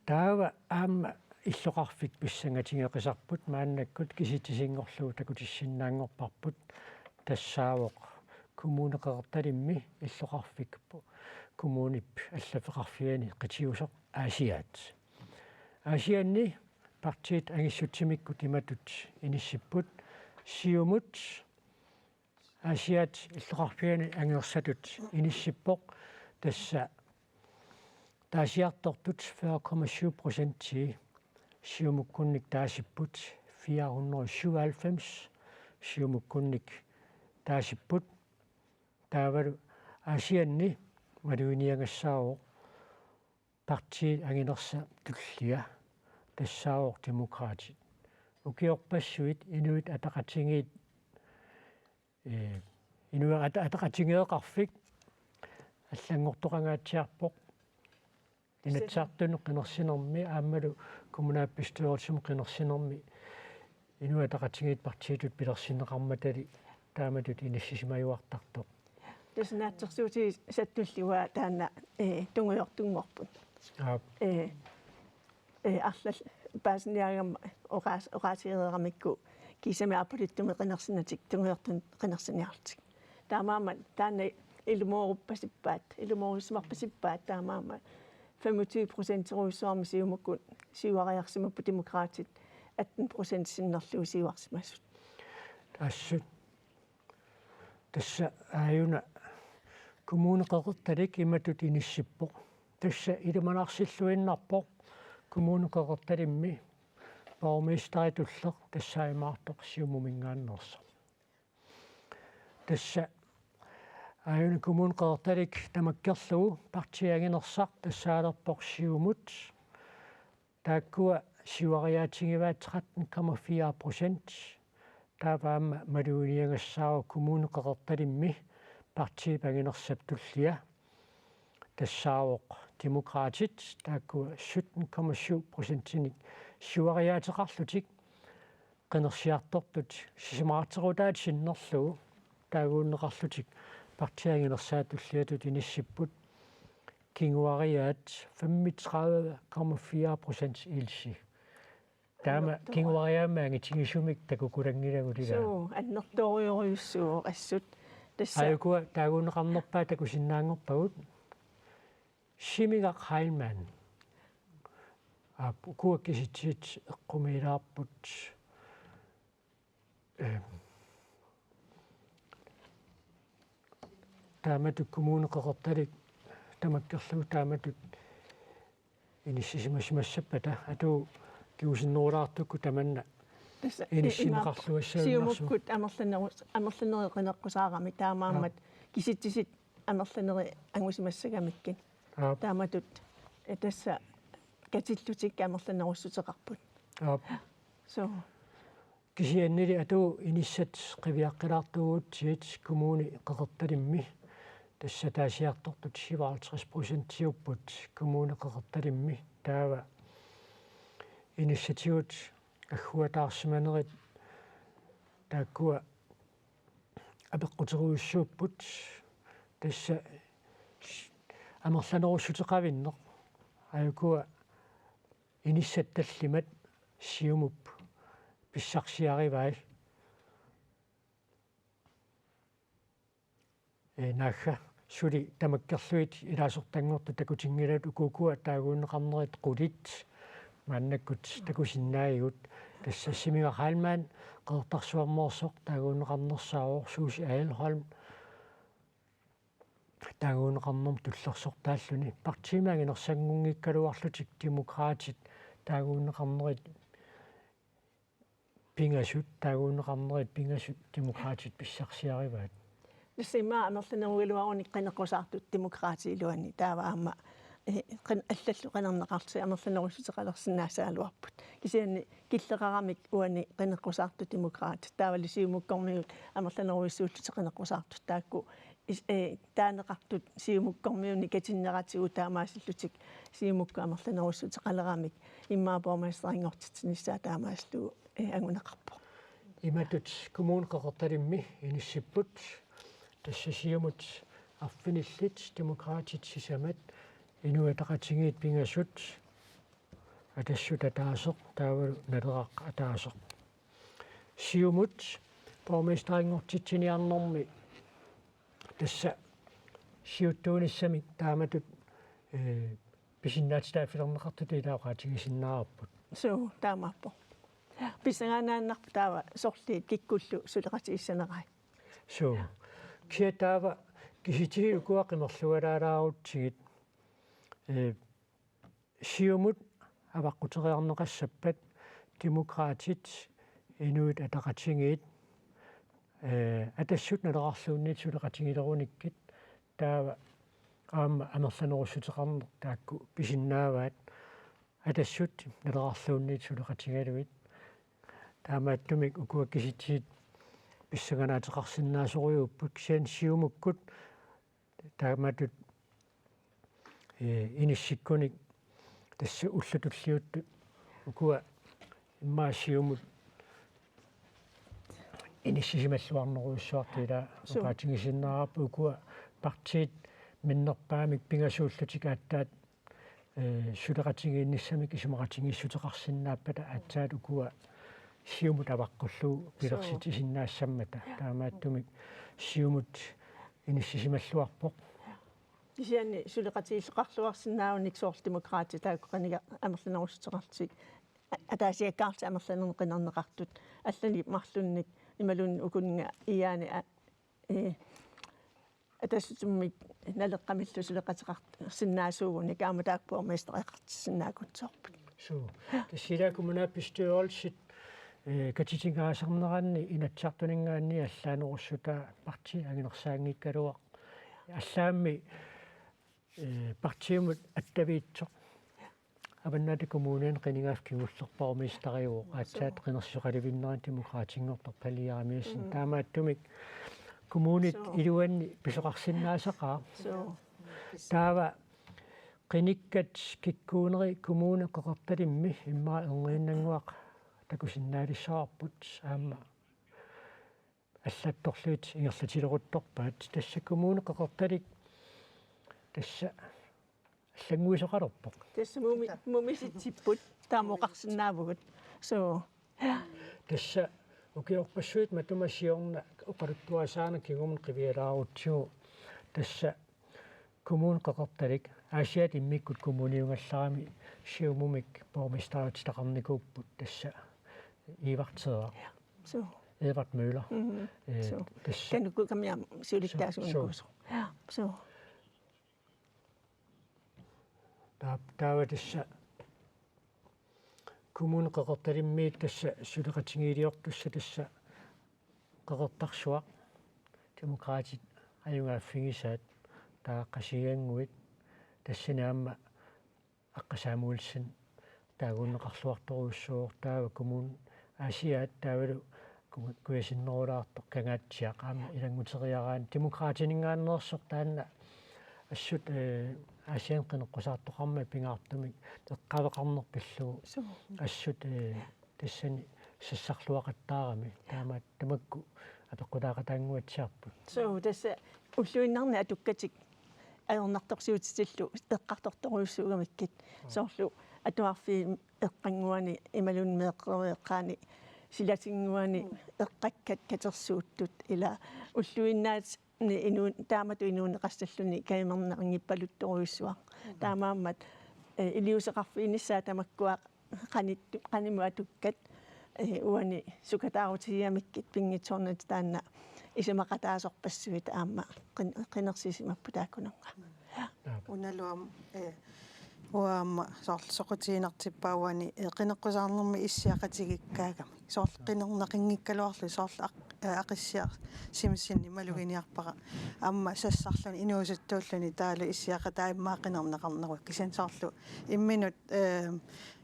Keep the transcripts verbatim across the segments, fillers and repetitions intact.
Taava aamma illoqarfik pissangatigeqisarput maannakkut kisitsisinngorlugu takutissinnaanngorparput, tassaavoq Kommune Qeqertalimmi illoqarfik kommunip allaffeqarfiani qitiusoq Aasiaat. Aasianni partiit angissutsimikkut imatut inissipput: Siumut Aasiaat illoqarfiani angersatut inissippoq, tassa taasiartortut fyrre komma syv procentii Siumukkunnik taasipput, fire hundrede og syvoghalvfems Siumukkunnik taasipput. Taavalu Aasianni maluginiagassaavoq partiit anginersap tullia, tassaavoq Demokraatit. Ukiorpassuit Inuit Ataqatigiit, ee, Inuit Ata-, Ataqatigiiaqarfik allanngortoqangaatsiarpoq Inatsisartuni qinersinermi aammalu kommunalbestyrelsimi qinersinermi Inuit Ataqatigiit partiitut pilersinneqarmatali taamatut inissisimajuartartoq. Tassa naatsorsuutigisattulli uanga taanna, ee, tungujortunngorput. Aap. Ee, ee, arlal-, paasiniaagama oqaas-, oqaatigereeramikku kiisami apulittumi qinersinnatik tungujortumik qinersiniarlutik. Taamaammat taanna ilumooruppasippaat, ilumoorujussuarpasippaat, taamaammat femogtyve procenterujussuarmik Siumukkut siuariarsimapput, Demokraatit atten procent sinnerlugu siuarsimasut. Assut. Tassa aajuna Kommune Qeqertalik imatut inissippoq. Tassa ilimanarsilluinnarpoq Kommune Qeqertalimmi borgmesteritulleq, tassa imaattoq Siumuminngaanneersoq. Tassa aajuna Kommune Qeqertalik tamakkerlugu partiit anginersat tassaalerpoq Siumut. Taakkua siuariaatigivaat tretten komma fire procent. Taava aamma maluginiagassaavoq Kommune Qeqertalimmi partiip anginersap tullia, tassaavoq Demokraatit, taakkua sytten komma syv procentinik siuariaateqarlutik qinersiartortut sisamaraatequtaat sinnerlugu taaguunneqarlutik partiit anginersaat tulliatut inissipput. Kinguariaat femogtredive komma fire procent ilsi. Taama annertoorujussuuvoq. Kinguariaammi angitigisumik takukulanngilagut ilaa. Suu, annertoorujussuuvoq assut. Tassa. Aajukua taaguunneqarnerpaat takusinnaanngorpagut. Simigaq Heilmann. Aap, ukua kisitsisit eqqumiilaarput. Ee, taamatut Kommune Qeqertalik tamakkerlugu taamatut inissisimasimassappata, atuup kingusinnerulaartukkut tamanna. Tassa, ee, inissinneqarluassagunarpoq. Siumukkut amerlanerus-, amerlanerit qineqqusaarami, taamaammat. Aap. Kisitsisit amerlanerit angusimassagamikkit. Aap. Taamatut, ee, tassa katillutik amerlanerussuteqarput. Aap. Suu. Kisiannili atuup inissat qiviaqqilaartuugutsigu Kommune Qeqertalimmi, tassa taasiartortut syvoghalvtreds procentiupput Kommune Qeqertalimmi, taava inissatigut agguataarsimanerit taakkua apeqquterujussuupput, tassa amerlanerussuteqavinneq, aajukua inissat tallimat Siumup pissarsiarivai. Ee, naagga suli tamakkerlugit ilaasortanngortut takutinngilagut, uku ukua taaguunneqarnerit qulit maannakkut takusinnaagigut. Tassa Simigaq Heilmann Qeqertarsuarmeersoq taaguunneqarnersaavoq, Susie Agelholm taaguunneqarnermut tullersortaalluni. Partiimi anginersanngunngikkaluarlutik Demokraatit taaguunneqarnerit pingasut, taaguunneqarnerit pingasut Demokraatit pissarsiarivaat. Tassa immaqa amerlanerugaluarunik qineqqusaartut Demokraatit iluanni, taava aamma, ee, qin-, allallu qinerneqarlutik amerlanerussuteqalersinnaassagaluarput. Kisianni killeqaramik uani qineqqusaartut Demokraatit, taavalu Siumukkormiut amerlanerujussuullutik qineqqusaartut, taakku is-, ee, taaneqartut Siumukkormiunit katinneratigut taamaasillutik Siumukkut amerlanerussuteqaleramik immaqa borgmesterinngortitsinissaa taamaasillugu, ee, anguneqarpoq. Imatut Kommune Qeqertalimmi inissipput, tassa Siumut arfinillit, Demokraatit sisamat, Inuit Ataqatigiit pingasut, Atassut ataaseq taavalu Naleraq ataaseq. Siumut borgmesterinngortitsiniarnermi tassa siuttuunissamik taamatut, eh, pisinnaatitaaffilerneqartutut ilaa oqaatigisinnaavarput. Suu, taamaappoq. Pissangaannaannarpoq taava sorliit kikkullu suleqatigissanerai. Suu. Kisianni taava kisitsisit ukua qimerlualaalaarutsigit, eh, Siumut avaqquteriarneqassappat Demokraatit, Inuit Ataqatigiit, eh, Atassut Nalerarluunniit suleqatigilerunikkit, taava aamma amerlanerussuteqarneq taakku pisinnaavaat, Atassut Nalerarluunniit suleqatigalugit. Taamaattumik ukua kisitsisit pissanganaateqarsinnaasorujuupput, kisianni Siumukkut taamatut, eh, inissikkunik tassa ullut tulliuttut ukua immaqa Siumut inissisimalluarnerujussuartut ilaa. Suu. Oqaatigisinnaavarput ukua partiit minnerpaamik pingasuullutik aatsaat, eh, suleqatigiinnissamik isumaqatigiissuteqarsinnaappata aatsaat ukua Siumut avaqqullugu pilersitsisinnaassammata. Taamaattumik Siumut inissisimalluarpoq. Kisianni suleqatigiilluarsinnaavunik soorlu Demokraatit taakku qiniga-, amerlanerussuteqarlutik. A-, ataasiakkaarlutik amerlanernik qinerneqartut. Allanik marlunnik imaluunniit ukuninnga iaani a-, eh, Atassutimiit Naleqqamillu suleqateqarsinnaasuugunik aamma taakku borgmestereqartissinnaagunarput. Suu. Tassa ilaa kommunalbestyrelsit, eh, katitinngaasarneranni Inatsisartuninngaanniit allaanerussutaa partii anginersaanngikkaluaq. Allaammi, eh, partiimut attaviitsoq Avannaata Kommuniani qinigaaffik kingulleq borgmesteriuvoq, aatsaat qinersisoqalernerani Demokraatinngortoq Palle Jeremiassen. Mm. Taamaattumik kommunit Suu. iluanni pisoqarsinnaasaqaaq. Suu. Taava qinikkat kikkuuneri Kommune Qeqertalimmi immaqa erniinnannguaq takusinnaalissavarput aamma allattorlugit ingerlatileruttorpaat, tassa Kommune Qeqertalik tassa allannguisoqalerpoq. Tassa mumi-, mumisitsipput taama oqarsinnaavugut. Suu. Tassa ukiorpassuit matuma siorna oqaluttuarisaaneq kingumut qivialaarutsigu tassa Kommune Qeqertalik Aasiaat immikkut kommuniugallarami Siumumik borgmesteriutitaqarnikuupput tassa Evert Teeraq. Suu. Evert Møller. Mhm. Eh, Suu. Tassa. Kanukku kamiam siulittaasuunikuusoq. Suu. Ja, suu. Taa-, taava tassa Kommune Qeqertalimmiit tassa suleqatigiiliortussat tassa Qeqertarsuaq, Demokraatit ajugaaffigisaat, taava Qasigiannguit, tassani aamma Aqqasaamulsin taaguunneqarluartorujussuuvoq, taava Kommune Aasiaat taavalu ku-, kujasinnerulaartoq Kangaatsiaq aamma ilannguteriaraanni Demokraatininngaanneersoq taanna assut, eh, Aasianni qineqqusaartoqarmat pingaartumik eqqaaveqarneq pillugu. Suu. Assut, eh, tassani sassarluaqattaarami. Taamaat tamakku apeqqutaaqataannguatsiarput. Suu, tassa ulluinnarni atukkatik ajornartorsiutitillu eqqartortorujussuugamikkit. Mm. Soorlu atuarfii eqqannguani imaluunniit meeqqeriviup eqqaani silatinnguani eqqakkat katersuuttut ilaa ulluinnaat ni inu-, taamatut inuuneqassalluni kajumerneqanngippaluttorujussuaq. Mm. Taamaammat, eh, iliuuseqarfiginissaat tamakkua qanit-, qanimut atukkat, eh, uani sukataarutigigamikkit pinngitsoornatik taanna isumaqataasorpassuit aamma qin-, qinersisimapput taakkununnga. Aap. Unalu aamma, eh, uanga aamma soorlu soqutiginartippaa uani, eh, qineqqusaarnermi issiaqatigiikkaagami. Soorlu qinerneqanngikkaluarlutik soorlu aq-, eh, Aqissiaq Simsenip maluginiarpara. Aamma sassarluni inuusuttuulluni taavalu issiaqataa immaqa qinerneqarneruvoq. Kisianni soorlu imminut, eh,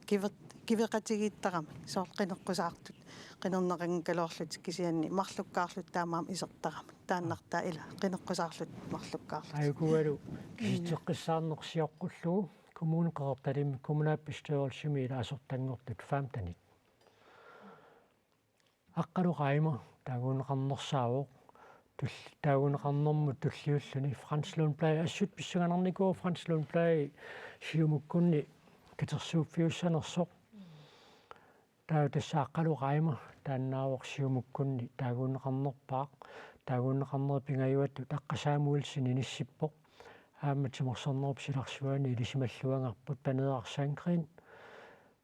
kive-, kiveqatigiittaramik soorlu qineqqusaartut. Qinerneqanngikkaluarlutik kisianni marlukkaarlutik taamaammat isertaramik. Taannartaa ila qineqqusaarlutik marlukkaarlutik. Aajukualu kisitseqqissaarneq sioqqullugu Kommune Qeqertalimmi kommunalbestyrelsimi ilaasortanngortut femtenit. Aqqalu Raimo taaguunneqarnersaavoq, tul-, taaguunneqarnermut tulliulluni Frans Lundblad, assut pissanganarnikuuvoq Frans Lundblad Siumukkunni katersuuffiussanersoq. Taava tassa Aqqalu Raima taannaavoq Siumukkunni taaguunneqarnerpaaq, taaguunneqarneri pingajuattut Aqqa Samuelsen inissippoq, aamma Timersornerup silarsuani ilisimalluagarput Paneeraq Sandgreen,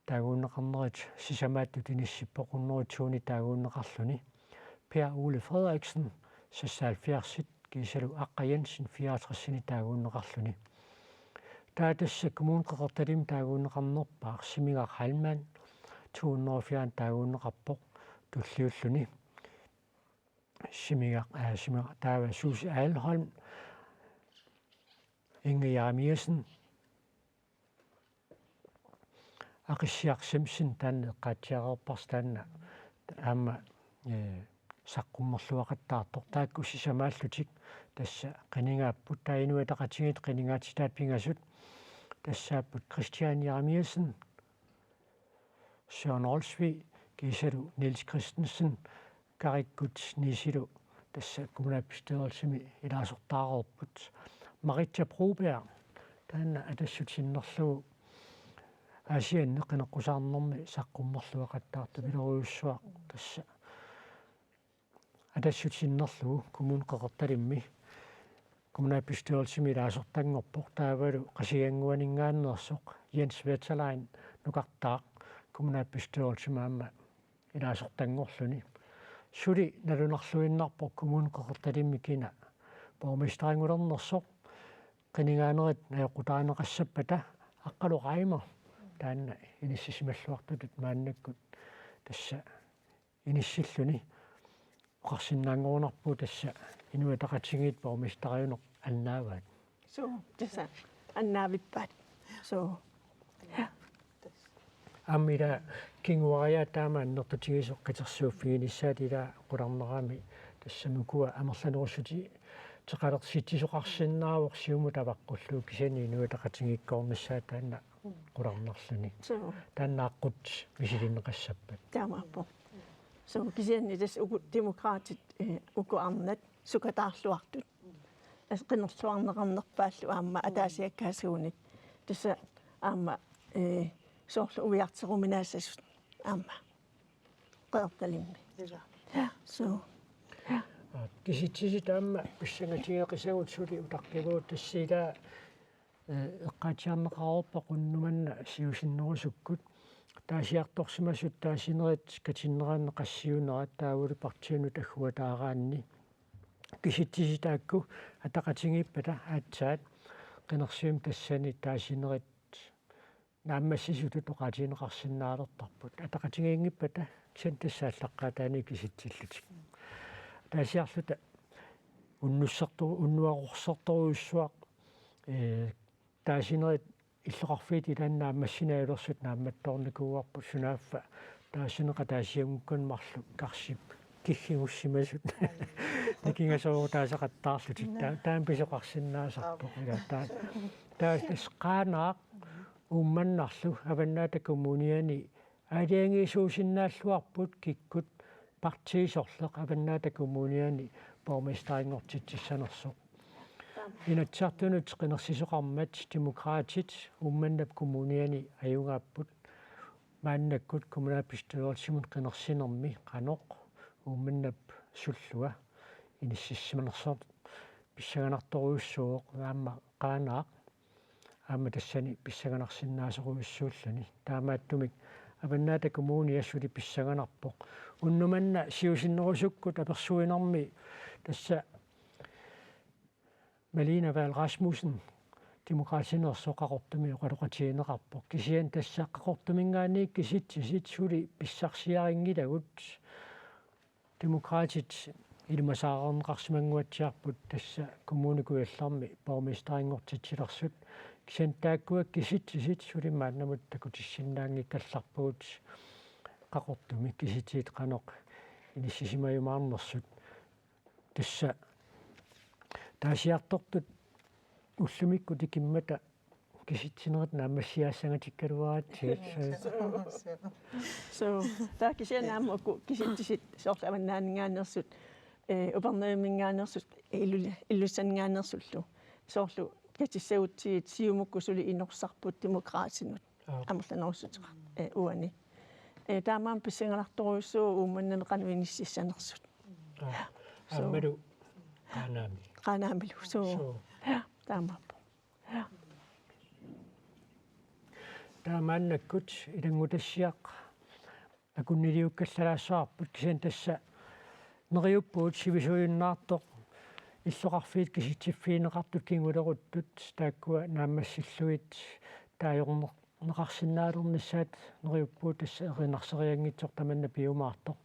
taaguunneqarnerit sisamaattut inissippoq hundredetuunik taaguunneqarluni. Per Ole Frederiksen, seksoghalvfjerdsit, kiisalu Aqqa Jensen, fireoghalvtredsini taaguunneqarluni. Taava tassa Kommune Qeqertalimmi taaguunneqarnerpaaq Simigaq Heilmann, to hundrede og fjorten taaguunneqarpoq tulliulluni. Simigaq, aa, Simigaq, taava Susie Ahlholm, Inge Jeremiassen, Aqissiaq Simpson taanna eqqaatsiareerparsi taanna aamma, ee, saqqummerluaqattaartoq. Taakku sisamaallutik tassa qinigaapput, taava Inuit Ataqatigiit qinigaatitaat pingasut tassaapput Kristian Jeremiassen, Søren Olsvig, kiisalu Niels Christensen, Karikkut Niisilu tassa kommunalbestyrelsimi ilaasortaareerput. Maritza Broberg, taanna Atassut sinnerlugu Aasianni qineqqusaarnermi saqqummerluaqattaartupilorujussuaq, tassa Atassut sinnerlugu Kommune Qeqertalimmi kommunalbestyrelsimi ilaasortanngorpoq, taavalu Qasigiannguaninngaanneersoq Jens Wetterlein nukartaaq kommunalbestyrelsimi aamma ilaasortanngorluni. Suli nalunarluinnarpoq Kommune Qeqertalimmi kina borgmesteringulernersoq, qinigaanerit najoqqutaaneqassappata Aqqalu Raima taanna inissisimalluartutut maannakkut tassa inissilluni. Oqarsinnaanngorunarpoq tassa Inuit Ataqatigiit borgmesteriuneq annaavaat. Suu, tassa annaavippaat. Suu. Ja. Aamma ila kinguariaat taama annertutigisoq katersuuffiginissaat ila qularnarami, tassa ukua amerlanerussutisoqarsinnaavoq Siumut avaqqullugu, kisianni Inuit Ataqatigiikkoornissaat taanna qularnarluni. Suu. Taanna aqqut misilinneqassappat. Taamaappoq. Suu, kisianni tassa uku Demokraatit, eh, uku arnat sukataarluartut. Tassa qinerluarneqarnerpaallu aamma ataasiakkaasuunik. Tassa aamma, eh, soorlu uiarteruminaassasut aamma Qeqertalimmi. Ilaa. Ja, suu. Ja. Aa, kisitsisit aamma pissangatigeqisagut suli utaqqivagut, tassa ila, eh, eqqaatsiarneqareerpara unnuk manna siusinnerusukkut. Taasiartorsimasut taasinerit katinneranni qassiunerat taavalu partiinut agguataaraanni. Kisitsisit taakku ataqatigiippata aatsaat qinersivimmi tassani taasinerit naammassisutut oqaatigineqarsinnaalertarput. Ataqatigiinngippata kisianni tassa aallaqqaataani kisitsillutik. Taasiarluta unnussartoru-, unnuarorsartorujussuaq, ee, taasinerit illoqarfiit ilaanni naammassinaalersut naammattoornikuuarput, sunaaffa taasineq ataasianngukkanik marluk karsip kiggigussimasut nikingasoorutaasaqattaarlutik. Naa. Taa-, taama pisoqarsinnaasarpoq. Aap. Ila taa-, taa-, tassa Qaanaaq Uummannarlu Avannaata Kommuniani aalajangiisuusinnaalluarput kikkut partiit sorleq Avannaata Kommuniani borgmesterinngortitsissanersoq. Inatsisartunut qinersisoqarmat Demokraatit Uummannap Kommuniani ajugaapput. Maannakkut kommunalbestyrelsimut qinersinermi qanoq Uummannap sullua inissisimanersoq pissanganartorujussuuvoq, aamma Qaanaaq aamma tassani pissanganarsinnaasorujussuulluni. Taamaattumik Avannaata Kommunia suli pissanganarpoq. Unnuk manna siusinnerusukkut apersuinermi tassa Malene Vahl Rasmussen, Demokraatineersoq, Qaqortumi oqaloqatigineqarpoq. Kisianni tassa Qaqortuminngaanniit kisitsisit suli pissarsiarinngilagut. Demokraatit ilimasaarneqarsimannguatsiarput tassa Kommune Kujallermi borgmesterinngortitsilersut. Kisianni taakkua kisitsisit suli maannamut takutissinnaanngikkallarpagut Qaqortumi kisitsisit qanoq inissisimajumaarnersut. Tassa taasiartortut ullumikkut tikimmata kisitsinerit naammassiaassangatikkaluaratsigit. Suu. Suu. Taava kisianni aamma uku kisitsisit soorlu Avannaaninngaanneersut, eh, Upernavimminngaanneersut, Illu-, Ilulissaninngaanneersullu. Soorlu katissagutsigit Siumukkut suli inorsarput Demokraatinut. Amerlanerussuteqartoq, eh, uani. Eh, taamaammat pissanganartorujussuuvoq Uummannami qanoq inississanersut. Aa, so aammalu Qaanaami. Qaanaamilu. So. So. Ja, taamaappoq. Ja. Taamaannakkut ilanngutassiaq akunniliukkallaassavarput kisianni tassa neriuppugut sivisuujunnaartoq illoqarfiit kisitsiffigineqartut kinguleruttut taakkua naammassillugit taajorneq neqarsinnaalernissaat neriuppugut tassa erinarsereernersoq tamanna piumaartoq.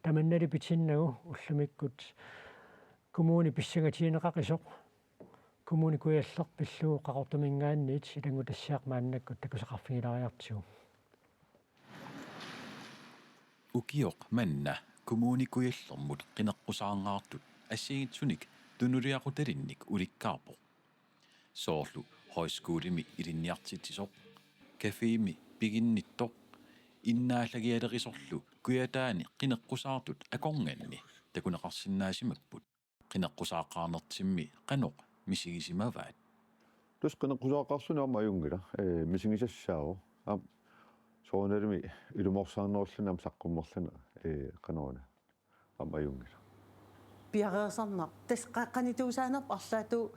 Tamannali pitinnagu ullumikkut kommuni pissangatigineqaqisoq Kommune Kujalleq pillugu Qaqortuminngaanniit ilanngutassiaq maannakkut takusaqarfigilaariartigu. Ukioq manna Kommune Kujallermut qineqqusaarngaartut assigiinngitsunik tunuliaqutalinnik ulikkaarpoq. Soorlu højskolemi ilinniartitsisoq, cafémi piginnittoq, innaallagialerisorlu Kujataani qineqqusaartut akornanni takuneqarsinnaasimapput. Qineqqusaaqqaarnertimmi qanoq misigisimavaat? Tassa qineqqusaaqqaarluni aamma ajunngilaq, ee, misigisassaavoq. Aamma soorunalimi ilumoorsaarnerulluni aamma saqqummerluni, ee, qanoruna. Aamma ajunngilaq. Piareersarnaq. Tassa qa-, qanittuusaanerput arlaatigut,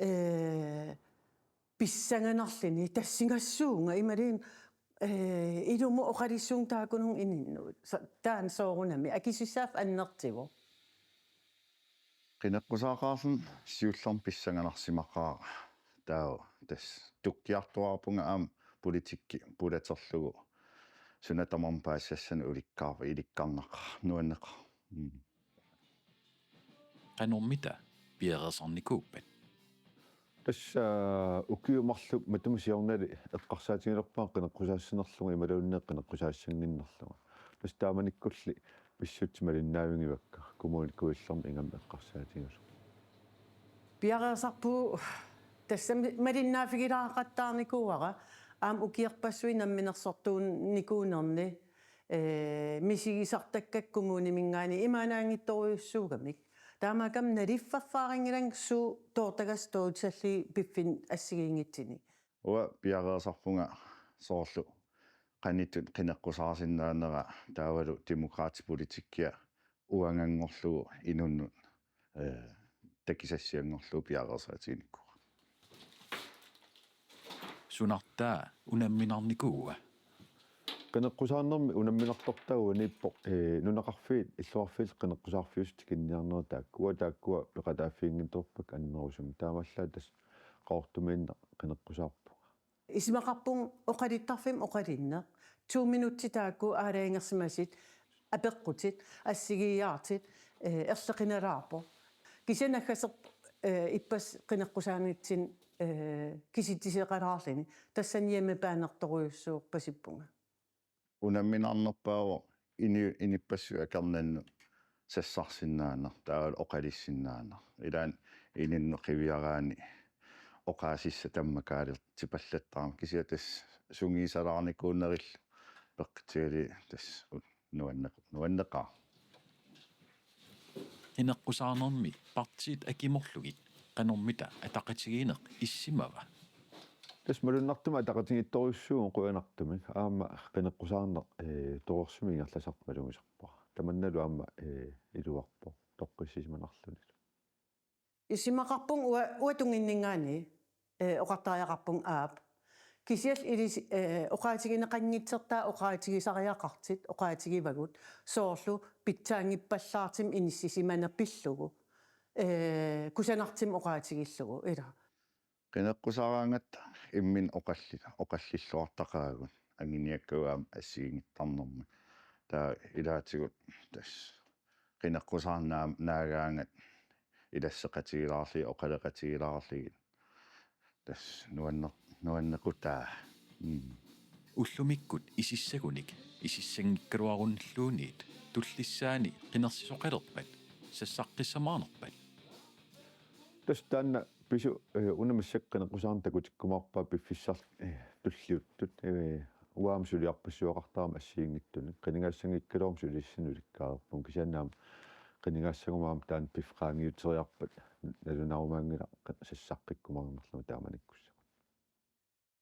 ee, pissanganarluni tassingassuunga imaluunniit, ee, ilumut oqalussuunga taakkununnga ininnut. Sa-, taanna soorunami. Akisussaaffik annertuvoq. Qineqqusaaqqaarluni siullermik pissanganarsimaqaara. Taava tassa tukkiartuaarpunga aamma politikki pulaterlugu. Suna tamarmi paasisassanik ulikkaar-, ilikkarnaqaaq, nuanneqaaq. Mm. Qanormita piareersarnikuuppat? Tassa ukiut marluk matuma siornali eqqarsaatigilerpunga qineqqusaassanerlunga imaluunniit qineqqusaassanngikkaluarlunga. Tassa taamanikkulli pissutsit malinnaavigivakka Kommune Kujallermi ingammik eqqarsaatigalugu. Piareersarpugut tassami malinnaaffigilaaqattaarnikuuara aamma ukiorpassuit namminersortuunikuunerni, ee, misigisartakkakka kommuniminngaanniit imaannaanngitsorujussuugamik. Taamaakkami naliffarfaarinngilanga suut toortagassat toortallugit piffinni assigiinngitsuni. Uanga piareersarpunga soorlu qanittut qineqqusaarsinnaanera taavalu demokraatit politikkia uanganngorlugu inunnut, ee, takusassianngorlugu piareersaatiginikuuara. Sunartaa unamminarnikuua? Qineqqusaarnermi unamminartortaa uaniippoq, ee, nunaqarfiit, illoqarfiit qineqqusaarfiusut tikinniarnerat taakku. Uanga taakkua peqataaffiginngitsoorpakka annerusumik. Taamaallaat tassa Qaqortumiinnaq qineqqusaarpunga. Isumaqarpunga oqaluttarfimmi oqalunneq. To minutsit taakku aalajangersimasut, apeqqutit, assigiiaartut, ee, erloqinalaarpoq. Kisianni naggaserput, ee, ippassaq qineqqusaanngitsunik, ee, kisitsiseqalaarluni. Tassani hjemmebaanertorujussuuppasippunga. Unamminarnerpaavoq ini-, inuppassuit akornannut sassarsinnaaneq, taavalu oqalussinnaaneq. Ilaanni inunnut qiviaraanni oqaasissaq tammakaalertipallattarami. Kisianni tassa sungiusalaarnikuunerillu peqqutigalugu tassa nuanneq-, nuanneqaaq. Qineqqusaarnermi partiit akimorlugit qanormita ataqatigiinneq issimava? Tassa malunnartumik ataqatigiittorujussuuvoq qujanartumik. Aamma qineqqusaarneq, ee, torersumik ingerlasartoq malugisarpara. Tamannalu aamma, ee, iluarpoq toqqissisimanarlunilu. Isumaqarpunga ua-, uanga tunginninngaanniit, ee, oqartariaqarpunga aap. Kisianni ilis-, ee, oqaatigineqanngitsortaa oqaatigisariaqartut, oqaatigivagut, soorlu pitsaanngippallaartumik inissisimaneq pillugu. Ee, kusanartumik oqaatigillugu, ila. Qineqqusaaraangatta imminut oqalli-, oqallilluartaqaagut, anguniakkagut aamma assigiinngitsornermut. Taava ilaatigut tassa qineqqusaarnaa-, naagaangat ilasseqatigilaarlugit, oqaloqatigilaarlugit. Tassa nuanneq-, nuannequtaa. Mm. Ullumikkut isissagunik isissanngikkaluarunnilluunniit tullissaani qinersisoqalerpat, sassaqqissamaarnerpat? Tassa taanna pisut, ee, una massakkut qineqqusaarneq takutikkumaarpaa piffissaq, ee, tulliuttut, ee, uanga aamma suliarpassuaqartarama assigiinngitsunik. Qinigaassanngikkaluaruma suliassani ulikkaareerpunga, kisianni aamma qinigaassaguma aamma taanna piffissaq qaangiuteriarpat nalunaarumaanngilaq qi-, sassaqqikkumaarnerlunga taamanikkussagut.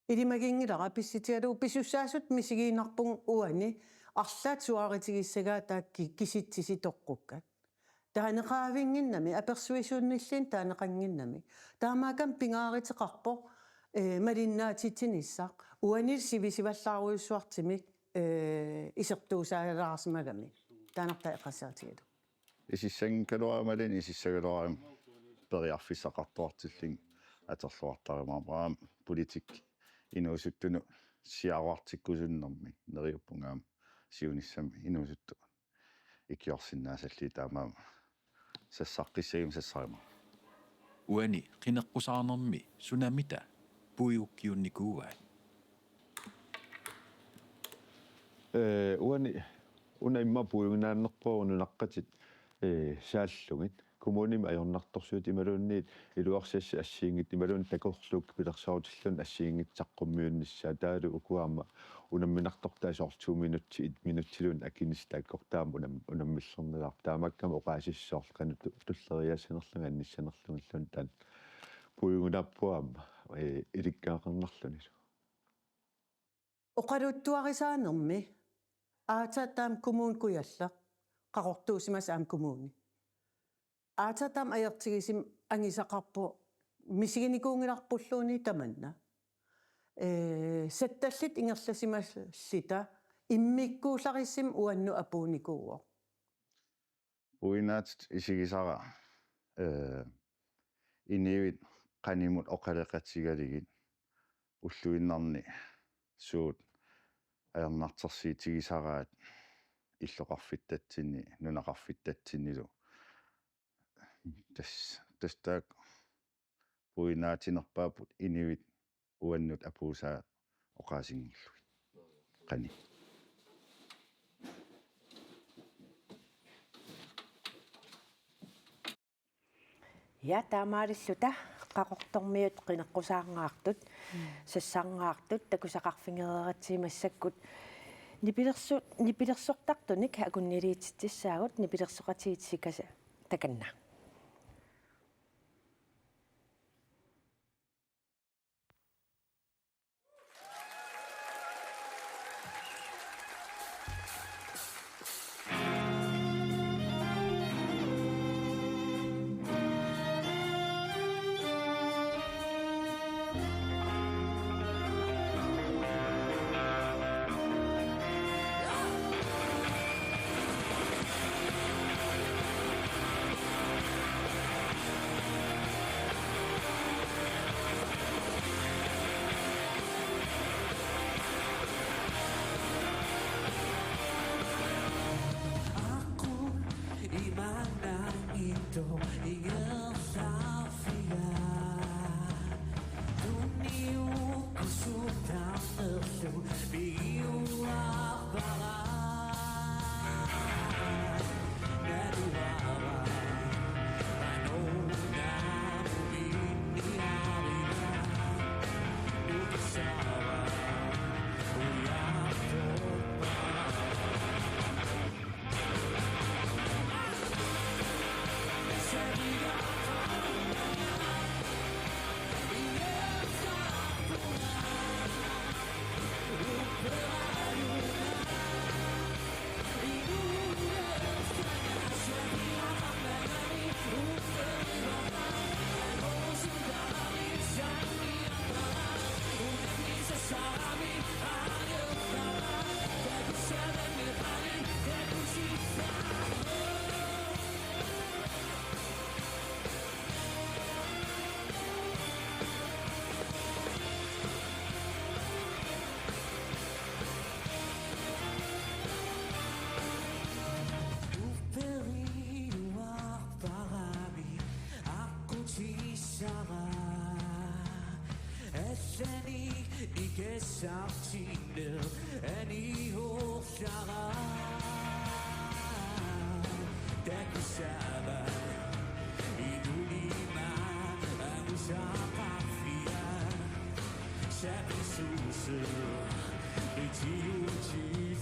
Ilimaginngilara pissutigalugu pisussaasutut misigiinnarpugut uani arlaat suaaritigissagaat taakku kisitsisitoqqukkat. Taaneqavinnginnami, apersuisuunnilluunniit taaneqannginnami. Taamaakkami pingaaruteqarpoq, eh, malinnaatitsinissaq. Uani sivisuvallaarujussuartumik, eh, isertuusaalaarsimagami. Taanna eqqarsaatigalugu. Isussanngikkaluarama ilissi isussagaluarama periarfissaqartuartillunga atorluartarumaarpara politikki inuusuttunut siaruartikkusunnermi neriuppunga aamma siunissami inuusuttut ikiorsinnaasallugit taamaammat sassaqqissaguma sassarima. Uani qineqqusaarnermi sunamita puigukkiunnikuuaat? Ee, uani una immaqa puiginaannerpoq nunaqqatit, ee, saallugit. Kommunimi ajornartorsiutit imaluunniit iluarsassat assigiinngitsut imaluunniit takorluukkut pilersaarutilluunniit assigiinngitsut saqqummiunnissaat taavalu ukua aamma unamminartortai soorlu to minutsit, et minutsiluunniit akinissaq taakkortaama unam-, unammillernalaarpoq. Taamaakkami oqaasissaq soorlu qanoq tu-, tulleriiaassanerlunga annissanerlugilluunniit taanna puigunaapput aamma, ee, ilikkagaqarnarlunilu. Oqaluttuarisaanermi aatsaat taama Kommune Kujalleq, qaqortuusimasoq aamma kommuni. Aatsaat taama ajortigisumik angusoqarpoq misiginikuunngilarpulluunniit tamanna. Ee, sattalluta ingerlasimalluta immikkuullarissumik uannut apuunnikuuvoq. Puigunaatsutut isigisara, ee, inuit qanimut oqaloqatigalugit ulluinnarni suut ajornartorsiutigisaraat illoqarfittatsinni, nunaqarfittatsinnilu. Tas-, tassa taakku puigunaatsinerpaapput inuit uannut apuusaat oqaasinngorlugit. Qani. Ja, taamaalilluta Qaqortormiut qineqqusaarngaartut, mm, sassarngaartut, takusaqarfigereeratsigu massakkut nipilersu-, nipilersortartunik akunniliititsissaagut, nipilersoqatigiit sikasa takanna. Upperiuarparami aqqutissara. Allanik ikissartinneq aniorlara. Takussava inunima angusaqarfia. Sapisuuseq itiutilluni.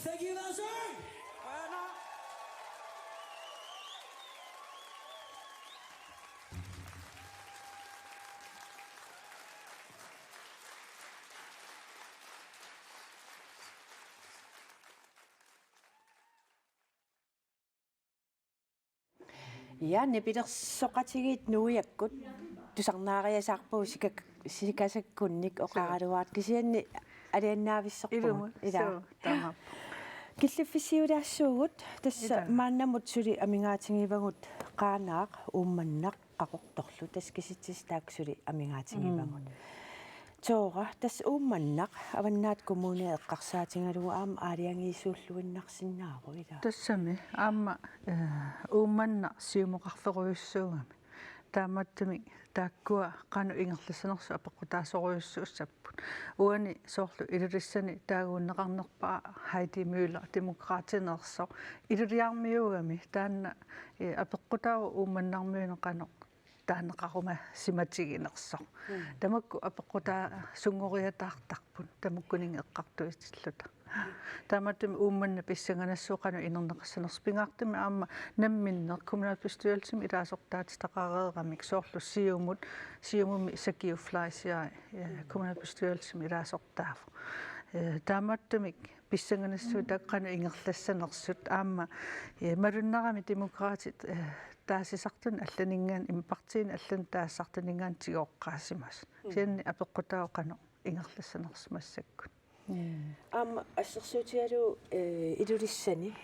Thank you, Valsø! Ja, nipilersoqatigiit nuiakkut tusarnaariasaarpugut sika-, sikasakkunnik oqaraluartut kisianni aliannaavissarpugut. Ilumut, ila. Suu, taamaappoq. Killiffissiulaassuugut tassa. Ila. Maannamut suli amigaatigivagut Qaanaaq, Uummannaq, Qaqortorlu, tassa kisitsisit taakku suli amigaatigivagut. Mm. Toora, tassa Uummannaq Avannaata Kommunia eqqarsaatigalugu aamma aalajangiisuulluinnarsinnaavoq, ila. Tassami aamma, eh, Uummannaq siumoqarferujussuugami. Taamaattumik taakkua qanoq ingerlassanersut apeqqutaasorujussuussapput. Uani soorlu Ilulissani taaguunneqarnerpaaq Heidi Møller, Demokraatineersoq, Ilulissarmiuugami, taanna, eh, apeqqutaavoq Uummannarmiunut qanoq taaneqarumasimatiginersoq. Mm. Tamakku apeqqutaasunngoriataartarput, tamakkuninnga eqqartuitilluta. Taamaattumik Uummannaq pissanganassaaq qanoq inerneqassanersoq, pingaartumik aamma namminneq kommunalbestyrelsimi ilaasortaatitaqareeramik, soorlu Siumut, Siumumi Sakiu Fleischer, eh, kommunalbestyrelsimi ilaasortaavoq. Eh, taamaattumik pissanganassaaq taakku qanoq ingerlassanersut, aamma, eh, malunnarami Demokraatit, eh, taasisartuni allaninngaanniit, ima partiini allanut taasisartuninngaanniit tigooqqaasimasut. Mm. Kisianni apeqqutaavoq qanoq ingerlassanersut massakkut. Mm. Aamma assersuutigalugu, eh, Ilulissani,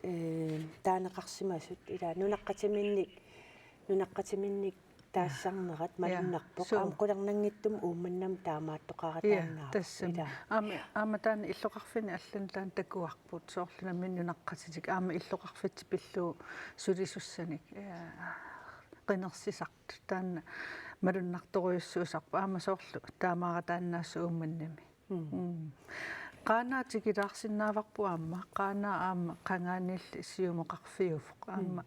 eh, taaneqarsimasut, ila nunaqqatiminnik, nunaqqatiminnik taassarnerat. Ja. Malunnarpoq. Suu. Aamma qularnanngitsumik Uummannamut taamaattoqarataannaavoq. Ja, tassami. Ila. Aamma, aamma taanna illoqarfinni allanut taanna takuarput, soorlu namminneq nunaqqatitik, aamma illoqarfitsik pillugu sulisussanik, eh, qinersisartut. Taanna malunnartorujussuusarpoq, aamma soorlu taamaarataannaasoq Uummannami. Mm. Mm. Qaanaaq tikilaarsinnaavarput aamma, Qaanaaq aamma qangaaniilli siumoqarfiuvoq. Mm. Aamma,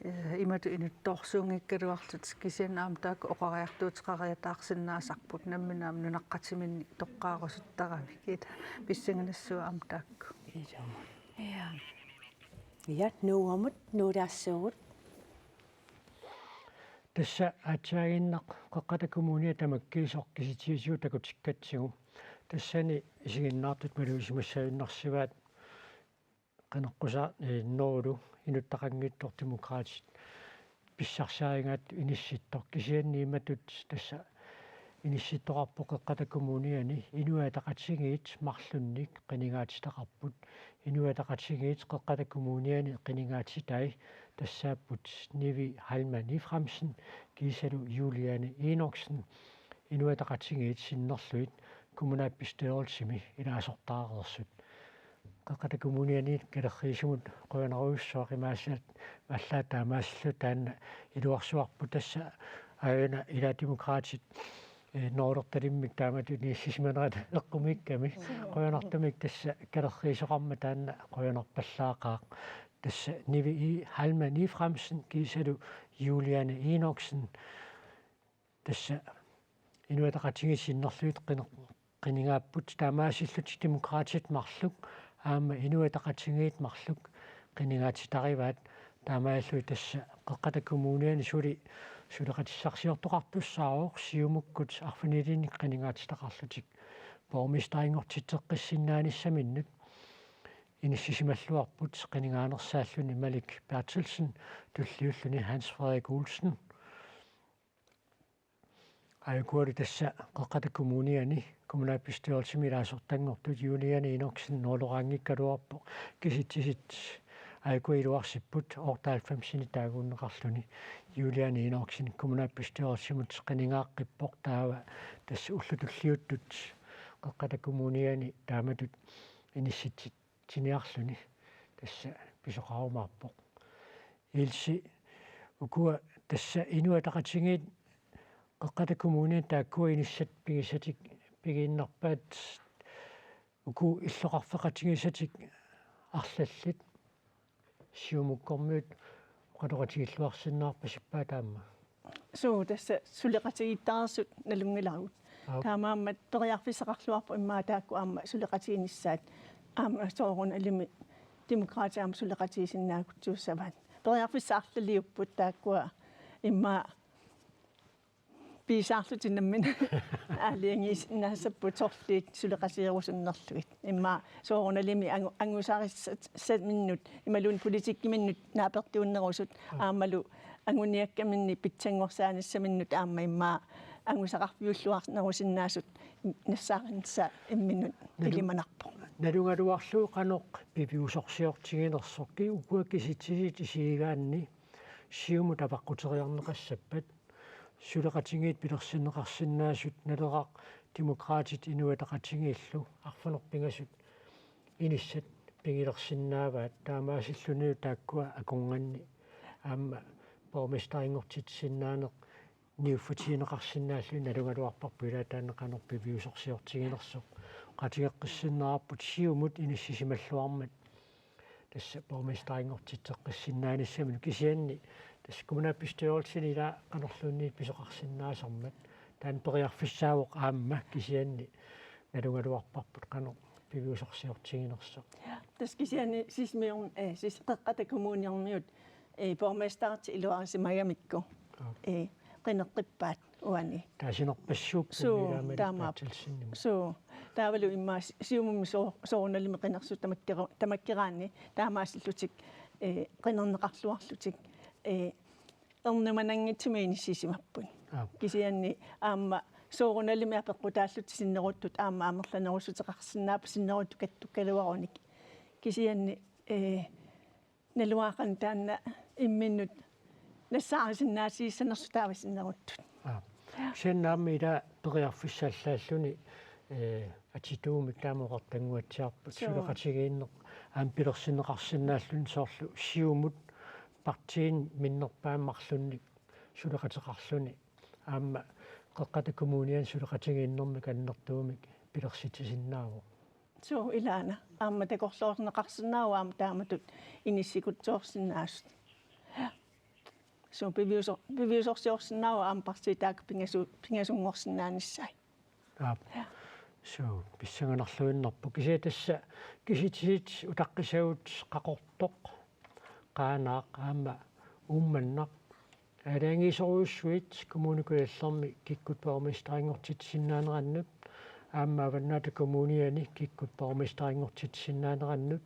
eh, imatut inuttoorsuunngikkaluarlutik, kisianni aamma taakku oqariartuuteqariataarsinnaasarput, namminneq aamma nunaqqatiminnik toqqaarusuttaramik. Ila pissanganassaaq aamma taakku. Ilumut. Ja. Ja, Nuumut nuulaassuugut. Tassa aatsaaginnaq Qeqqata Kommunia tamakkiisoq kisitsisit takutikkatsigu. Tassani isiginnaartut malugisimasunnarsivaat qineqqusaarnerlu inuttaqanngitsoq Demokraatit pissarsiarigaat inissittoq, kisianni imatut tassa inissittoqarpoq Qeqqata Kommuniani. Inuit Ataqatigiit marlunnik qinigaatitaqarput. Inuit Ataqatigiit Qeqqata Kommuniani qinigaatitai tassaapput Nivi Heilmann Efraimsen kiisalu Juliane Enoksen, Inuit Ataqatigiit sinnerlugit kommunalbestyrelsimi ilaasortaareersut. Qeqqata Kommuniani kalerriisumut qujanarujussuaq imaassaat allaat taamaasilluta, taanna iluarsuarput. Tassa aajuna ila Demokraatit, eh, noolertalimmik taamatut inissisimanerat eqqumiikkami. Mm. Qujanartumik tassa kalerriisoqarmat taanna qujanarpallaaqaaq. Tassa Nivi I-, Heilmann Efraimsen kiisalu Juliane Enoksen. Tassa Inuit Ataqatigiit sinnerlugit qini-, qinigaapput, taamaasillutik Demokraatit marluk aamma Inuit Ataqatigiit marluk qinigaatitarivaat. Taamaalilluni tassa Qeqqata Kommuniani suli suleqatissarsiortoqartussaavoq Siumukkut arfinilimmik qinigaatitaqarlutik borgmesterinngortitseqqissinnaanissaminnut. Inissisimalluarput qinigaanersaalluni Malik Berthelsen tulliulluni Hans Frederik Olsen. Aajukualu tassa Qeqqata Kommuniani kommunalbestyrelsimi ilaasortanngortut Juliane Enoksen nooloraanngikkaluarpoq kisitsisit aajuku iluarsipput otteoghalvfemsini taaguunneqarluni. Juliane Enoksen kommunalbestyrelsimut qinigaaqqippoq, taava tassa ullut tulliuttut Qeqqata Kommuniani taamatut inissitsi- -niarluni tassa pisoqarumaarpoq. Ilsi, ukua tassa Inuit Ataqatigiit Qeqqata Kommuniani taakkua inissat pigisatik pigiinnarpaat, uku illoqarfeqatigisatik arlallit Siumukkormiut oqaloqatigilluarsinnaarpasippaat aamma? Suu, tassa suleqatigiittaasut nalunngilarput. Aap. Taamaammat periarfissaqarluarpoq immaqa taakku aamma suleqatiginissaat. Aamma soorunalimi Demokraatit aamma suleqatigisinnaagutsuussavaat. Periarfissaq arlaliupput taakkua immaqa piisaarlutik nammineq aalajangiisinnaassapput sorliit suleqatigerusunnerlugit. Immaqa soorunalimi angu-, angusarissaminnut imaluunniit politikkiminnut naapertuunnerusut, aap, aammalu anguniakkaminnik pitsanngorsaanissaminut aamma immaqa angusaqarfiulluarnerusinnaasut nassaarinissaat imminnut. Nalu-, ilimanarpoq. Nalugaluarlugu qanoq piviusorsiortiginersoq, ukua kisitsisit isigigaanni Siumut apaqquteriarneqassappat, suleqatigiit pilersinneqarsinnaasut Naleraq, Demokraatit, Inuit Ataqatigiillu arfineq-pingasut inissat pigilersinnaavaat, taamaasillunilu taakkua akornanni aamma borgmesterinngortitsisinnaaneq niuffatigineqarsinnaalluni. Nalugaluarparput ilaa taanna qanoq piviusorsiortiginersoq. Oqaatigeqqissinnaavarput Siumut inissisimalluarmat tassa borgmesterinngortitseqqissinnaanissaminut, kisianni tassa kommunalbestyrelsini ilaa qanorluunniit pisoqarsinnaasarmat. Taanna periarfissaavoq aamma, kisianni nalugaluarparput qanoq piviusorsiortiginersoq. Ja, tassa kisianni Sisimiorn-, eh, Sis-, Qeqqata Kommuniormiut, eh, borgmesteritut iluarisimagamikku, aap, eh, qineqqippaat uani. Taasinerpassuupput. Suu, ilaamalik taamaappoq. Paatsilsinnimu. Suu, taavalu immaqa Si-, Siumumi soo-, soorunalimi qinersut tamakkeru-, tamakkeraanni taamaasillutik, eh, qinerneqarluarlutik, eh, ernumananngitsumik inissisimapput. Aap. Kisianni aamma soorunalimi apeqqutaallutik sinneruttut aamma amerlanerussuteqarsinnaapput sinneruttut kattukkaluarunik. Kisianni, eh, naluara qanoq taanna imminnut nassaarisinnaatigissanersoq taava sinneruttut. Aap. Ja. Kisianni aamma ilaa periarfissaq allaalluni, eh, atituumik taama oqartannguatsiarput. Suu. Suleqatigiinneq aamma pilersinneqarsinnaalluni, soorlu Siumut partiinit minnerpaamik marlunnik suleqateqarluni aamma Qeqqata Kommuniani suleqatigiinnermik annertuumik pilersitsisinnaavoq. Suu, ilaana. Aamma takorloorneqarsinnaavoq aamma taamatut inissikutsoorsinnaasut. Suu, piviusor-, piviusorsiorsinnaavoq aamma partiit taakku pingasu-, pingasunngorsinnaanissaat. Aap. Ja. Suu, pissanganarluinnarpoq. Kisianni tassa kisitsisit utaqqisavut Qaqortoq, Qaanaaq aamma Uummannaq. Aalajangiisorujussuit Kommune Kujallermi kikkut borgmesterinngortitsisinnaanerannut, aamma Avannaata Kommuniani kikkut borgmesterinngortitsisinnaanerannut,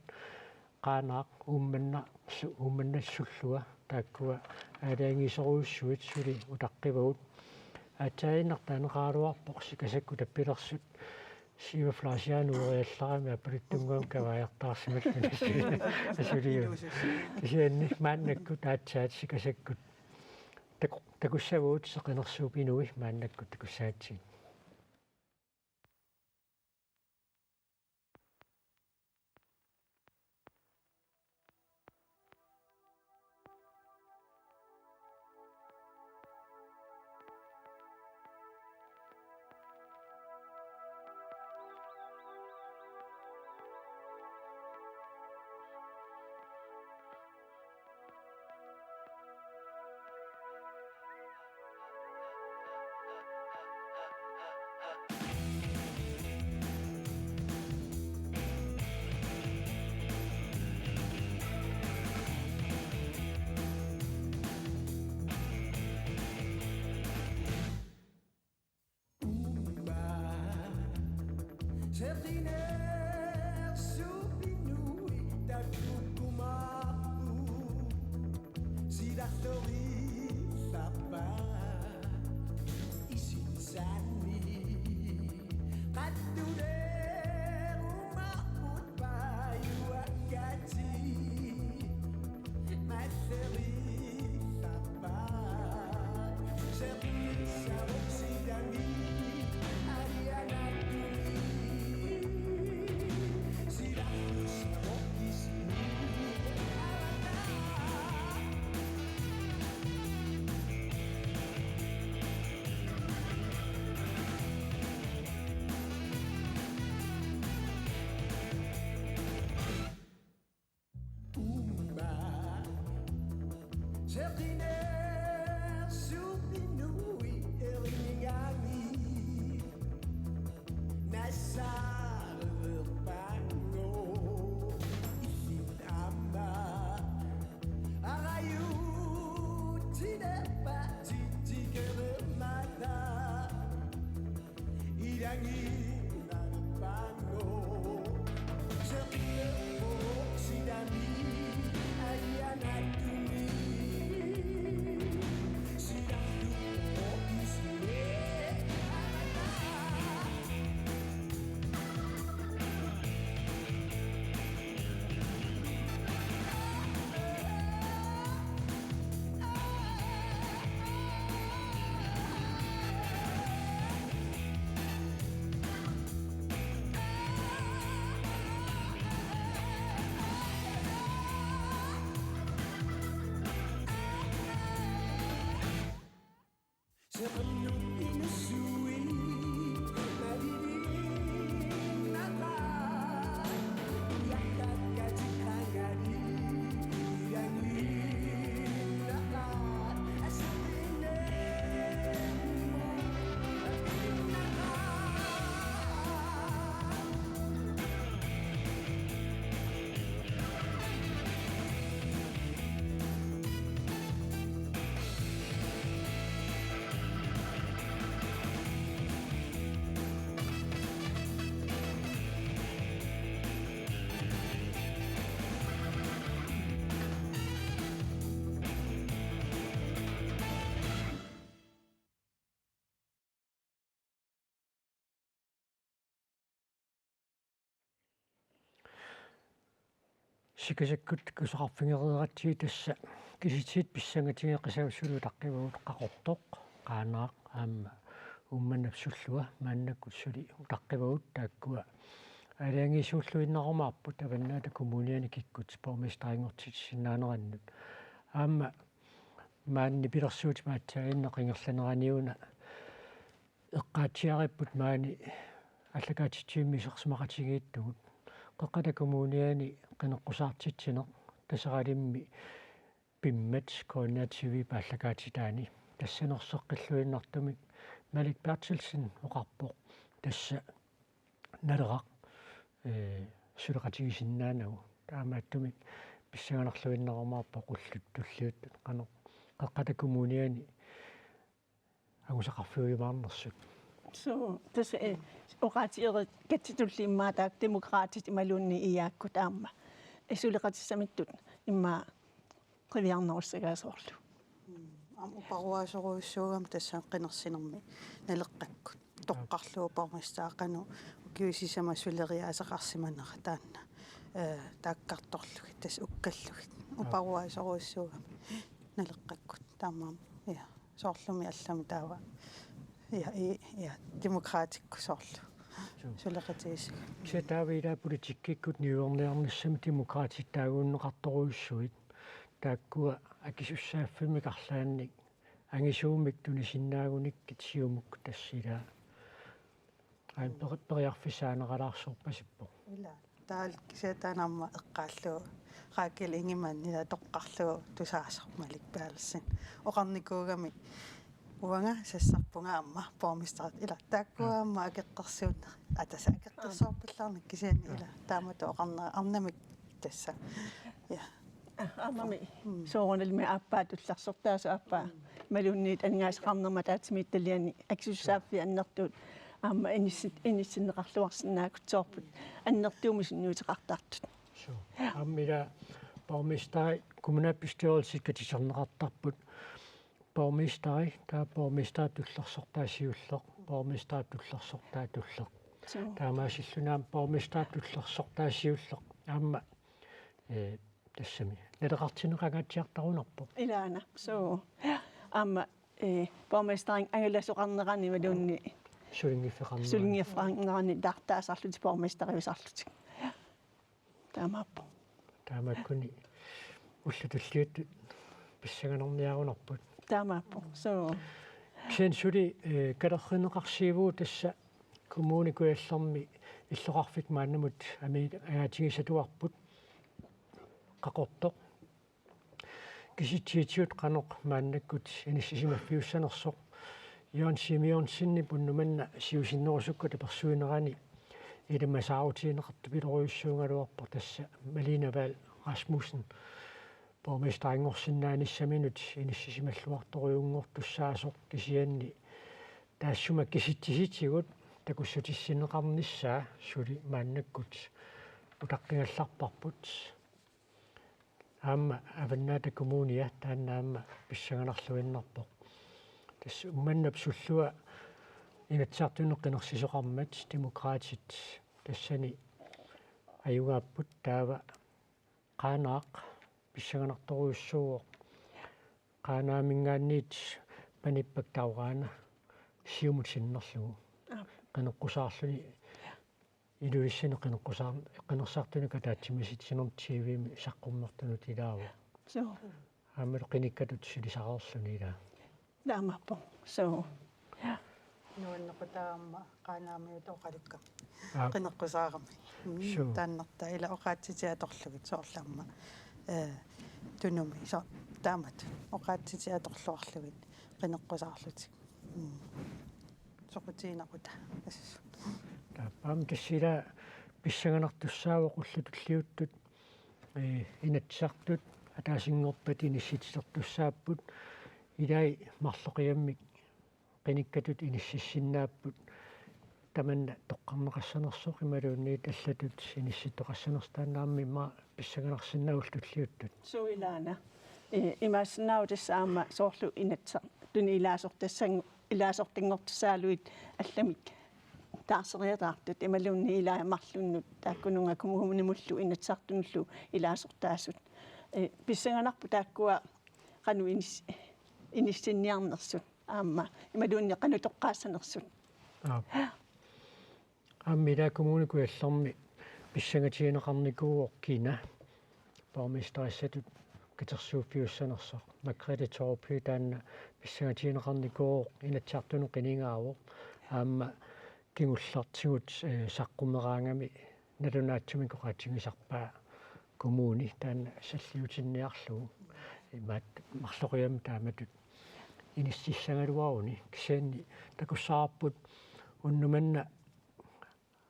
Qaanaaq, Uummannaq, su-, Uummannaq sullua, taakkua aalajangiisorujussuit suli utaqqivagut. Aatsaaginnaq taaneqaraluarpoq sikasakkut tappilersut. Siva Flasian ueriallarami appaluttunnguamik kavaajartaarsimalluni suli-, suliu. Kisianni maannakkut aatsaat sikasakkut taku-, takussavagut, seqinersuup inui maannakkut takussagatsigit. Sikasakkut takkusaqarfigereeratsigit tassa kisitsisit pissangatigeqisagut suli utaqqivagut Qaqortoq, Qaanaaq aamma Uummannap sullua maannakkut suli utaqqivagut taakkua aalajangiisuulluinnarumaarput Avannaata Kommuniani kikkut borgmesterinngortitsisinnaanerannut. Aamma maani nipilersuutit aatsaannguaq ingerlaneraniuna eqqaatsiaripput maani aallakaatitsivimmi isersimaqatigiittugut. Qeqqata Kommuniani qineqqusaartitsineq Taseralimmi pimmat K N R T V-p aallakaatitaani. Tassa nerseqqilluinnartumik Malik Berthelsen oqarpoq tassa Naleraq, ee, suleqatigisinnaanagu. Taamaattumik pissanganarluinnarumaarpoq ullut tulliuttut qanoq Qeqqata Kommuniani angusaqarfiujumaarnersut. Suu, tassa, eh, oqaatigereerakku tulliimmaataaq Demokraatit imaluunniit I A K-kut aamma. Eh, suleqatissamittut immaqa qiviarnerussagaat soorlu. Mm, aamma uparuaasorujussuugami tassa qinersinermi Naleqqakkut. Toqqarlugu borgmesteri qanoq ukiut sisamat suleriaaseqarsimanera taanna. Eh, taakkartorlugit, tassa ukkallugit. Aap. Uparuaasorujussuugami Naleqqakkut. Taamaammat, ja. Soorlumi allami taava. Ja, i-, ja, Demokraatikkut soorlu. Suu. Suleqatigisagut. Kisianni taava ilaa politikkikkut niuerniarnissami Demokraatit taaguunneqartorujussuit. Taakkua akisussaaffimmik arlaannik angisuumik tunisinnaagunikku Siumukkut tassa ilaa. Aamma peri-, periarfissaaneralaarsorpasippoq. Ilaa. Taava kisianni taanna aamma eqqaallugu Rakel Ingemann ilaa toqqarlugu tusaasoq Malik Berthelsen. Oqarnikuugami uanga sassarpunga aamma borgmesterit ilaa. Taakkua aamma akeqqersuunnerit. Aa, tassa akeqqersorpillaarneq kisianni ilaa. Taamatut oqarnera arnamik tassa. Ja. Aammami. Mm. Soorunalimi aappaa tullersortaasoq aappaa. Mm. Imaluunniit aningaasaqarnermut ataatsimiititaliani akisussaaffii annertuut. Aamma inissi-, inissinneqarluarsinnaakkut soorput. Annertuumik sunniuteqartartut. Suu. Ja. Aamma ilaa borgmesteri kommunalbestyrelsit katersorneqartarput. Borgmesteri, taava borgmesterip tullersortaa siulleq, borgmesterip tullersortaa tulleq. Suu. Taamaasilluni aamma borgmesterip tullersortaa siulleq. Aamma, eh, tassami. Naleqartinneqangaatsiartarunarpoq. Ilaana, suu. Aamma, eh, borgmesterinik angalasoqarnerani imaluunniit. Sulinngiffeqarnerani. Sulinngiffeqarnerani taartaasarlutik borgmesteriusarlutik. Taamaappoq. Taamaakkuni ullut tulliuttut pissanganarniarunarput. Taamaappoq. Suu. Kisianni suli, eh, kalerrinneqarsiivugut tassa Kommune Kujallermi illoqarfik maannamut amigaatigisatuarput Qaqortoq. Kisitsisit qanoq maannakkut inissisimaffiussanersoq. Jørgen Simeonsenip unnuk manna siusinnerusukkut apersuinerani ilimasaarutigineqartupilorujussuugaluarpoq, tassa Malene Vahl Rasmussen borgmesterinngorsinnaanissaminut inissisimalluartorujunngortussaasoq, kisianni taassuma kisitsisitigut takussutissinneqarnissaa suli maannakkut utaqqigallarparput. Aamma Avannaata Kommunia taanna aamma pissanganarluinnarpoq. Tassa Uummannap sullua Inatsisartunut qinersisoqarmat Demokraatit tassani ajugaapput, taava Qaanaaq pissanganartorujussuuvoq. Qaanaaminngaanniit Panippaq Tauraana Siumut sinnerlugu. Aap. Qineqqusaarluni Ilulissani qineqqusaar-, qinersisartunut ataatsimiisitsinermut T V-mi saqqummertunut ilaavoq. Suu. Aammalu qinikkatut sulisareerluni ilaa. Taamaappoq. Suu. Ja. Nuannequtaaq aamma Qaanaamiut oqalukkami. Aap. Qineqqusaarami. Mm, suu. Taannartaa ila oqaatsitik atorlugit soorlu aamma. Eh, Tunumi. So, taamatut. Oqaatsitik atorluarlugit. Qineqqusaarlutik. Mm. Soqutiginaqutaaq. Assut. Taava aamma tassa ila pissanganartussaavoq ullut tulliuttut, eh, Inatsisartut ataasinngorpat inissititertussaapput, ilai marloqiammik qinikkatut inississinnaapput, tamanna toqqarneqassanersoq imaluunniit allatut inissittoqassanersoq, taanna aamma immaqa pissanganarsinnaavoq ullut tulliuttut. Suu, ilaana. Eh, imaassinnaavoq tassa aamma soorlu Inatsisartuni ilaasortassan-, ilaasortanngortussaallutik allamik taarseriataartut imaluunniit ilai marlunnut taakkununnga kommunimullu Inatsisartunullu ilaasortaasut. Eh, pissanganarpoq taakkua qanoq inis-, inissinniarnersut aamma imaluunniit qanoq toqqaassanersut. Aap. Aamma ila Kommune Kujallermi pissangatigineqarnikuuvoq kina borgmesterissatut katersuuffiussanersoq. Margrethe Thorup taanna pissangatigineqarnikuuvoq, Inatsisartunut qinigaavoq. Aamma kingullertigut, eh, saqqummeraangami nalunaatsumik oqaatigisarpaa kommuni taanna salliutinniarlugu. Imaattoq marloqiamik taamatut inississagaluaruni, kisianni takussavarput unnuk manna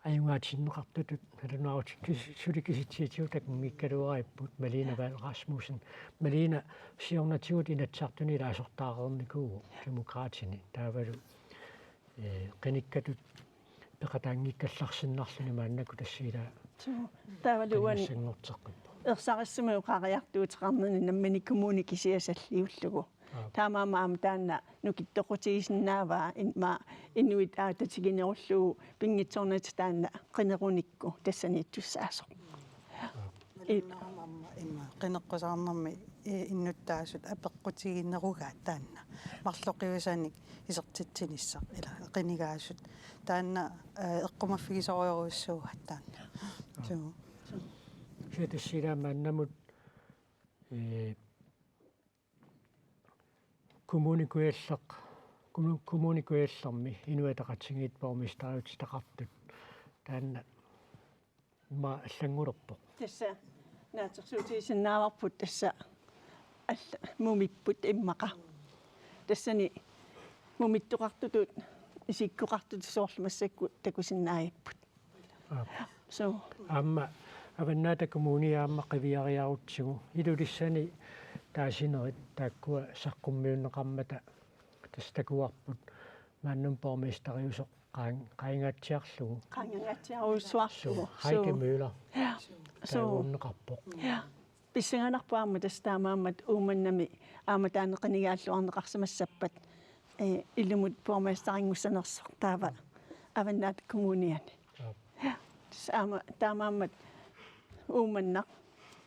ajugaatinneqartutut nalunaarutitut kis-, suli kisitsisitigut takunngikkaluarput, Malene Vahl Rasmussen. Malene siornatigut Inatsisartuni ilaasortaareernikuuvoq Demokraatini. Taavalu, eh, qinikkatut peqataanngikkallarsinnarluni maannakkut tassa ila. Suu. Taavalu uani qinigassanngorteqqippoq. Ersarissumik oqariartuuteqarnini nammineq kommuni kisiat salliullugu. Aap. Taamaammat aamma taanna nukittoqutigisinnaavaa, immaqa inuit aatsitiginerullugu pinngitsoornatik taanna qinerunikku tassaniittussaasoq. Aap. Malunnarama aamma immaqa qineqqusaarnermi, eh, innuttaasut apeqqutiginerugaat taanna. Marloqiusanik isertitsinissaq ila qinigaasut. Taanna, eh, eqqumaffigisorujorujussuugaat taanna. Aap. Suu. Kisianni tassa ila maannamut, eh, Kommune Kujalleq, Kommu-, Kommune Kujallermi Inuit Ataqatigiit borgmesteriutitaqartut taanna immaqa allanngulerpoq. Tassa naatsorsuutigisinnaavarput tassa alla-, mumipput immaqa. Tassani mumittoqartutut isikkoqartutut soorlu massakkut takusinnaagipput. Aap. Suu. Aamma Avannaata Kommunia aamma qiviariarutsigu Ilulissani taasinerit taakkua saqqummiunneqarmata tassa takuarput maannamut borgmesteriusoq qaa-, qaangaatsiarlugu. Qaangaatsiarujussuarlugu. Suu, Heike Møller. Ja. Suu. Taaguunneqarpoq. Ja. Pissanganarpoq aamma tassa taamaammat Uummannami aamma taanna qinigaalluarneqarsimassappat, eh, ilumut borgmesterinngussanersoq taava Avannaata Kommuniani. Aap. Ja, tassa aamma taamaammat Uummannaq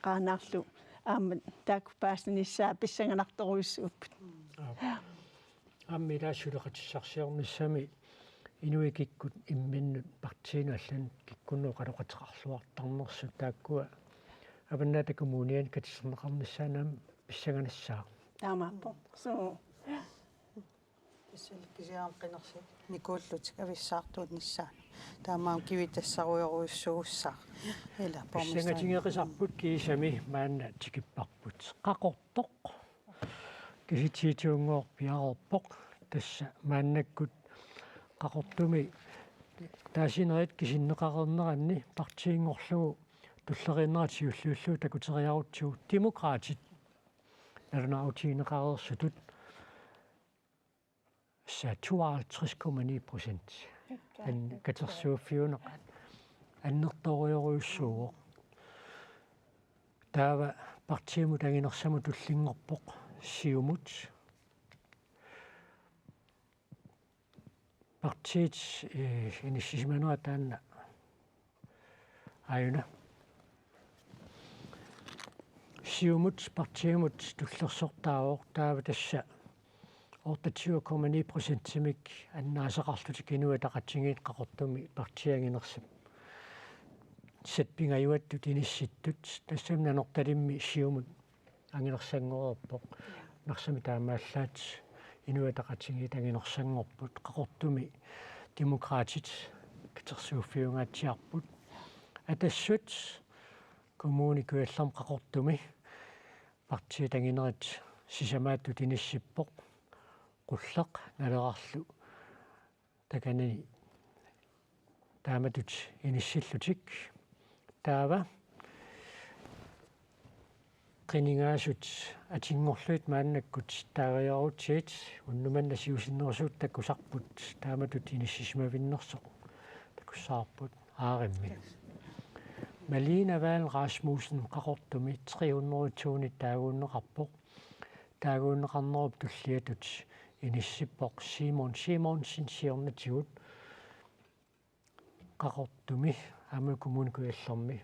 Qaanaarlu aamma taakku paasinissaat pissanganartorujussuupput. Aap. Ja. Aamma ila suleqatissarsiornissami inuit kikkut imminnut partiinut allanut kikkunnut oqaloqateqarluartarnersut taakkua Avannaata Kommuniani katersorneqarnissaannut aamma pissanganassaaq. Taamaappoq. Suu. Tassa kisianni qinersinikuullutik avissaartuunnissaannut. Taamaammat kivitassarujorujussuussaaq. Ila borgmesteri. Pissangatigeqisarput kiisami maanna tikipparput. Qaqortoq. Kisitsisitigunngooq piareerpoq. Tassa maannakkut Qaqortumi Taasinerit kisinneqareerneranni partiinngorlugu tulleriinnerat siulliullugu takuteriarutsigu Demokraatit nalunaarutigineqareersutut, assa tooghalvtreds komma ni procent an-, katersuuffiuneq annertoorujorujussuuvoq. Taava partiimut anginersamut tullinngorpoq Siumut. Partiit, eh, inissisimanera taanna aajuna. Siumut partiimut tullersortaavoq, taava tassa otteogtyve komma ni procentimik annaasaqarlutik Inuit Ataqatigiit Qaqortumi partiit anginersat. Tassa pingajuattut inissittut, tassami Nanortalimmi Siumut anginersanngoreerpoq. Narsami taamaallaat Inuit Ataqatigiit anginersanngorput, Qaqortumi Demokraatit katersuuffiungaatsiarput. Atassut Kommune Kujallermi Qaqortumi partiit anginerit sisamaattut inissippoq, Qulleq, Nalerarlu takanani taamatut inissillutik. Taava qinigaasut atinngorlugit maannakkut taagariarutsigit unnuk manna siusinnerusukkut takusarput taamatut inissisimavinnersoq, takussavarput Aarimmi. Malene Vahl Rasmussen Qaqortumi tre hundrede tusind taaguunneqarpoq. Taaguunneqarnerup tulliatut inissippoq Simon Simonsen siornatigut, Qaqortumi aamma Kommune Kujallermi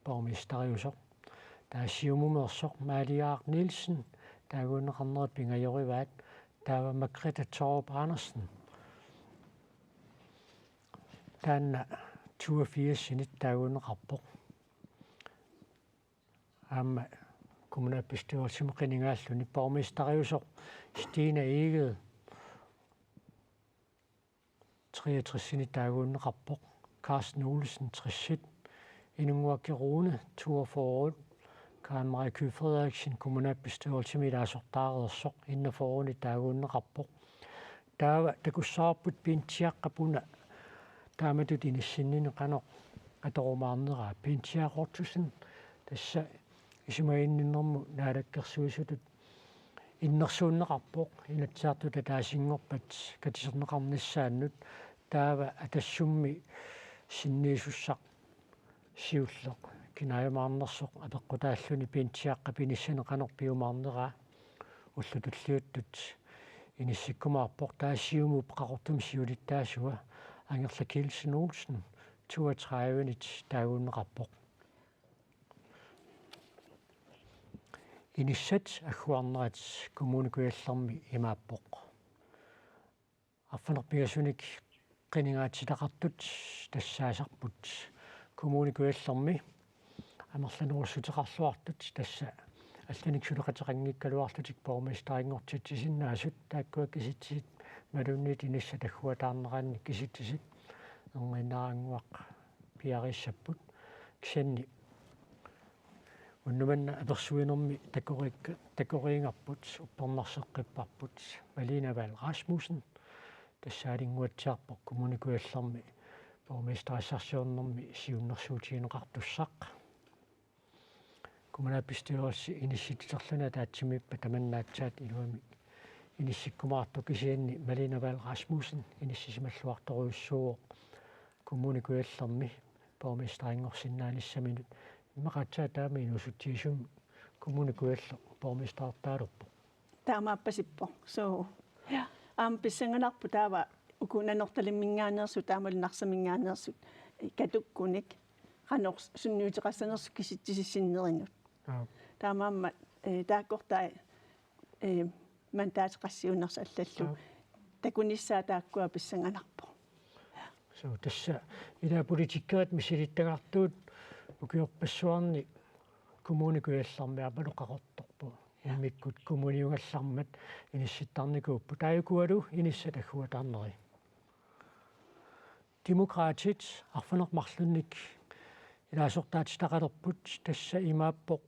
borgmesteriusoq. Taava Siumumeersoq Maaliaaq Nielsen taaguunneqarnerat pingajorivaat, taava Margrethe Thorup Andersen taanna toogfirsinit taaguunneqarpoq. Aamma kommunalbestyrelsimi qinigaalluni borgmesteriusoq Stine Egede treogtresinit taaguunneqarpoq, Carsten Olsen tresit, Inunnguaq Rune toogfyrre, Karen Marie Kyed Frederiksen kommunalbestyrelsimi ilaasortaareersoq enogfyrrenit taaguunneqarpoq. Taava takussavarput Bentiaqqap una taamatut inissinnini qanoq atorumaarneraa. Bentiaq Ottosen tassa isumaginninnermut naalakkersuisutut innersuunneqarpoq Inatsisartut ataasinngorpat katersorneqarnissaannut, taava Atassummi sinniisussaq siulleq kinaajumaarnersoq apeqqutaalluni Bentiaqqap inissani qanoq piumaarneraa ullut tulliuttut inissikkumaarpoq. Taava Siumup Qaqortumi siulittaasua Angerlaq Kielsen Olsen toogtredivenit taaguunneqarpoq. Inissat agguarnerat Kommune Kujallermi imaappoq. Arfineq-pingasunik qinigaatsitaqartut tassaasarput Kommune Kujallermi amerlanerussuteqarluartut, tassa allanik suleqateqanngikkaluarlutik borgmesterinngortitsisinnaasut, taakkua kisitsisit imaluunniit inissat agguataarneranni kisitsisit erniinnarannguaq piareersapput. Kisianni unnuk manna apersuinermi takoriikka-, takoriigarput, uppernarseqqipparput Malene Vahl Rasmussen, tassaalinnguatsiarpoq Kommune Kujallermi borgmesterissarsiornermi siunnersuutigineqartussaq. Kommunalbestyrelse inissititerluni ataatsimiippat tamanna aatsaat iluamik inissikkumaartoq, kisianni Malene Vahl Rasmussen inissisimalluartorujussuuvoq Kommune Kujallermi borgmesterinngorsinnaanissaminut. Immaqa aatsaat taama inuussutsigisumik Kommune Kujalleq borgmesterertaalerpoq. Taamaappasippoq. Suu. Ja. Aamma pissanganarpoq taava uku Nanortalimminngaanneersut taamalu Narsaminngaanneersut katukkunik qanoq sunniuteqassanersut kisitsisissinnerinut. Aap. Taamaammat, eh, taakkortai, eh, mandaatit qassiunersut allallu. Aap. Takunissaa taakkua pissanganarpoq. Suu, tassa ila politikerit misilittagartuut ukiorpassuarni Kommune Kujallermi aammalu Qaqortorput. Ja. Immikkut kommuniugallarmat inissittarnikuupput. Taakkua inissat agguataarneri. Demokraatit arfineq-marlunnik ilaasortaatitaqalerput, tassa imaappoq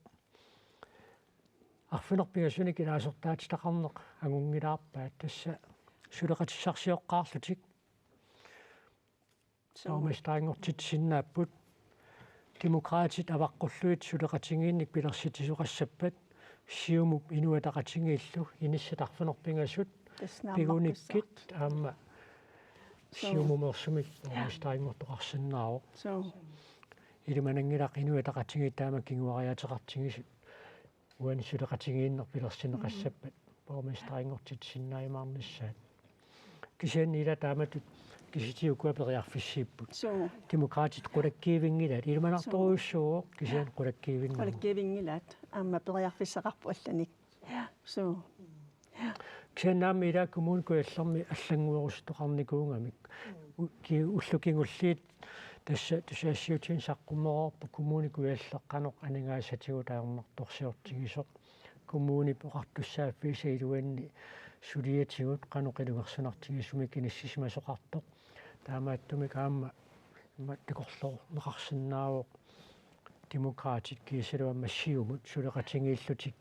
arfineq-pingasunik ilaasortaatitaqarneq angunngilaarpaat, tassa suleqatissarsioqqaarlutik. Borgmesterinngortitsisinnaapput. Demokraatit avaqqullugit suleqatigiinnik pilersitsisoqassappat, Siumup Inuit Ataqatigiillu inissat arfineq-pingasut pigunikkit aamma Siumumeersumik borgmesterinngortoqarsinnaavoq. Ilimananngilaq Inuit Ataqatigiit taama kinguariaateqartigisut uani suleqatigiinneq pilersinneqassappat borgmesterinngortitsisinnaajumaarnissaat. Kisianni ila taamatut kisitsisit ukua periarfissiipput. Demokraatit qulakkiivinngilaat, ilimanartorujussuuvoq kisianni qulakkiivinngilaat. Qulakkiivinngilaat aamma periarfissaqarpoq allanik. Kisianni aamma ila Kommune Kujallermi allannguerusutoqarnikuugamik. U-, ki-, ullut kingulliit tassa tusagassiuutitigut saqqummereerpoq Kommune Kujalleq qanoq aningaasatigut ajornartorsiortigisoq. Kommunip oqartussaaffiisa iluanni suliatigut qanoq ilungersunartigisumik inissisimasoqartoq. Taamaattumik aamma, aamma takorloorneqarsinnaavoq Demokraatit kiisalu aamma Siumut suleqatigiillutik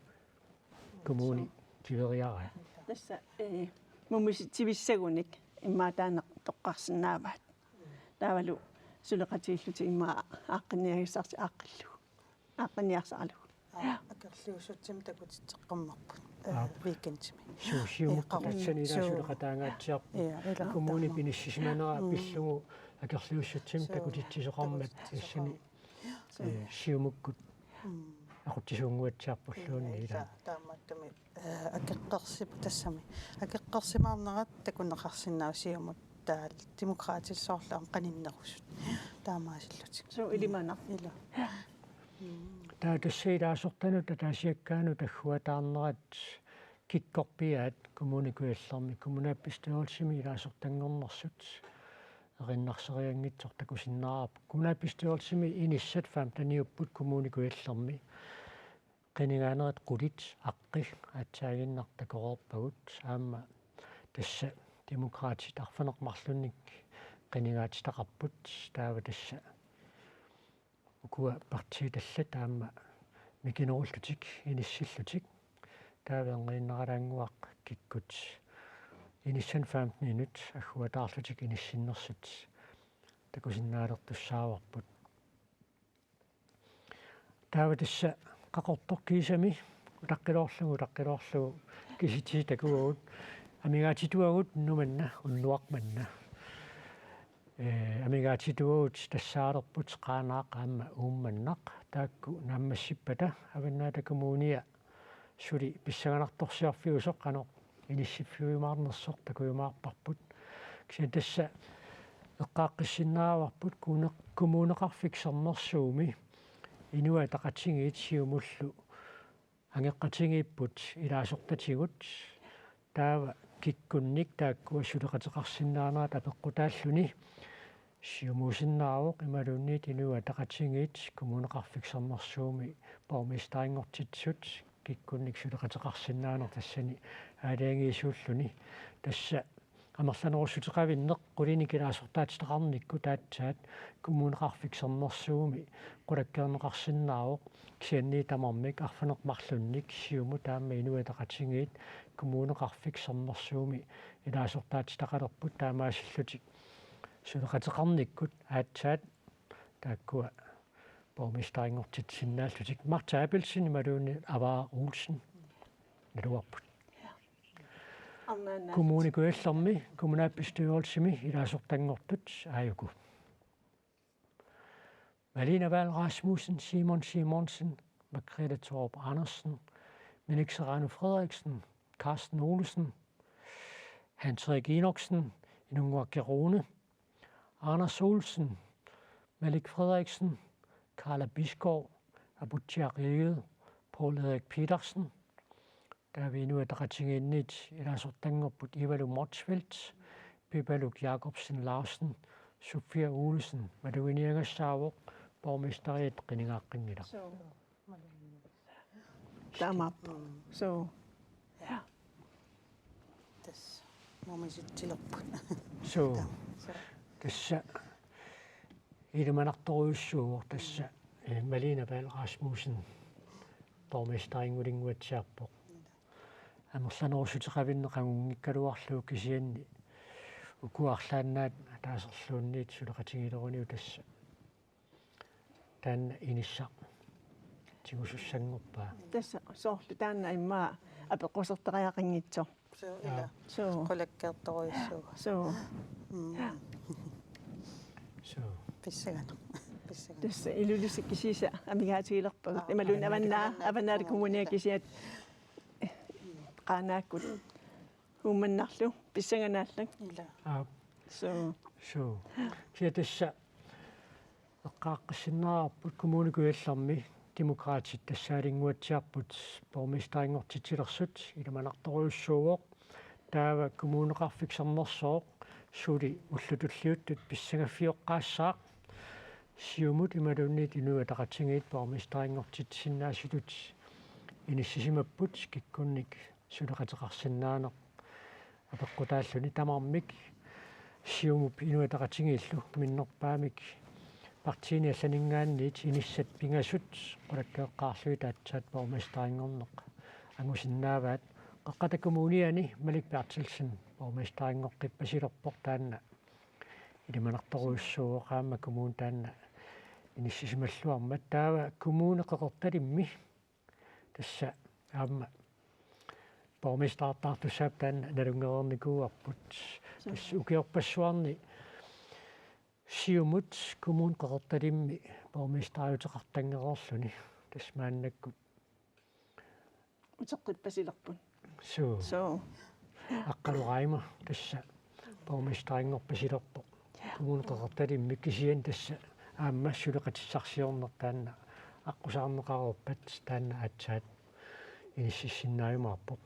kommuni kiveriaraat. Tassa, eh, mumisitsivissagunik immaqa taanna toqqarsinnaavaat. Taavalu suleqatigiillutik immaqa aaqqinniagassarsi aaqqillugu. Aaqqinniarsaralugu. Akerliussutsimik takutitseqqammerput. Eh, weekendimi. Suu, Siumukkut tassani ila suleqataangaatsiarput. Kommunip inissisimanera pillugu akerliussutsimik takutitsisoqarmat tassani, eh, Siumukkut aqutsisuunnguatsiarpulluunniit ila. Taamaattumik, eh, akeqqersip-, tassami. Akeqqersimaarnerat takuneqarsinnaavoq Siumut taavalu Demokraatit soorlu aamma qaninnerusut. Taamaasillutik. Suu, ilimanaq. Ila. Taava tassa ilaasortanut ataasiakkaanut agguataarnerat kikkorpiaat Kommune Kujallermi kommunalbestyrelsimi ilaasortanngornersut erinnarserianngitsoq takusinnaavarput. Kommunalbestyrelsimi inissat femteniupput Kommune Kujallermi. Qinigaanerit qulit aqqi aatsaaginnaq takoreerpagut aamma tassa Demokraatit arfineq-marlunnik qinigaatitaqarput taava tassa ukua partiit allat aamma mikinerullutik inissillutik taava erniinnaralaannguaq kikkut inissanik femteninut agguataarlutik inissinnersut takusinnaalertussaavarput. Taava tassa Qaqortoq kiisami utaqqiloorlugu, utaqqiloorlugu kisitsisit takuagut, amigaatituagut Numanna, unnuaq manna. Eh, amigaatituagut tassaalerput Qaanaaq aamma Uummannaq, taakku naammassippata Avannaata Kommunia suli pissanganartorsiorfiusoq qanoq inissiffiujumaarnersoq takujumaarparput. Kisianni tassa eqqaaqqissinnaagaluarparput kommune-, Kommuneqarfik Sermersuumi Inuit Ataqatigiit Siumullu angeqqatigiipput ilaasortatigut taava kikkunnik taakkua suleqateqarsinnaanerat apeqqutaalluni. Siumuusinnaavoq imaluunniit Inuit Ataqatigiit Kommuneqarfik Sermersuumi borgmesterinngortitsisut kikkunnik suleqateqarsinnaaneq tassani aalajangiisuulluni. Tassa amerlanerussuteqavinneq qulinik ilaasortaatitaqarnikkut aatsaat Kommuneqarfik Sermersuumi qulakkeerneqarsinnaavoq kisianni tamarmik arfineq-marlunnik Siumut aamma Inuit Ataqatigiit Kommuneqarfik Sermersuumi ilaasortaatitaqalerput taamaasillutik suleqateqarnikkut aatsaat taakkua borgmesterinngortitsisinnaallutik. Martha Abelsen imaluunniit Avaa Olsen naluarput. Arnaannaat. Kommune Kujallermi kommunalbestyrelsimi ilaasortanngortut aajuku: Malene Vahl Rasmussen, Simon Simonsen, Margrethe Thorup Andersen, Minik Serrano Frederiksen, Carsten Olsen, Hans Erik Enoksen, Inunnguaq Rune, Anders Olsen, Malik Frederiksen, Karla Bisgaard, Aputsiaq Egede, Poul Erik Petersen, taava Inuit Ataqatigiinniit ilaasortanngorput Ivalu Motzfeldt, Pipaluk Jakobsen Larsen, Sofia Olsen, maluginiagassaavoq borgmesteriat qinigaaqqinngilaq. Suu. Taamaappoq. Suu. Ja. Tassa mumisitsilerput. Suu. Taama. Suu. Tassa ilimanartorujussuuvoq tassa, eh, Malene Vahl Rasmussen borgmesterinngulinnguatsiarpoq. Amerlanerussuteqavinneq angunngikkaluarlugu kisianni Uku arlaannaat ataaserluunniit suleqatigiileruniuk tassa taanna inissaq tigusussanngorpaa. Tassa soorlu taanna immaqa apeqqusertariaqanngitsoq. Suu, ila. Suu. Qulakkeertorujussuuvoq. Suu. Mm. Suu. Pissanganaq. Pissanganaq. Tassa Ilulissat kisiisa amigaatigilerpagut. Aa. Imaluunniit Avannaata, Avannaata Avannaata Kommunia Kommunia. Kisiat Qaanaakkut. Uummannarlu pissanganaq aallak. Ila. Aap. Suu. Suu. Kisianni tassa eqqaaqqissinnaarput Kommune Kujallermi Demokraatit tassaalinnguatsiarput borgmesterinngortitsilersut ilimanartorujussuuvoq. Taava Kommuneqarfik Sermersooq suli ullut tulliuttut pissangaffioqqaassaaq. Siumut imaluunniit Inuit Ataqatigiit borgmesterinngortitsisinnaasutut inissisimapput kikkunnik suleqateqarsinnaaneq apeqqutaalluni tamarmik Siumup Inuit Ataqatigiillu minnerpaamik partiini allaninngaanniit inissat pingasut qulakkeeqqaarlugit aatsaat borgmesterinngorneq angusinnaavaat. Qeqqata Kommuniani Malik Berthelsen borgmesterinngortippasilerpoq, taanna ilimanartorujussuuvoq aamma kommuni taanna inissisimalluarmat. Taava Kommune Qeqertalimmi tassa aamma borgmestertaartussaapput taanna nalunngereernikuuarput. Suu. Tassa ukiorpassuarni Siumut Kommune Qeqertalimmi borgmesteriuteqartanngereerluni. Tassa maannakkut uteqqippasilerput. Suu. Suu. Aqqaluk Reimer tassa borgmesterinngorpasilerpoq. Kommune Qeqertalimmi, kisianni tassa aamma suleqatissarsiorneq taanna aqqusaarneqareerpat taanna aatsaat inississinnaajumaarpoq.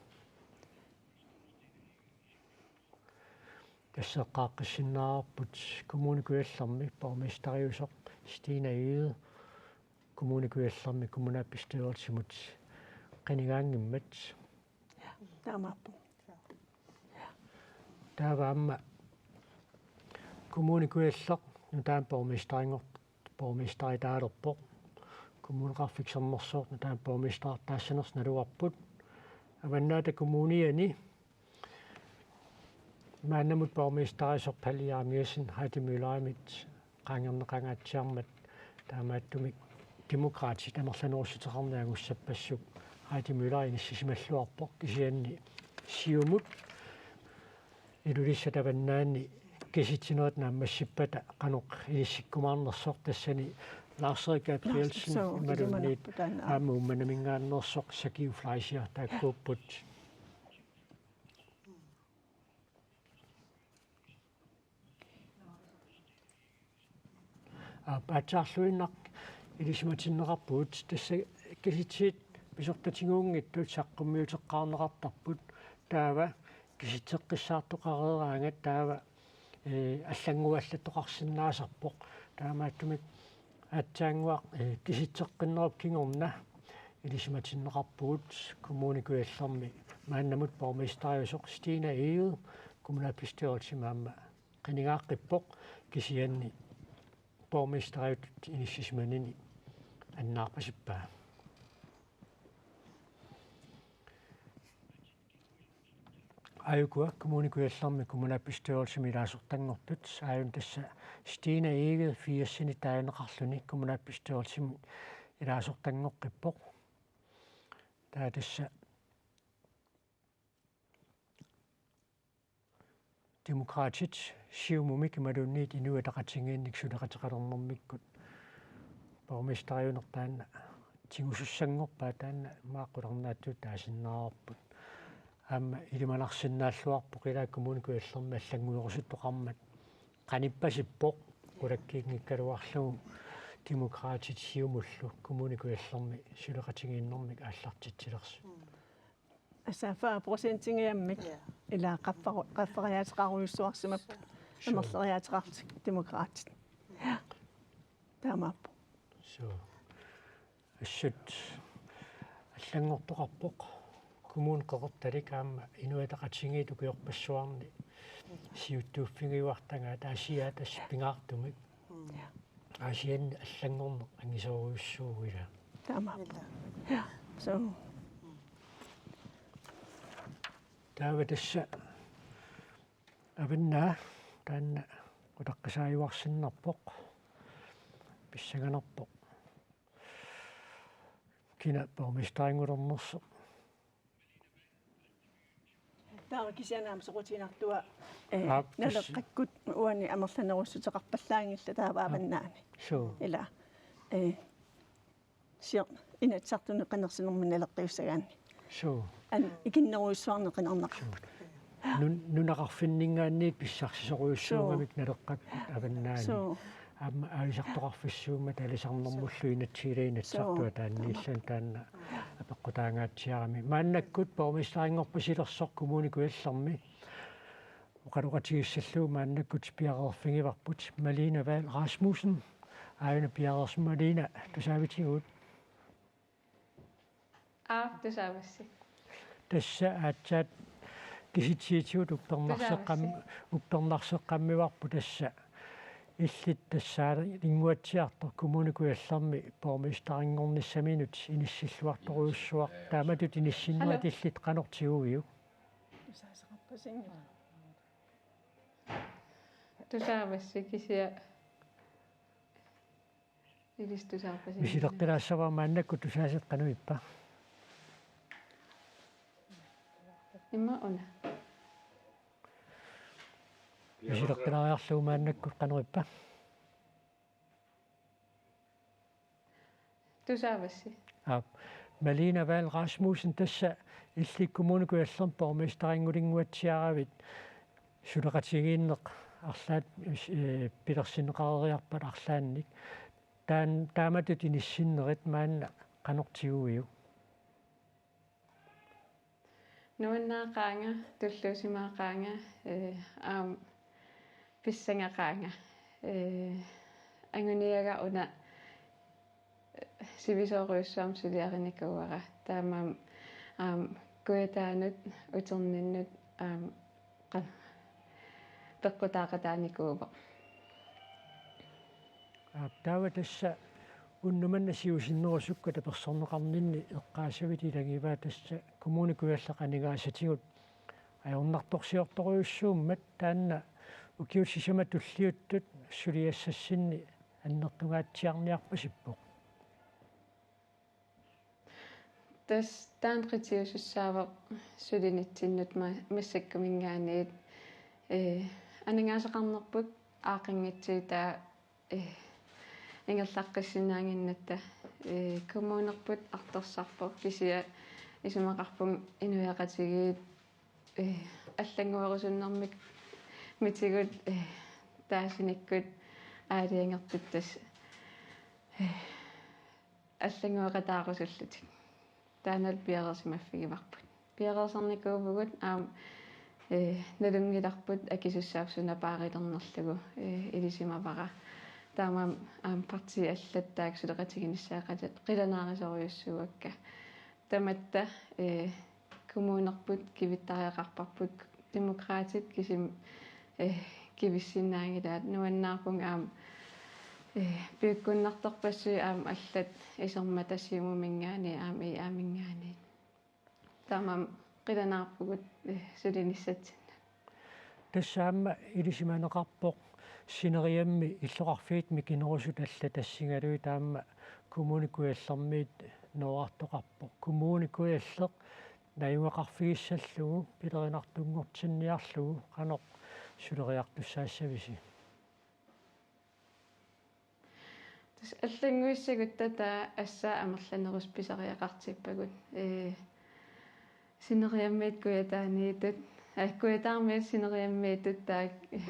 Tassa eqqaaqqissinnaarput Kommune Kujallermi borgmesteriusoq Stine Egede Kommune Kujallermi kommunalbestyrelsimut qinigaanngimmat. Taamaappoq. Taava aamma Kommune Kujalleq nutaamik borgmesterinngor-, borgmesteritaalerpoq. Kommuneqarfik Sermersooq nutaamik borgmestertaassanersoq naluarput. Avannaata Kommuniani maannamut borgmesteriusoq Palle Jeremiassen Heidi Møllerimit qaangerneqangaatsiarmat, taamaattumik Demokraatit amerlanerussuteqarneq angussappassuk Heidi Møller inissisimalluarpoq. Kisianni Siumut Ilulissat Avannaani kisitsinerit naammassippata qanoq inissikkumaarnersoq, tassani Lars-Erik Gabrielsen Lars-, suu, imaluunniit ilimanarpoq taanna. Aamma Uummannaminngaanneersoq Saki Fleischer taakkuupput. Aap, aatsaarluinnaq ilisimatinneqarpugut, tassa kisitsisit pisortatiguunngitsut saqqummiuteqqaarneqartarput, taava kisitseqqissaartoqareeraangat taava, ee, allannguallattoqarsinnaasarpoq. Taamaattumik aatsaannguaq, ee, kisitseqqinnerup kingorna ilisimatinneqarpugut Kommune Kujallermi maannamut borgmesteriusoq Stine Egede kommunalbestyrelsimi aamma qinigaaqqippoq, kisianni borgmesteriutut inissisimanini annaarpasippaa. Aajukua Kommune Kujallermi kommunalbestyrelsimi ilaasortanngortut, aajuna tassa Stine Egede firsinit taaneqarluni kommunalbestyrelsimi ilaasortanngoqqippoq. Taava tassa Demokraatit Siumumik imaluunniit Inuit Ataqatigiinnik suleqateqalernermikkut borgmesteriuneq taanna tigusussanngorpaa, taanna maani qularnaatsutut taasinnaavarput. Aamma ilimanarsinnaalluarpoq, ilaa, Kommune Kujallermi allannguerusuttoqarmat qanippasippoq qulakkiinngikkaluarlugu Demokraatit Siumullu Kommune Kujallermi suleqatigiinnermik aallartitsilersut. Mm. Tassa fyrre procentigiammik. Ja. Ilaa qaffaru-, qaffariaateqarujussuarsimapput. Suu. Amerleriaateqarlutik Demokraatit. Ja. Taamaappoq. Suu. Assut allanngortoqarpoq. Kommune Qeqertalik aamma Inuit Ataqatigiit ukiorpassuarni siuttuuffigiuartagaat, Aasiaat tassa pingaartumik. Mm. Ja. Aasianni allanngorneq angisoorujussuuvoq, ilaa. Taamaappoq. Ilaa. Ja. Suu. Taava tassa Avannaa Taanna utaqqisaajuarsinnarpoq, pissanganarpoq. Kina borgmesterinngulernersoq? Taava kisianni aamma soqutiginartua, eh, Aap, tas- Naleqqakkut uani amerlanerussuteqarpallaanngillat taava Aap. Avannaani. Suu. Ila, eh, sio, Inatsisartuni qinersinermi naleqqiussagaanni. Suu. An ikinnerujussuarnik qinerneqarput. Nun-, nunaqarfinninngaanniit pissarsisorujussuugamik Suu. Naleqqakkut Avannaani. Suu. Aamma aalisartoqarfissuummat aalisarnermullu Suu. Inatsisiliinnartartua Suu. Taanniillan taanna apeqqutaangaatsiarami. Maannakkut borgmesterinngorpasilersoq Kommune Kujallermi oqaloqatigissallugu maannakkut piareerfigivarput Malene Vahl Rasmussen. Aajuna piareersimavoq Malene, tusaavitigut? Aap, tusaavassi. Tassa aatsaat kisitsiitigut uppernarseqqam-, Tusaavassi. Uppernarseqqammivarput tassa. Illit tassaalinnguatsiartoq Kommune Kujallermi borgmesterinngornissaminut inissilluartorujussuaq taamatut inissinnerit Hallo. Illit qanoq tiguviuk? Tusaavassi kisianni. Ilissi tusaavassi. Misileqqilaassavara maannakkut tusaasat qanoq ippa? Immaqa una. Misileqqilaariarlugu maannakkut qanoq ippa? Tusaavassi. Aap. Malene Vahl Rasmussen, tassa illit Kommune Kujallermi borgmesterinngulinnguatsiaravit suleqatigiinneq arlaat, eh, pilersinneqareeriarpat arlaannik. Taan-, taamatut inissinnerit maanna qanoq tiguviuk? Nuannaaqaanga, tulluusimaaqaanga, eh, aamma pissangaqaanga. Eh, anguniagaq una, eh, sivisoorujussuarmik suliarinikuuara. Taamaammat aamma Kujataanut, uterninnut, aamma qa-, peqqutaaqataanikuuvoq. Aap, taava tassa unnuk manna siusinnerusukkut tapersersorneqarninni eqqaasavit ilagivaa tassa Kommune Kujalleq aningaasatigut ajornartorsiortorujussuummat taanna ukiut sisamat tulliuttut suliassassinni annertungaatsiarniarpasippoq. Tassa taanna qitiusussaavoq sulinitsinnut ma-, massakkuminngaanniit, eh, aningaasaqarnerput aaqqinngitsuutaa, eh, ingerlaqqissinnaannginnatta, eh, kommunerput artorsarpoq kisianni isumaqarpunga inuiaqatigiit, eh, allannguerusunnermik mitigut, eh, taasinikkut aalajangertut tassa, eh, allanngueqataarusullutik. Taannalu piareersimaffigivarput. Piareersarnikuuvugut aamma, eh, nalunngilarput akisussaaffik suna paarilernerlugu, eh, ilisimavara. Taamaammat aamma partiit allat taakku suleqatiginissaat qila-, qilanaarisorujussuuakka. Tamatta, eh, kommunerput kivittariaqarparput, Demokraatit kisimi, eh, kivissinnaanngilaat, nuannaarpunga aamma, eh, piukkunnartorpassuit aamma allat isermata Siumuminngaanniit aamma I A-minngaanniit. Taamaammat qilanaarpugut, eh, sulinissatsinnut. Tassa aamma ilisimaneqarpoq sineriammi illoqarfiit mikinerusut allat tassigalugit aamma Kommune Kujallermiit noorartoqarpoq. Kommune Kujalleq najugaqarfigissallugu pilerinartunngortinniarlugu qanoq suleriartussaassavisi? Tassa allannguissagutta taava assaat amerlanerusoq pisariaqartippagut. Ee, sineriammiit Kujataaniittut, aa, Kujataarmiit sineriammiittut taakku, ee,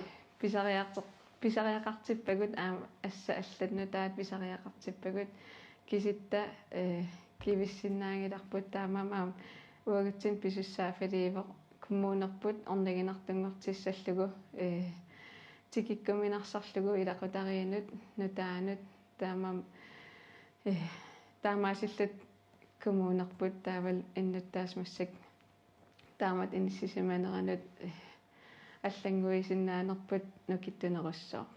pisariaqar-, pisariaqartippagut aamma assat allanut taava pisariaqartippagut. Kisitta, ee, kivissinnaanngilarput taamaammat aamma uagutsinnut pisussaaffiliivoq kommunerput orniginartunngortissallugu, ee, tikikkuminarsarlugu ilaqutariinnut, nutaanut, taamaammat, ee, taamaasilluta kommunerput taavalu innuttaasut massakkut taamatut inissisimaneranut, ee, allannguisinnaanerput nukittunerussaaq.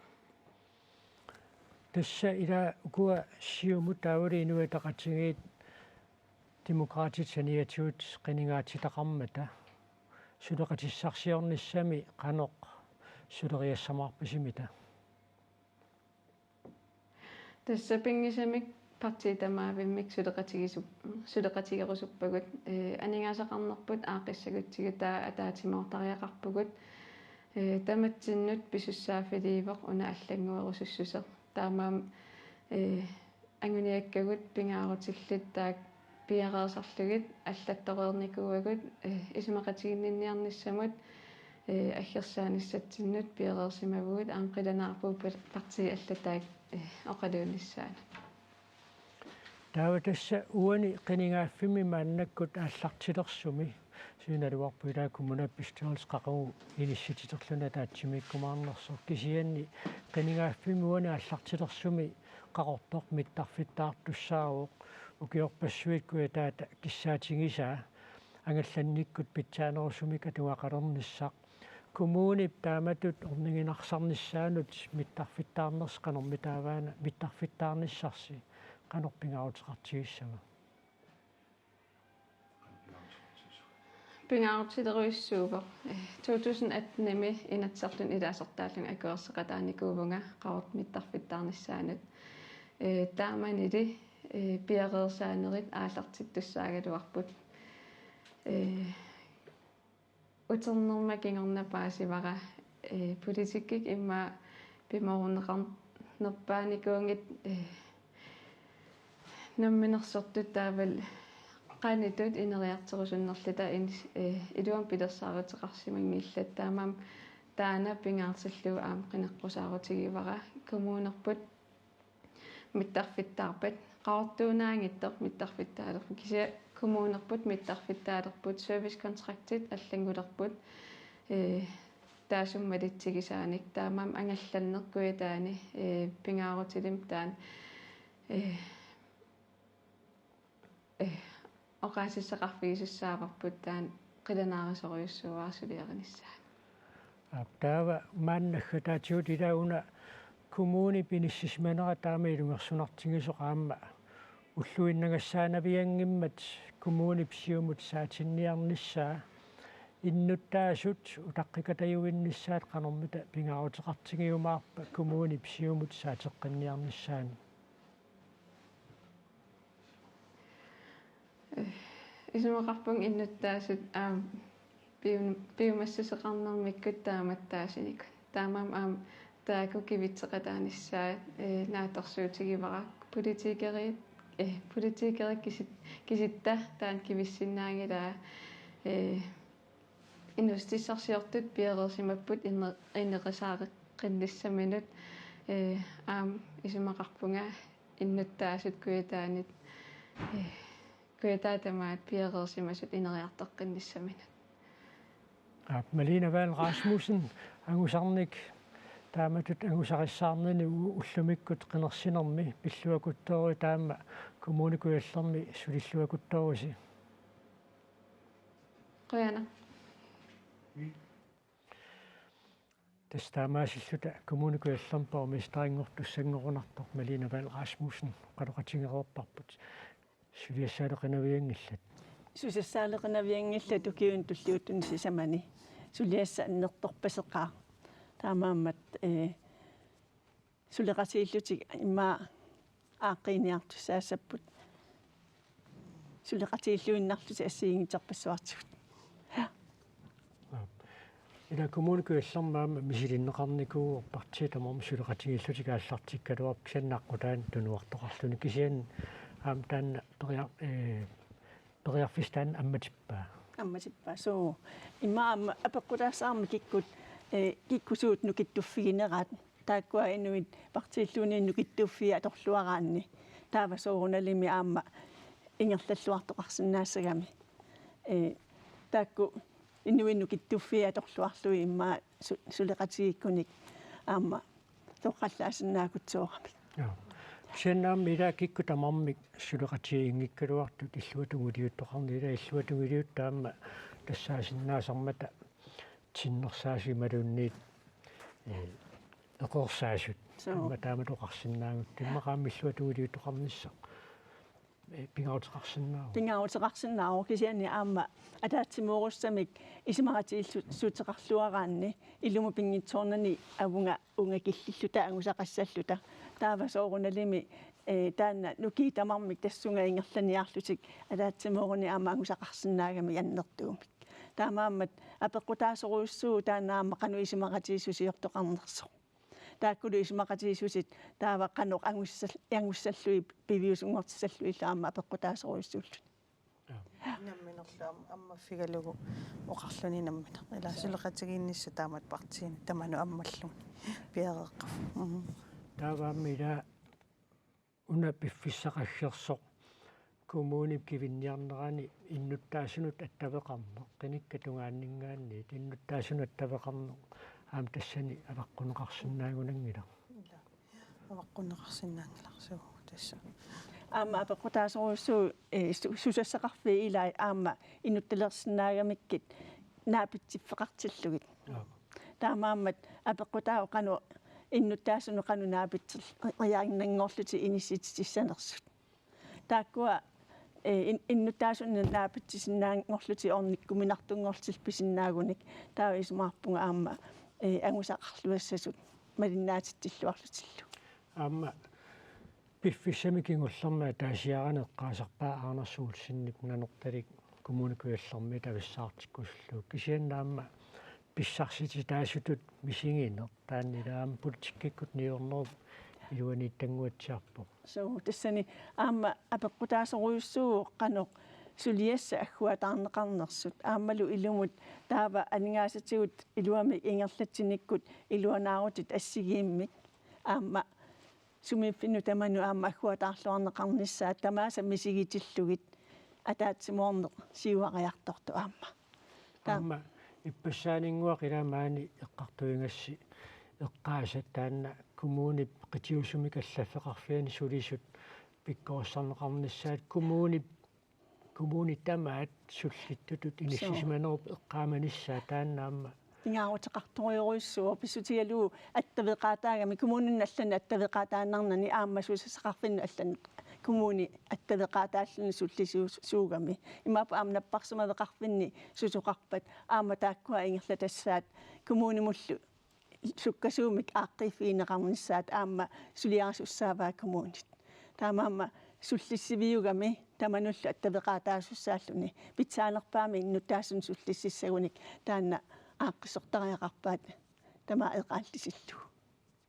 Tassa ila ukua Siumut taavalu Inuit Ataqatigiit Demokraatit saniatigut qinigaatsitaqarmata suleqatissarsiornissami qanoq suleriassamaarpisi, Mita? Tassa pinngisamik partiit tamaavimmik suleqatigisu-, suleqatigerusuppagut, ee, aningaasaqarnerput aaqqissagutsigu taava ataatsimoortariaqarpugut, ee, tamatsinnut pisussaaffiliivoq una allannguerusussuseq. Taamaammat, ee, anguniakkagut pingaarutillit taakku piareersarlugit allattoreernikuuagut, ee, isumaqatiginninniarnissamut, ee, aggersaarnissatsinnut piareersimavugut, aamma qilanaarpugut partiit allat taakku, ee, oqaluunissaannut. Taava tassa uani qinigaaffimmi maannakkut aallartilersumi, siunaluarpu ilaa kommunalbestyrelse qaqugu inissititerluni ataatsimiikkumaarnersoq, kisianni qinigaaffimmi uani aallartilersumi Qaqortoq mittarfittaartussaavoq, ukiorpassuit kujataata kissaatigisaa angallannikkut pitsaanerusumik atugaqalernissaq. Kommunip taamatut orniginarsarnissaanut mittarfittaarnersi qanormitaavaana mittarfittaarnissarsi, qanoq pingaaruteqartigissava? Pingaarutilerujussuuvoq. Eh, to tusind atten-imi Inatsisartuni ilaasortaallunga akuerseqataanikuuvunga Qaqortoq mittarfittaarnissaanut. Eh, taamanili, eh, piareersaanerit aallartittussaagaluarput. Eh, uternerma kingorna paasivara, eh, politikkikkut immaqa pimoorunneqarnerpaanikuunngitsoq, eh, namminersortut taavalu qanitut ineriartorusunnerluta in-, eh, iluamik pilersaaruteqarsimanngillat, taamaammat taanna pingaartillugu aamma qineqqusaarutigaara, kommunerput mittarfittaarpat, Qaqortuunaanngitsoq mittarfittaalerput, kisianni kommunerput mittarfittaalerput, servicekontraktit allanngulerput, eh, taassuma malitsigisaanik, taamaammat angallanneq Kujataani, eh, pingaarutilik taanna, eh, eh, oqaasissaqarfigisussaavarput, taanna qilanaarisorujussuuara suliarinissaanut. Aap, taava maanna naggataatigut ilaa una kommunip inissisimanera taama ilungersunartigisoq aamma ulluinnangassaanavianngimmat kommunip siumut saatinniarnissaa, innuttaasut utaqqikatajuinnissaat qanormita pingaaruteqartigiumaarpa kommunip siumut saateqqinniarnissaanut? Eh, isumaqarpunga innuttaasut aamma pium-, piumassuseqarnermikkut taamattaasunikuupput. Taamaammat aamma taakku kivitseqataanissaat, eh, naatsorsuutigivara, politikerit, eh, politikerit kisit-, kisitta taanna kivissinnaanngilaa, eh, inuussutissarsiortut piareersimapput ine-, ineriartoqqinnissaminut, eh, aamma isumaqarpunga innuttaasut Kujataanit, eh, Kujataata tamaat piareersimasut ineriartoqqinnissaminut. Aap, Malene Vahl Rasmussen, angusarnik taamatut angusarissaarnini u-, ullumikkut qinersinermi pilluakuttoorit taama Kommune Kujallermi sulilluakuttooritsi. Qujanaq. Tassa taamaasilluta Kommune Kujallermi borgmesterinngortussanngorunartoq Malene Vahl Rasmussen oqaloqatigereerparput. Suliassaaleqinavianngillat. Suliassaaleqinavianngillat ukiuni tulliuttuni sisamani. Suliassaq annertoorpaseqaaq. Taamaammat, eh, suleqatigiillutik immaqa aaqqiiniartussaassapput. Suleqatigiilluinnarlutik assigiinngitsorpassuartigut. Ja. Aap. Ila Kommune Kujallermi aamma misilinneqarnikuuvoq partiit tamarmik suleqatigiillutik aallartikkaluarput, kisianni aqqutaani tunuartoqarluni, kisianni aamma taanna peria-, eh, periarfissaq taanna ammatippaa. Ammatippaa. Suu. Immaqa aamma apeqqutaassavarma kikkut, eh, kikkut suut nukittuffiginerat. Taakkua inuit partiilluunniit nukittuffiit atorluaraanni. Taava soorunalimi aamma ingerlalluartoqarsinnaassagami. Eh, taakku inuit nukittuffiit atorluarlugit immaqa su-, suleqatigiikkunik aamma toqqallaasinnaagutsigu. Ja. Kisianni aamma ila kikkut tamarmik suleqatigiinngikkaluartut illuatungiliuttoqarneri, ila illuatungiliuttut aamma tassaasinnaasarmata tinnersaasut imaluunniit, eh, eqeersaasut. Suu. Aamma taamatut oqarsinnaagutsigu immaqa aamma illuatungiliuttoqarnissaq. Pingaaruteqarsinnaavoq. Pingaaruteqarsinnaavoq kisianni aamma ataatsimoorussamik isumaqatigiissuteqarluaraanni ilumut pinngitsoornani avunga uunga killilluta angusaqassalluta. Taava soorunalimi, eh, taanna nukiit tamarmik tassunga ingerlaniarlutik ataatsimoorunik aamma angusaqarsinnaagamik annertuumik. Taamaammat apeqqutaasorujussuuvoq taanna aamma qanoq isumaqatigiissusiortoqarnersoq. Taakkulu isumaqatigiissutit taava qanoq angussal-, angussallugit piviusunngortissallugillu aamma apeqqutaasorujussuulluni. Namminerlu am-, ammaffigalugu oqarluni nammineq. Ilaa suleqatigiinnissaq taamatut partiini tamanut ammalluni. Piareeqqavoq. Mhm. Taava aamma ilaa una piffissaqaggersoq kommunip kivinniarnerani innuttaasunut attaveqarneq qinikkat tungaanninngaanniit innuttaasunut attaveqarneq aamma tassani avaqqunneqarsinnaagunanngilaq. Avaqqunneqarsinnaanngilarsuuvoq tassa. Aamma apeqqutaasorujussuuvoq, eh, su-, susassaqarfiit ilaat aamma innuttalersinnaagamikkit naapitsiffeqartillugit. Aap. Taamaammat apeqqutaavoq qanoq innuttaasunut qanoq naapitseriarnanngorlutik inissitsissanersut. Taakkua, eh, in-, innuttaasunut naapitsisinnaanngorlutik ornikkuminartunngorlutik pisinnaagunik taava isumaqarpunga aamma, eh, angusaqarluassasut malinnaatitsilluarlutillu. Aamma piffissami kingullermi ataasiarani eqqaasarpaa Anders Olsenip Nanortalik Kommune Kujallermiit avissaartikkusullugu. Kisianni aamma pissarsititaasutut misigineq taanna ilaa aamma politikkikkut niuernerup iluaniittannguatsiarpoq. Suu, tassani aamma apeqqutaasorujussuuvoq qanoq suliassat agguataarneqarnersut. Aammalu ilumut taava aningaasatigut iluamik ingerlatsinikkut iluanaarutit assigiimmik. Aamma sumiiffinnut tamanut aamma agguataarluarneqarnissaat tamaasa misigitillugit ataatsimoorneq siuariartortoq aamma. Taam- Aamma ippassaaninnguaq ilaa maani eqqartuigassi eqqaasat taanna kommunip qitiusumik allaffeqarfiani sulisut pikkorissarneqarnissaat kommunip, kommunit tamaat sullittutut inissisimanerup eqqaamanissaa taanna aamma. Pingaaruteqartorujorujussuuvoq pissutigalugu attaveqaataagami kommuninut allanut attaveqaataannarnani aamma susassaqarfinnut allanut kommuni attaveqaataalluni sullisiusuugami. Imaappoq aamma napparsimaveqarfinni susoqarpat aamma taakkua ingerlatassaat kommunimullu sukkasuumik aaqqiiffigineqarnissaat aamma suliarisussaavaat kommunit. Taamaammat sullissiviugami tamanullu attaveqaataasussaalluni pitsaanerpaamik innuttaasunut sullississagunik taanna aaqqissortariaqarpaat tamaat eqaallisillugu.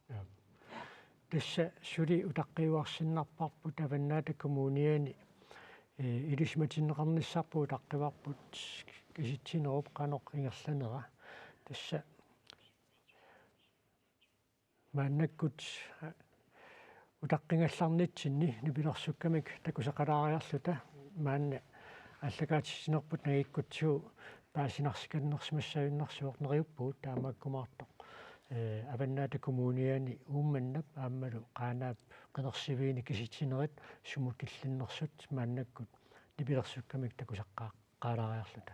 Ja. Tassa suli utaqqiuarsinnarparput Avannaata Kommuniani, eh, ilisimatinneqarnissarput utaqqivarput kisitsinerup qanoq ingerlanera. Tassa maannakkut, eh, utaqqigallarnitsinni nipilersukkamik takusaqalaariarluta maanna aallakaatitsinerput nangikkutsigu paasinarsikannersimassajunnersuuq neriuppugut taamaakkumaartoq, eh, Avannaata Kommuniani Uummannap aammalu Qaanaap qinersiviini kisitsinerit sumut killinnersut maannakkut nipilersukkamik takusaqqaa-, qaalaariarluta.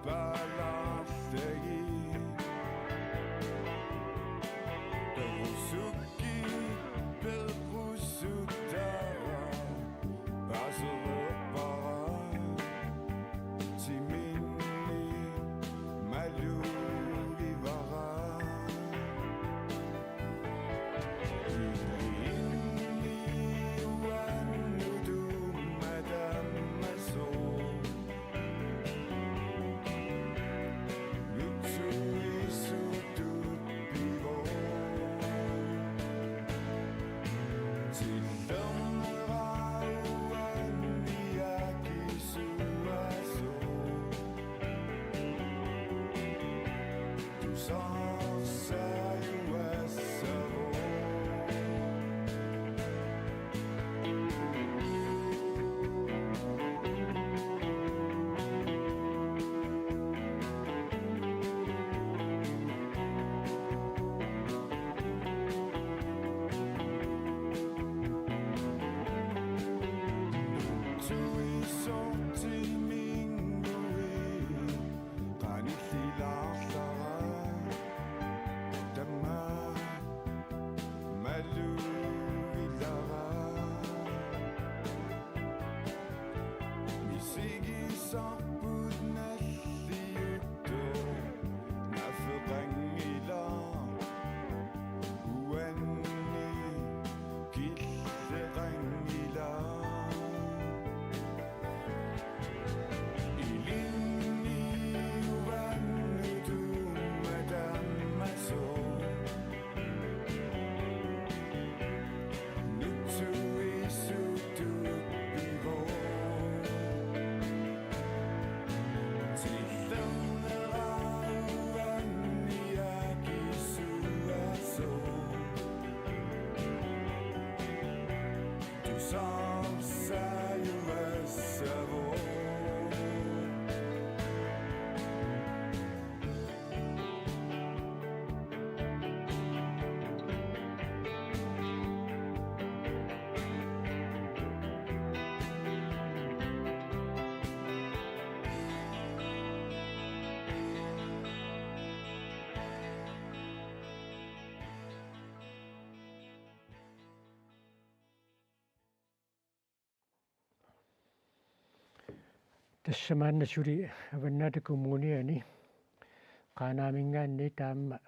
Paalaarlugit. Perusukkit perusuttara. Paasereerpara. Timinni malugivara. Ilinni uannut tuummat ammasoq. Qanillilaarlara tamma malugilara. Misigisarput nalliuttoq naffeqanngilaq. Uanni killeqanngilaq. Ilinni uannut tuummat ammasoq. Nutsuisutut pivoq. Tillernera uanni akisuasoq. Tusarsajuassavoq. Tassa maanna suli Avannaata Kommuniani Qaanaaminngaanniit aamma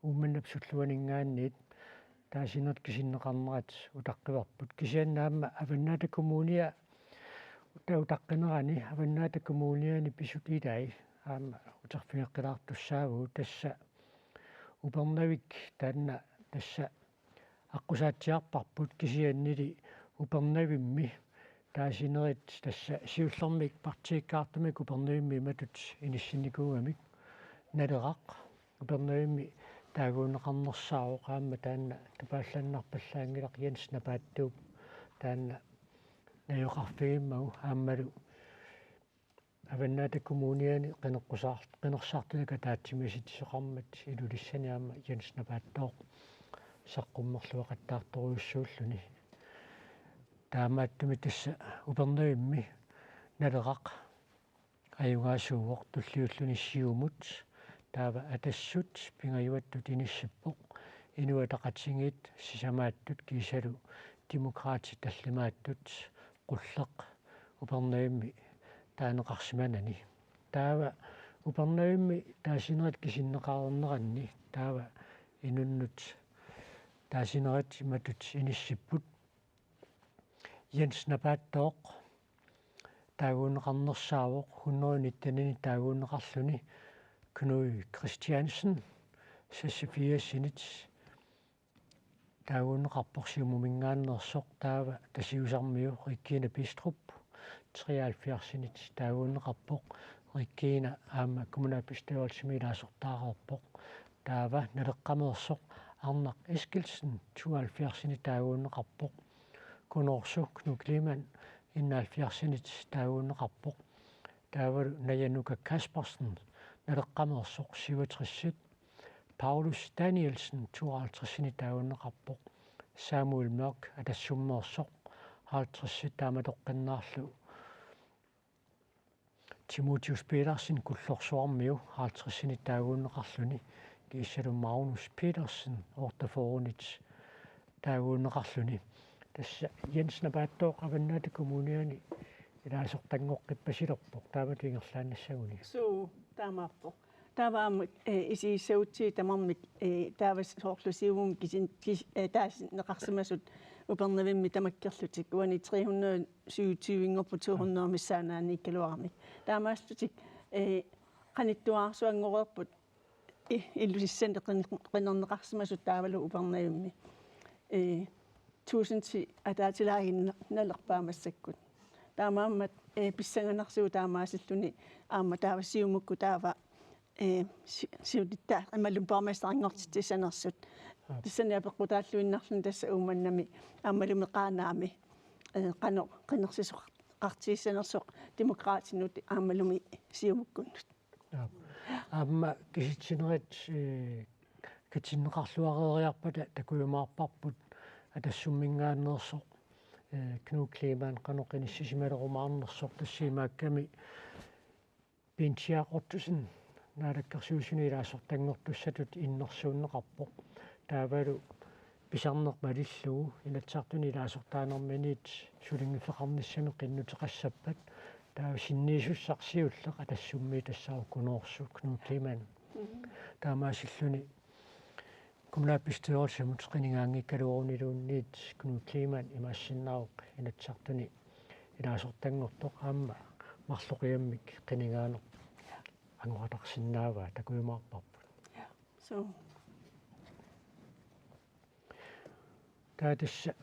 Uummannap Sulluaninngaanniit taasinerit kisinneqarnerat utaqqivarput. Kisianni aamma Avannaata Kommunia uta-, utaqqinerani Avannaata Kommuniani pisut ilai aamma uterfigeqqilaartussaavagut, tassa Upernavik taanna tassa aqqusaatsiarparput, kisiannili Upernavimmi taasinerit tassa siullermik partiikkaartumik Upernavimmi imatut inissinnikuugamik: Naleraq Upernavimmi taaguunneqarnersaavoq, aamma taanna tupaallannarpallaanngilaq Jens Napaattuup taanna najugaqarfigimmagu, aammalu Avannaata Kommuniani qineqqusaar-, qinersisartunik ataatsimiisitsisoqarmat Ilulissani aamma Jens Napaattooq saqqummerluaqattaartorujussuulluni. Taamaattumik tassa Upernavimmi Naleraq ajugaasuuvoq, tulliulluni Siumut, taava Atassut pingajuattut inissippoq, Inuit Ataqatigiit sisamaattut kiisalu Demokraatit tallimaattut, Qulleq Upernavimmi taaneqarsimanani. Taava Upernavimmi taasinerit kisinneqarneranni taava inunnut taasinerit imatut inissipput: Jens Napaattooq taaguunneqarnersaavoq, hundrede nittenini taaguunneqarluni. Knud Kristiansen seksogfirsinit taaguunneqarpoq Siumuminngaanneersoq, taava Tasiusarmiu Regina Bidstrup treoghalvfjerdsinit taaguunneqarpoq. Regina aamma kommunalbestyrelsimi ilaasortaareerpoq. Taava Naleqqameersoq Arnaq Eskildsen tooghalvfjerdsinit taaguunneqarpoq. Kunoorsu Knud Kleemann enoghalvfjerdsinit taaguunneqarpoq. Taavalu Naja Nuka Kaspersen Naleqqameersoq syvogtresit, Paulus Danielsen tooghalvtredsinit taaguunneqarpoq. Samuel Mørch Atassummeersoq halvtredsit, taamatoqqinnaarlu Timotheus Petersen Kullorsuarmiu halvtredsinit taaguunneqarluni, kiissalu Magnus Petersen otteogfyrrenit taaguunneqarluni. Tassa Jens Napaattooq Avannaata Kommuniani ilaasortanngoqqippasilerpoq, taamatut ingerlaannassagunik. Suu, taamaappoq. Taava aamma, eh, isigissagutsigit tamarmik, eh, taava soorlu Siumumi kisin-, kis-, eh, taasinneqarsimasut Upernavimmi tamakkerlutik, uani tre hundrede syvogtyve-nngorput to hundrede missaannaaniikkaluaramik. Taamaallutik, eh, qanittuarsuanngoreerput i-, illussissanik qin-, qinerneqarsimasut taavalu Upernavimmi. Eh, tuusinti ataatsilaaginnalerpaa massakkut. Taamaammat, eh, pissanganarsivoq taamaasilluni aamma taava Siumukkut taava, eh, si-, siulitta imaluunniit borgmesterinngortitsissanersut. Aap. Tassani apeqqutaalluinnarluni tassa Uummannami aammalumi Qaanaami, eh, qanoq qinersisoqartigissanersoq Demokraatinut aammalumi Siumukkunnut. Aap. Aamma kisitsinerit, eh, katinneqarluareeriarpata takujumaarparput Atassumminngaanneersoq, eh, Knud Kleemann qanoq inissisimalerumaarnersoq, tassa imaakkami Bent Jacobsen Naalakkersuisuni ilaasortanngortussatut innersuunneqarpoq. Taavalu pisarneq malillugu Inatsisartuni ilaasortaanerminiit sulinngiffeqarnissamik qinnuteqassappat, taava sinniisussaq siulleq Atassummiit tassaavoq Kunoorsuup Knud Kleemann. Mhm. Taamaasilluni kommunalbestyrelsimut qinigaanngikkaluaruniluunniit Knud Kleemann imaassinnaavoq Inatsisartuni ilaasortanngortoq, aamma marloqiammik qinigaaneq angoratarsinnaavaa, takujumaarparput. Suu. Taava tassa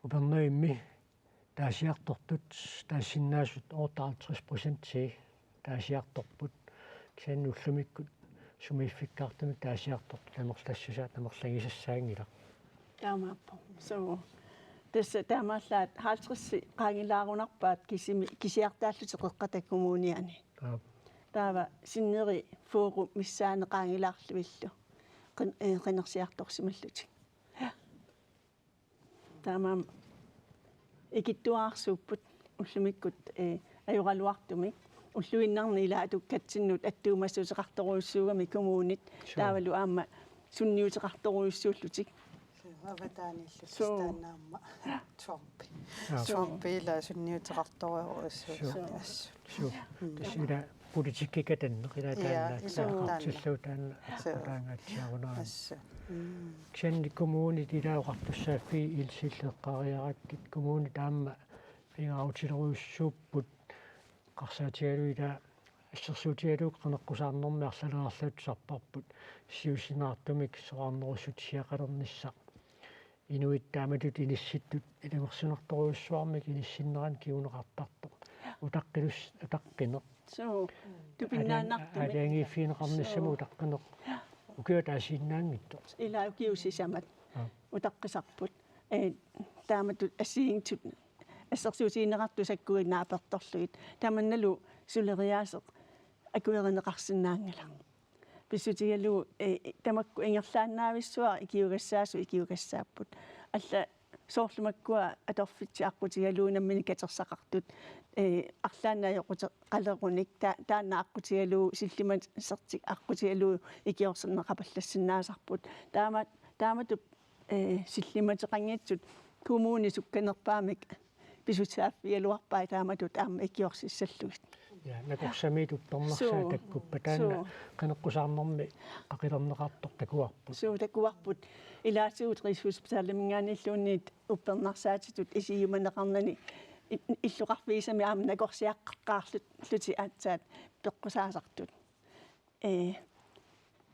Upernavimmi taasiartortut, taasisinnaasut otteoghalvtreds procent taasiartorput. Kisianni ullumikkut sumiiffikkaartumik taasiartortut amerlassusaat amerlagisassaanngilaq. Taamaappoq. Suu. Tassa taamaallaat halvtredsit qaangilaarunarpaat kisimi-, kisiartaallutik Qeqqata Kommuniani. Aap. Taava sinneri fyrre missaani qaangilaarlutillu qin-, eh, qinersiartorsimallutik. Taamaammat ikittuararsuupput ullumikkut, eh, ajoraluartumik. Ulluinnarni ilaatigut katsinnut attuumassuteqartorujussuugami kommunit. Suu. Taavalu aamma sunniuteqartorujussuullutik. Suu, avataaniillutik. Suu. Taanna aamma Trump. Aap. Trump ila sunniuteqartorujussuullutik. Suu. Assut. Suu. Mm. Tassa ila politikkikkatsinneq ila. Ja, taanna, ila taanna. Taanna. Suu. Ataangaatsiarunarami. Assut. Mm. Kisianni kommunit ila oqartussaaffiit illit eqqaariarakkit, kommunit aamma pingaarutilerujussuupput eqqarsaatigalugu ila assersuutigalugu qineqqusaarnermi arlalereerlutik tusarparput siusinaartumik soraarnerussutisiaqalernissaq. Inuit taamatut inissittut ilungersunartorujussuarmik inissinnerani kinguneqartartoq. Utaqqilus-, utaqqineq. Suu, tupinnaannartumik. Aalajan-, aalajangiiffigineqarnissamut. Suu. Utaqqineq. Ukiut ataasiinnaanngitsoq. Ila ukiut sisamat. Aap. Utaqqisarput. Eh, taamatut assigiinngitsut assersuutigineqartut sakkuinnaapertorlugit. Tamannalu suleriaaseq akuerineqarsinnaanngilaq. Pissutigalugu, eh, tamakku ingerlaannaavissuaq ikiugassaasut ikiugassaapput. Alla soorlu makkua atorfitsi aqqutigalugu nammineq katersaqartut, eh, arlaannik ajoquteqalerunik ta-, taanna aqqutigalugu sillimasertik aqqutigalugu ikiorserneqapallassinnaasarput. Taama-, taamatut, eh, sillimateqanngitsut kommunit sukkanerpaamik pisussaaffigigaluarpaat taamatut aamma ikiorsissallugit. Ja, nakorsamiit uppernarsaat. Suu. Takkuppat taanna. Suu. Qineqqusaarnermi qaqilerneqartoq takuarput. Suu, takuarput. Ilaatigut Rigshospitaliminngaanniilluunniit uppernarsaatitut isigiumaneqarnani i-, illoqarfigisami aamma nakorsiaqqaarlutik aatsaat peqqusaasartut. Eh,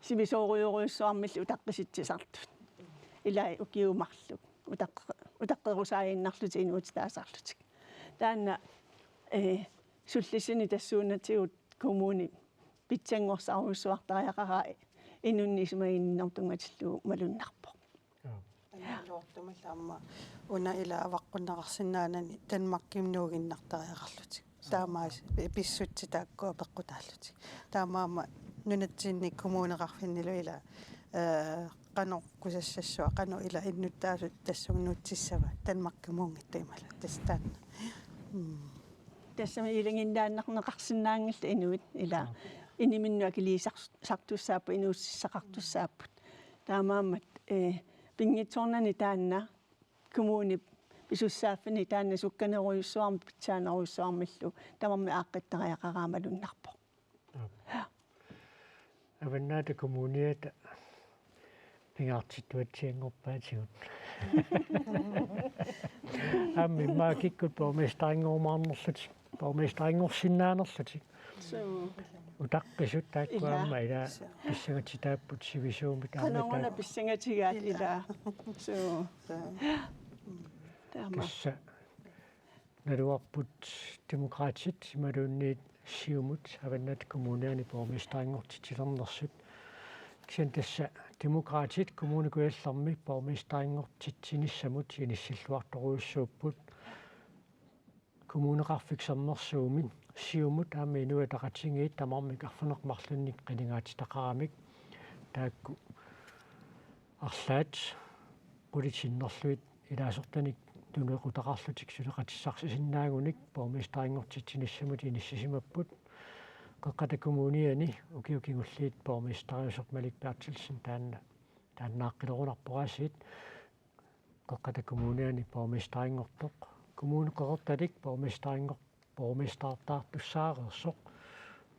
sivisoorujorujussuarmillu utaqqisitsisartut. Ilai ukiut marluk. Utaqqe-, utaqqerusaaginnarlutik inuutitaasarlutik. Taanna, eh, sullissini tassuunatigut kommuni pitsanngorsarujussuartariaqaraa inunnik isumaginninnermut tunngatillugu malunnarpoq. Joo. Taanna iluartumik aamma una ila avaqqunneqarsinnaanani Danmarkimut nuuginnartariaqarlutik. Taamaas pi-, pissutsit taakkua peqqutaallutik. Taamaammat nunatsinni kommuneqarfinnilu ila, eh, qanoq kusassassuaq, qanoq ila innuttaasut tassunga nuutsissavaat Danmarkimuunngitsoq imaluunniit tassa taanna. Mm. Tassami ilagiinnaanneqarsinnaanngillat inuit ila. Aap. Iniminnut akiliisar-, sartussaapput, inuussutissaqartussaapput. Taamaammat, eh, pinngitsoornani taanna kommunip pisussaaffiini taanna sukkanerujussuarmik pitsaanerujussuarmillu tamarmik aaqqittariaqaraa malunnarpoq. Aap. Avannaata Kommuniata pingaartittuatsianngorpaatigut. Aamma immaqa kikkut borgmesterinngoorumaarnerlutik, borgmesterinngorsinnaanerlutik. Suu. Utaqqisut taakku Ila. Aamma ila Suu. Pissangatitaapput sivisuumik aamma Qanoruna taakku. Pissangatigaat Ila. Ila. Suu. Taama. Tassa naluarput Demokraatit imaluunniit Siumut Avannaata Kommuniani borgmesterinngortitsilernersut. Kisianni tassa Demokraatit Kommune Kujallermi borgmesterinngortitsinissamut inissilluartorujussuupput. Kommuneqarfik Sermersuumi Siumut aamma Inuit Ataqatigiit tamarmik arfineq-marlunnik qinigaatitaqaramik taakku arlaat qulit sinnerlugit ilaasortanik tunuequtaqarlutik suleqatissarsisinnaagunik borgmesterinngortitsinissamut inissisimapput. Qeqqata Kommuniani ukiut kingulliit borgmesteriusoq Malik Berthelsen taanna taannaaqqilerunarpoq aasiit. Qeqqata Kommuniani borgmesterinngortoq. Kommune Qeqertalik borgmesterinngor-, borgmestertaartussaareersoq.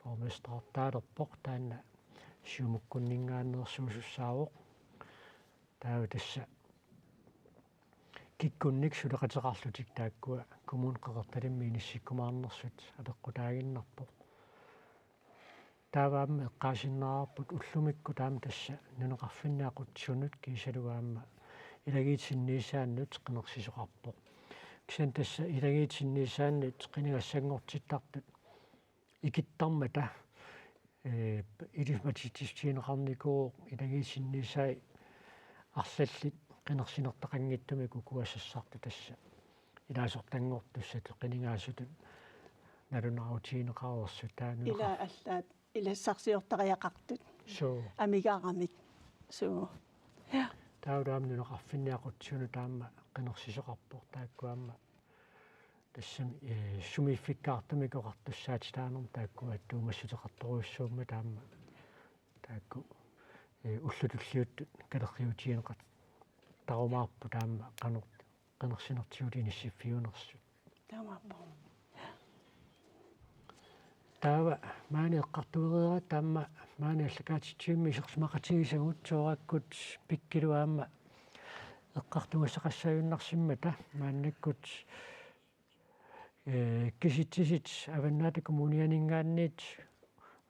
Borgmestertaalerpoq taanna Siumukkunninngaanneersuusussaavoq. Taava tassa kikkunnit suleqateqarlutik taakkua Kommune Qeqertalimmi inissikkumaarnersut apeqqutaaginnarpoq. Taava aamma eqqaasinnaavarput ullumikkut aamma tassa nunaqarfinni aqutsisunut kiisalu aamma ilagiit sinniisaannut qinersisoqarpoq. Kisianni tassa ilagiit sinniisaannut qinigassanngortittartut ikittarmata, eh, ilisimatitsissutigineqarnikuuvoq ilagiit sinniisai arlallit qinersinertaqanngitsumik ukua sassartut tassa ilaasortanngortussatut qinigaasutut nalunaarutigineqareersut taanna Ila allaat ilassarsiortariaqartut. Suu. Amigaramik. Suu. Ja. Taava aamma nunaqarfinni aqutsisunut aamma qinersisoqarpoq taakku aamma tassami, eh, sumiiffikkaartumik oqartussaatitaanermut taakku attuumassuteqartorujussuummat aamma taakku, eh, ullut tulliuttut kalerriutigineqartarumaarput aamma qanoq qinersinertigut inissiffiunersut. Taamaappoq. Taava maani eqqartuereeratta aamma maani allakaatitsivimmi isersimaqatigisagut Toorakkut Pikkilu aamma eqqartugassaqassaajunnaarsimmata maannakkut, eh, kisitsisit Avannaata Kommunianinngaanniit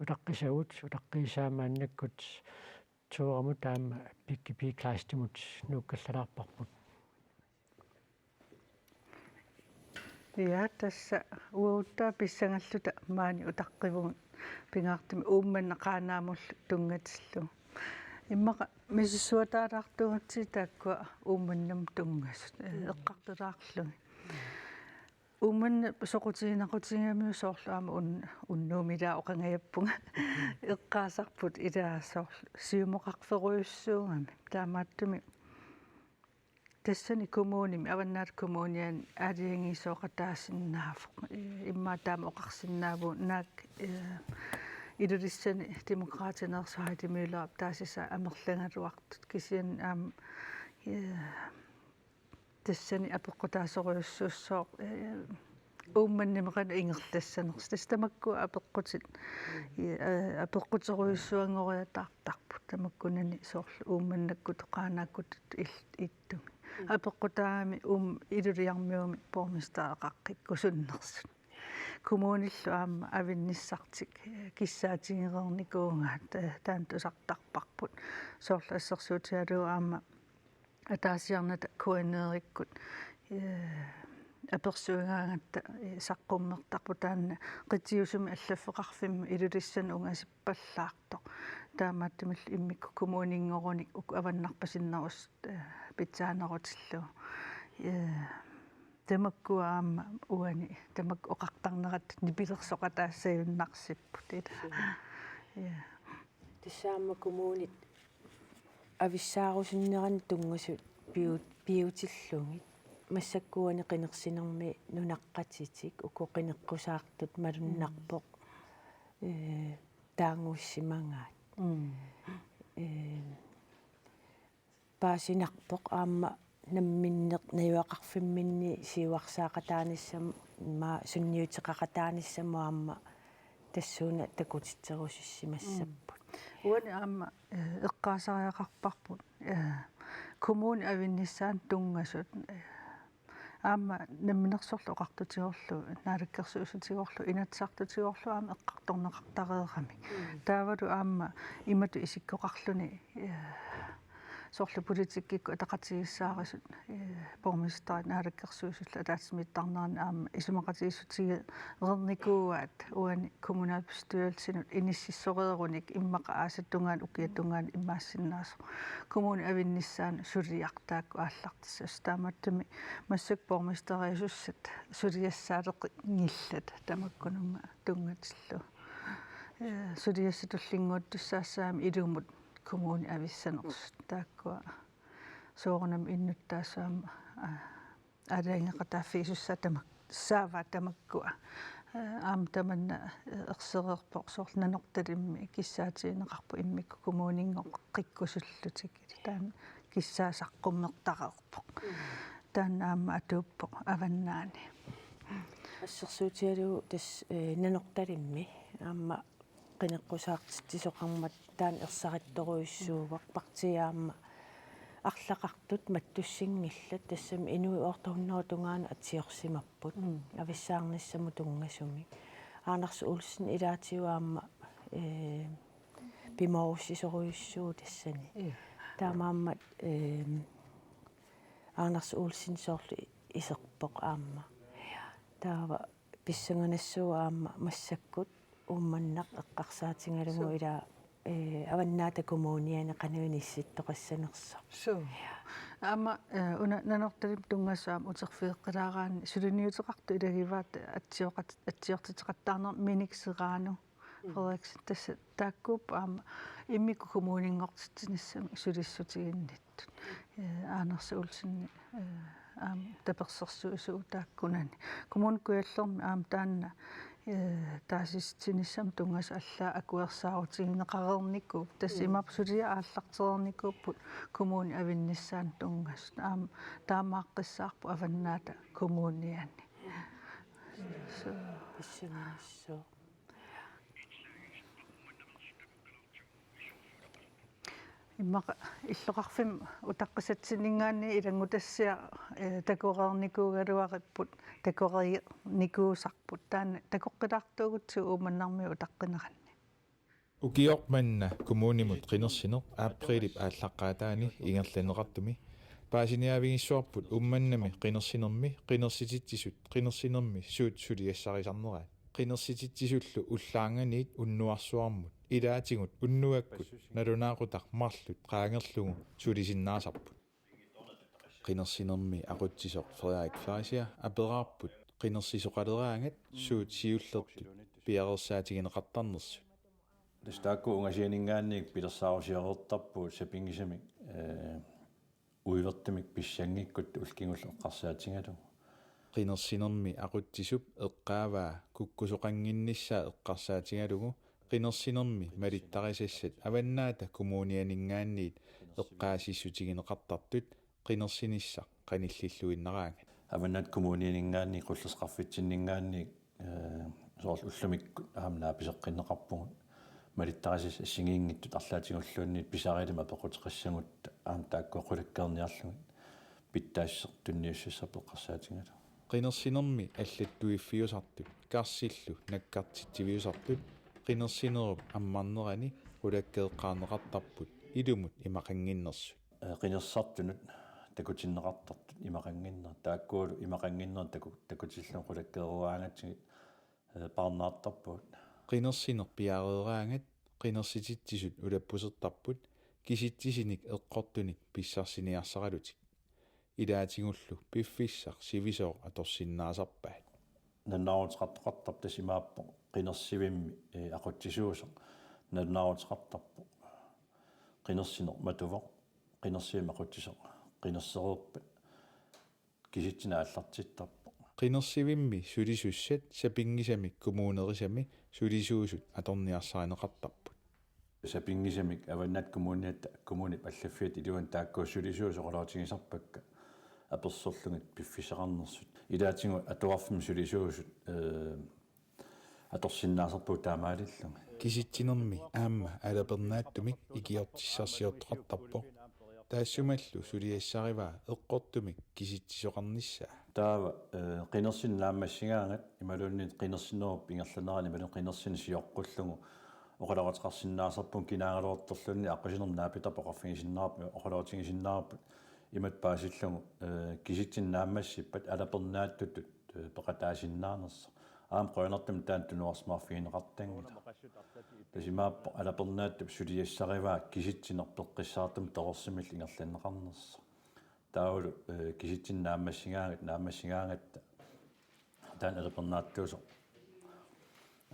utaqqisagut, utaqqiisaa maannakkut Tooramut aamma Pikki P. Kleistimut nuukkallalaarparput. Ja, tassa uaguttaaq pissangalluta maani utaqqivugut pingaartumik Uummannaq Qaanaamullu tunngatillugu. Immaqa misissuataalaartuugatsigit taakkua Uummannamut tunngasut, eh, eqqartulaarlugit. Uummannaq soqutiginaqutigigamigit soorlu aamma un-, unnuumilaaq oqangajappunga eqqaasarput ilaa soorlu siumoqarferujussuugami. Taamaattumik tassani kommunimi, Avannaata Kommuniani aalajangiisooqataasinnaavoq. Immaqa taama oqarsinnaavugut naak, eh, Ilulissani Demokraatineersoq Heidi Møllerip taasisa amerlagaluartut kisianni aamma, eh, tassani apeqqutaasorujussuussooq, eh, Uummannami qanoq ingerlassanersoq. Tassa tamakku apeqqutit, eh, apeqquterujussuanngoriataartarput. Tamakkunani soorlu Uummannakkut Qaanaakkut il-, ittumi. Apeqqutaagami Uum-, Ilulissarmiumik borgmestereqaqqikkusunnersut. Kommunillu aamma avinnissartik, eh, kissaatigereernikuugaat, eh, taanna tusartarparput. Soorlu assersuutigalugu aamma ataasiarnata K N R-ikkut, eh, apersuigaangatta, eh, saqqummertarpoq taanna qitiusumi allaffeqarfimmi Ilulissani ungasippallaartoq. Taamaattumillu immikkut kommuninngorunik uku avannarpasinnerusut, eh, pitsaanerutillugu. Eh, tamakkua aamma uani tamakku oqartarnerattut nipilersoqataassaajunnaarsipput ila. Ja. Tassa aamma kommunit avissaarusunneranni tunngasut piu-, piutillugit. Massakkut uani qinersinermi nunaqqatitik uku qineqqusaartut malunnarpoq. Mm. Ee, taagussimagaat. Mm. Ee, paasinarpoq aamma namminneq najugaqarfimminni siuarsaaqataanissamut, immaqa sunniuteqaqataanissamut aamma tassuuna takutitserusussimassapput. Mm. Uani aamma, eh, eqqaasariaqarparput, eh, kommunip avinnissaanut tunngasut, eh, aamma Namminersorlutik Oqartutigorlu, Naalakkersuisutigoorlu, Inatsisartutigoorlu aamma eqqartorneqartareeramik. Mm. Taavalu aamma imatut isikkoqarluni, eh, soorlu politikkikkut ataqatigiissaarisut, eh, borgmesterit naalakkersuisullu ataatsimiittarneranni aamma isumaqatigiissutigereernikuuaat uani kommunalbestyrelsinut inississoreerunik immaqa aasap tungaanut ukiup tungaanut immaassinnaasoq. Kommunip avinnissaanut suliaq taakku aallartissasoq. Taamaattumik massakkut borgmesteriusussat suliassaaleqinngillat tamakkununnga tunngatillugu. Eh, suliassat tullinnguuttussaassaammata ilumut kommunip avissanersut taakkua soorunami innuttaasut aamma, aa, aalajangeeqataaffigisussaat tamak-, -ssaavaat tamakkua. Aa, aamma tamanna, ee, ersereerpoq soorlu Nanortalimmi kissaatigineqarpoq immikkut kommuninngooqqikkusullutik. Taanna kissaa saqqummertareerpoq. Mm. Taanna aamma atuuppoq Avannaani. Assersuutigalugu tassa, ee, Nanortalimmi aamma qineqqusaartitsisoqarmat taanna ersarittorujussuuvoq, partiit aamma arlaqartut mattussinngillat, tassami inuit otte hundrede tungaanut atsiorsimapput. Mm. Avissaarnissamut tunngasumik. Anders Olsen ilaatigut aamma, ee, pimoorussisorujussuuvoq tassani. Ja. Taamaammat, ee, Anders Olsen soorlu iserpoq aamma. Taava pissanganassuuvoq aamma massakkut Uummannaq eqqarsaatigalugu. Suu. Ila, ee, Avannaata Kommuniani qanoq inissittoqassanersoq. Suu. Aamma, ee, una Nanortalimmi tunngasut aamma uterfigeqqilaaraanni suliniuteqartut ilagivaat atsioqat-, atsiortiteqattaarnermik Minik Serrano. Mm. Frederiksen, tassa taakkuupput aamma immikkut kommuninngortitsinissamik sulissutiginnittut. Ee, Anders Olsen, ee, aamma tapersersuisuuvoq taakkunani. Kommune Kujallermi aamma taanna, ee, taasissutinissamut tunngasut allaat akuersaarutigineqareernikuupput. Tassa. Mm. Imaappoq suliat aallartereernikuupput kommunip avinnissaanut tunngasut. Aamma taamaaqqissaarput Avannaata Kommuniani. Mm. Suu. Pissanganassuaq. Immaqa illoqarfimmi utaqqisatsinninngaanniit ilanngutassiaq, ee, takoreernikuugaluaripput, takoreernikuusarput. Taanna takoqqilaartuugutsigu Uummannarmiut utaqqineranni. Ukioq manna kommunimut qinersineq aprilip aallaqqaataani ingerlanneqartumi paasiniaavigissavarput Uummannami qinersinermi qinersititsisut qinersinermi suut suliassarisarneraat. Qinersititsisullu ullaarnganiit unnuarsuarmut ilaatigut unnuakkut nalunaaqutaq marluk qaangerlugu sulisinnaasarput. Qinersinermi aqutsisoq Frederik Fleischer aperaarput qinersisoqaleraangat suut siullertut piareersaatigineqartarnersut. Tassa taakku ungasianinngaanniit pilersaarusioreertarput sapinngisamik, ee, uivertumik pissanngikkutta ullut kingulliit eqqarsaatigalugu. Qinersinermi aqutsisup eqqaavaa kukkusoqannginnissaa eqqarsaatigalugu qinersinermi malittarisassat Avannaata Kommunianinngaanniit eqqaasissutigineqartartut qinersinissaq qanillilluinnaraangat. Avannaata Kommunianinngaanniit qullersaqarfitsinninngaanniit, ee, soorlu ullumikkut aamma naapiseqqinneqarpugut malittarisassat assigiinngitsut arlaatigulluunniit pisarilimmi apeqquteqassagutta aamma taakkua qulakkeerniarlugit pitsaassutissaq tunniussassarput eqqarsaatigalugu. Qinersinermi allattuiffiusartut karsillu nakkartitsiviusartut qinersinerup ammarnerani qulakkeeqqaarneqartarput ilumut imaqannginnersut. Ee, qinersisartunut takutinneqartartut imaqannginnerat, taakkualu imaqannginnerat taku-, takutillugu qulakkeereeraangatsigit, ee, parnaartarpugut. Qinersineq piareeraangat qinersititsisut ulappusertarput kisitsisinik eqqortunik pissarsiniarsaralutik. Ilaatigullu piffissaq sivisooq atorsinnaasarpaat. Nalunaaruteqartoqartarpoq, tassa imaappoq qinersivimmi, ee, aqutsisuusoq nalunaaruteqartarpoq. Qinersineq matuvoq, qinersivimmi aqutsisoq qinersereerpat kisitsineq aallartittarpoq. Qinersivimmi sulisussat sapinngisamik kommunerisami sulisuusut atorniarsarineqartarput. Sapinngisamik Avannaata Kommuniata kommunip allaffiata iluani taakku sulisuusut oqaloqatigisarpakka apersorlugit piffissaqarnersut. Ilaatigut atuarfimmi sulisuusut, ee, atorsinnaasarput taamaalillugit. Kisitsinermi aamma alapernaatsumik ikiortissarsiortoqartarpoq. Taassumalu suliassarivaa eqqortumik kisitsisoqarnissaa. Taava, ee, qinersineq naammassigaangat imaluunniit qinersinerup ingerlanerani imaluunniit qinersineq sioqqullugu oqaloqateqarsinnaasarpunga kinaagaluartorluunniit aqqusinermi naapittarput oqarfigisinnaavarput oqaloqatigisinnaavarput imatut paasillugu, ee, kisitsineq naammassippat alapernaatsutut, ee, peqataasinnaanersoq. Aamma qujanartumik taanna tunuarsimaarfigineqartanngilaq. Tassa imaappoq alapernaatsutut suliassarivaa kisitsineq peqqissaartumik torersumillu ingerlanneqarnersoq. Taavalu, ee, kisitsineq naammassigaangat, naammassigaangatta taanna alapernaatsutut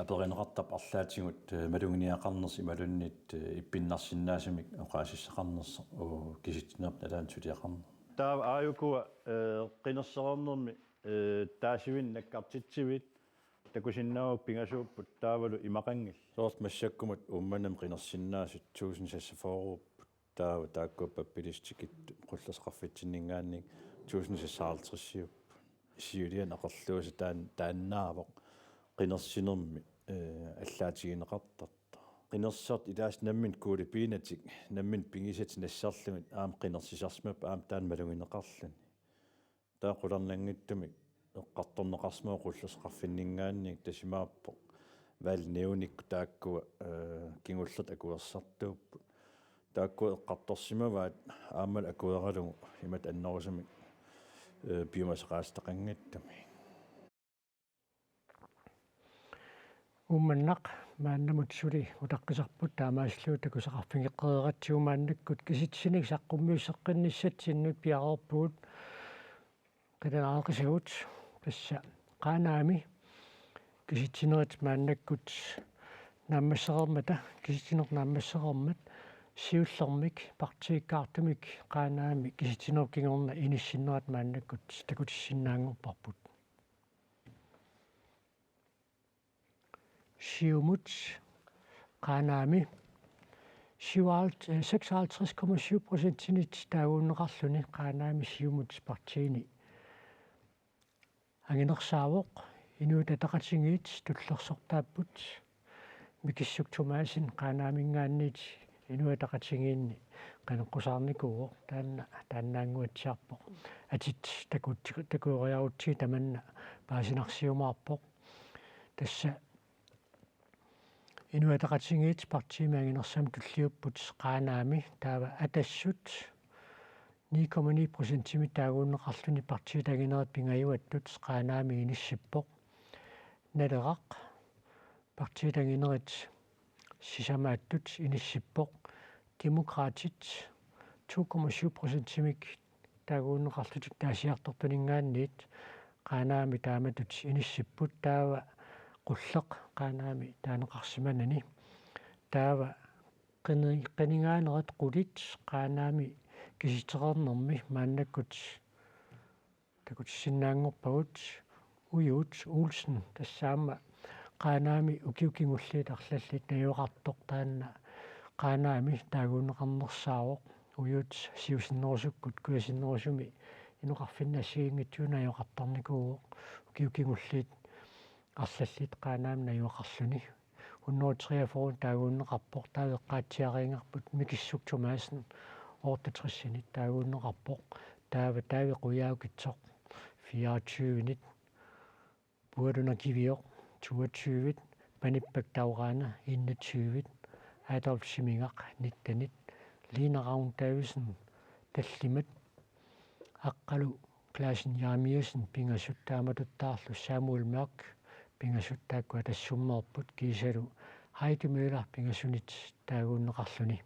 aperineqartarpoq arlaatigut, ee, maluginiagaqarnersoq imaluunniit, ee, ippinnarsinnaasumik oqaasissaqarnersoq, uu, kisitsinerput nalaani suliaqarneq. Taava aajukua, ee, qinersereernermi, ee, taasivinnut nakkartitsivit takusinnaavakka pingasuupput taavalu imaqanngillat. Soorlu massakkumut Uummannami qinersinnaasut tusind seksogfyrre-upput. Taava taakkua pappilissutit qullersaqarfitsinninngaanniit tusind seksoghalvtreds-iupput. Siuliani aperluisa taan-, taannaavoq qinersinermi, ee, allaatigineqartartoq. Qinersisartut ilaasa nammineq kuulipiinatik, nammineq pigisatik nassarlugit aamma qinersisarsimapput aamma taanna malugineqarluni. Taava qularnanngitsumik eqqartorneqarsimavoq qullersaqarfinninngaanniit tassa imaappoq valgnævnikkut taakkua, ee, kingullertut akuersisartuupput. Taakkua eqqartorsimavaat aammalu akueralugu imatut annerusumik, ee, piumasaqaatitaqanngitsumik. Uummannaq maannamut suli utaqqisarput taamaasillugu takusaqarfigeqqereeratsigu maannakkut kisitsisinit saqqummiusseqqinnissatsinnut piareerpugut. Qilanaarisagut tassa Qaanaami kisitsinerit maannakkut naammassereermata, kisitsineq naammassereermat siullermik partiikkaartumik Qaanaami kisitsinerup kingorna inissinnerat maannakkut takutissinnaanngorparput. Siumut Qaanaami syvoghalvtreds, seksoghalvtreds komma syv procentinit taaguunneqarluni Qaanaami Siumut partiini anginersaavoq. Inuit Ataqatigiit tullersortaapput. Mikissuk Thomassen Qaanaaminngaanniit Inuit Ataqatigiinni qineqqusaarnikuuvoq, taanna taannaannguatsiarpoq. Atit takuut-, takueriarutsigit tamanna paasinarsiumaarpoq. Tassa Inuit Ataqatigiit partiimi anginersaammi tulliupput Qaanaami, taava Atassut ni komma ni procentimik taaguunneqarluni partiit anginerit pingajuattut Qaanaami inissippoq. Naleraq partiit anginerit sisamaattut inissippoq. Demokraatit to komma syv procentimik taaguunneqarlutik taasiartortuninngaanniit Qaanaami taamatut inissipput, taava qulleq Qaanaami taaneqarsimanani. Taava qini-, qinigaanerit qulit Qaanaami kisitsereernermi maannakkut takutissinnaanngorpagut. Ujuut Olsen, tassa aamma Qaanaami ukiut kingulliit arlallit najugaqartoq, taanna Qaanaami taaguunneqarnersaavoq. Ujuut siusinnerusukkut kujasinnerusumi inoqarfinni assigiinngitsunik najugaqartarnikuuvoq. Ukiut kingulliit arlallit Qaanaami najugaqarluni. Hundrede treogfyrre taaguunneqarpoq, taava eqqaatsiariingarput Mikissuk Thomassen otteogtresinit taaguunneqarpoq, taava Taavi Qujaukitsoq fireogtyvenit, Pualuna Kivioq toogtyvit, Panippaq Taurana enogtyvit, Adolf Simingaq nittenit, Line Ravn Davidsen tallimat, Aqqalu Clausen Jeremiassen pingasut, taamatuttaarlu Samuel Mørch pingasut, taakku Atassummeerput, kiisalu Heidi Møller pingasunit taaguunneqarluni.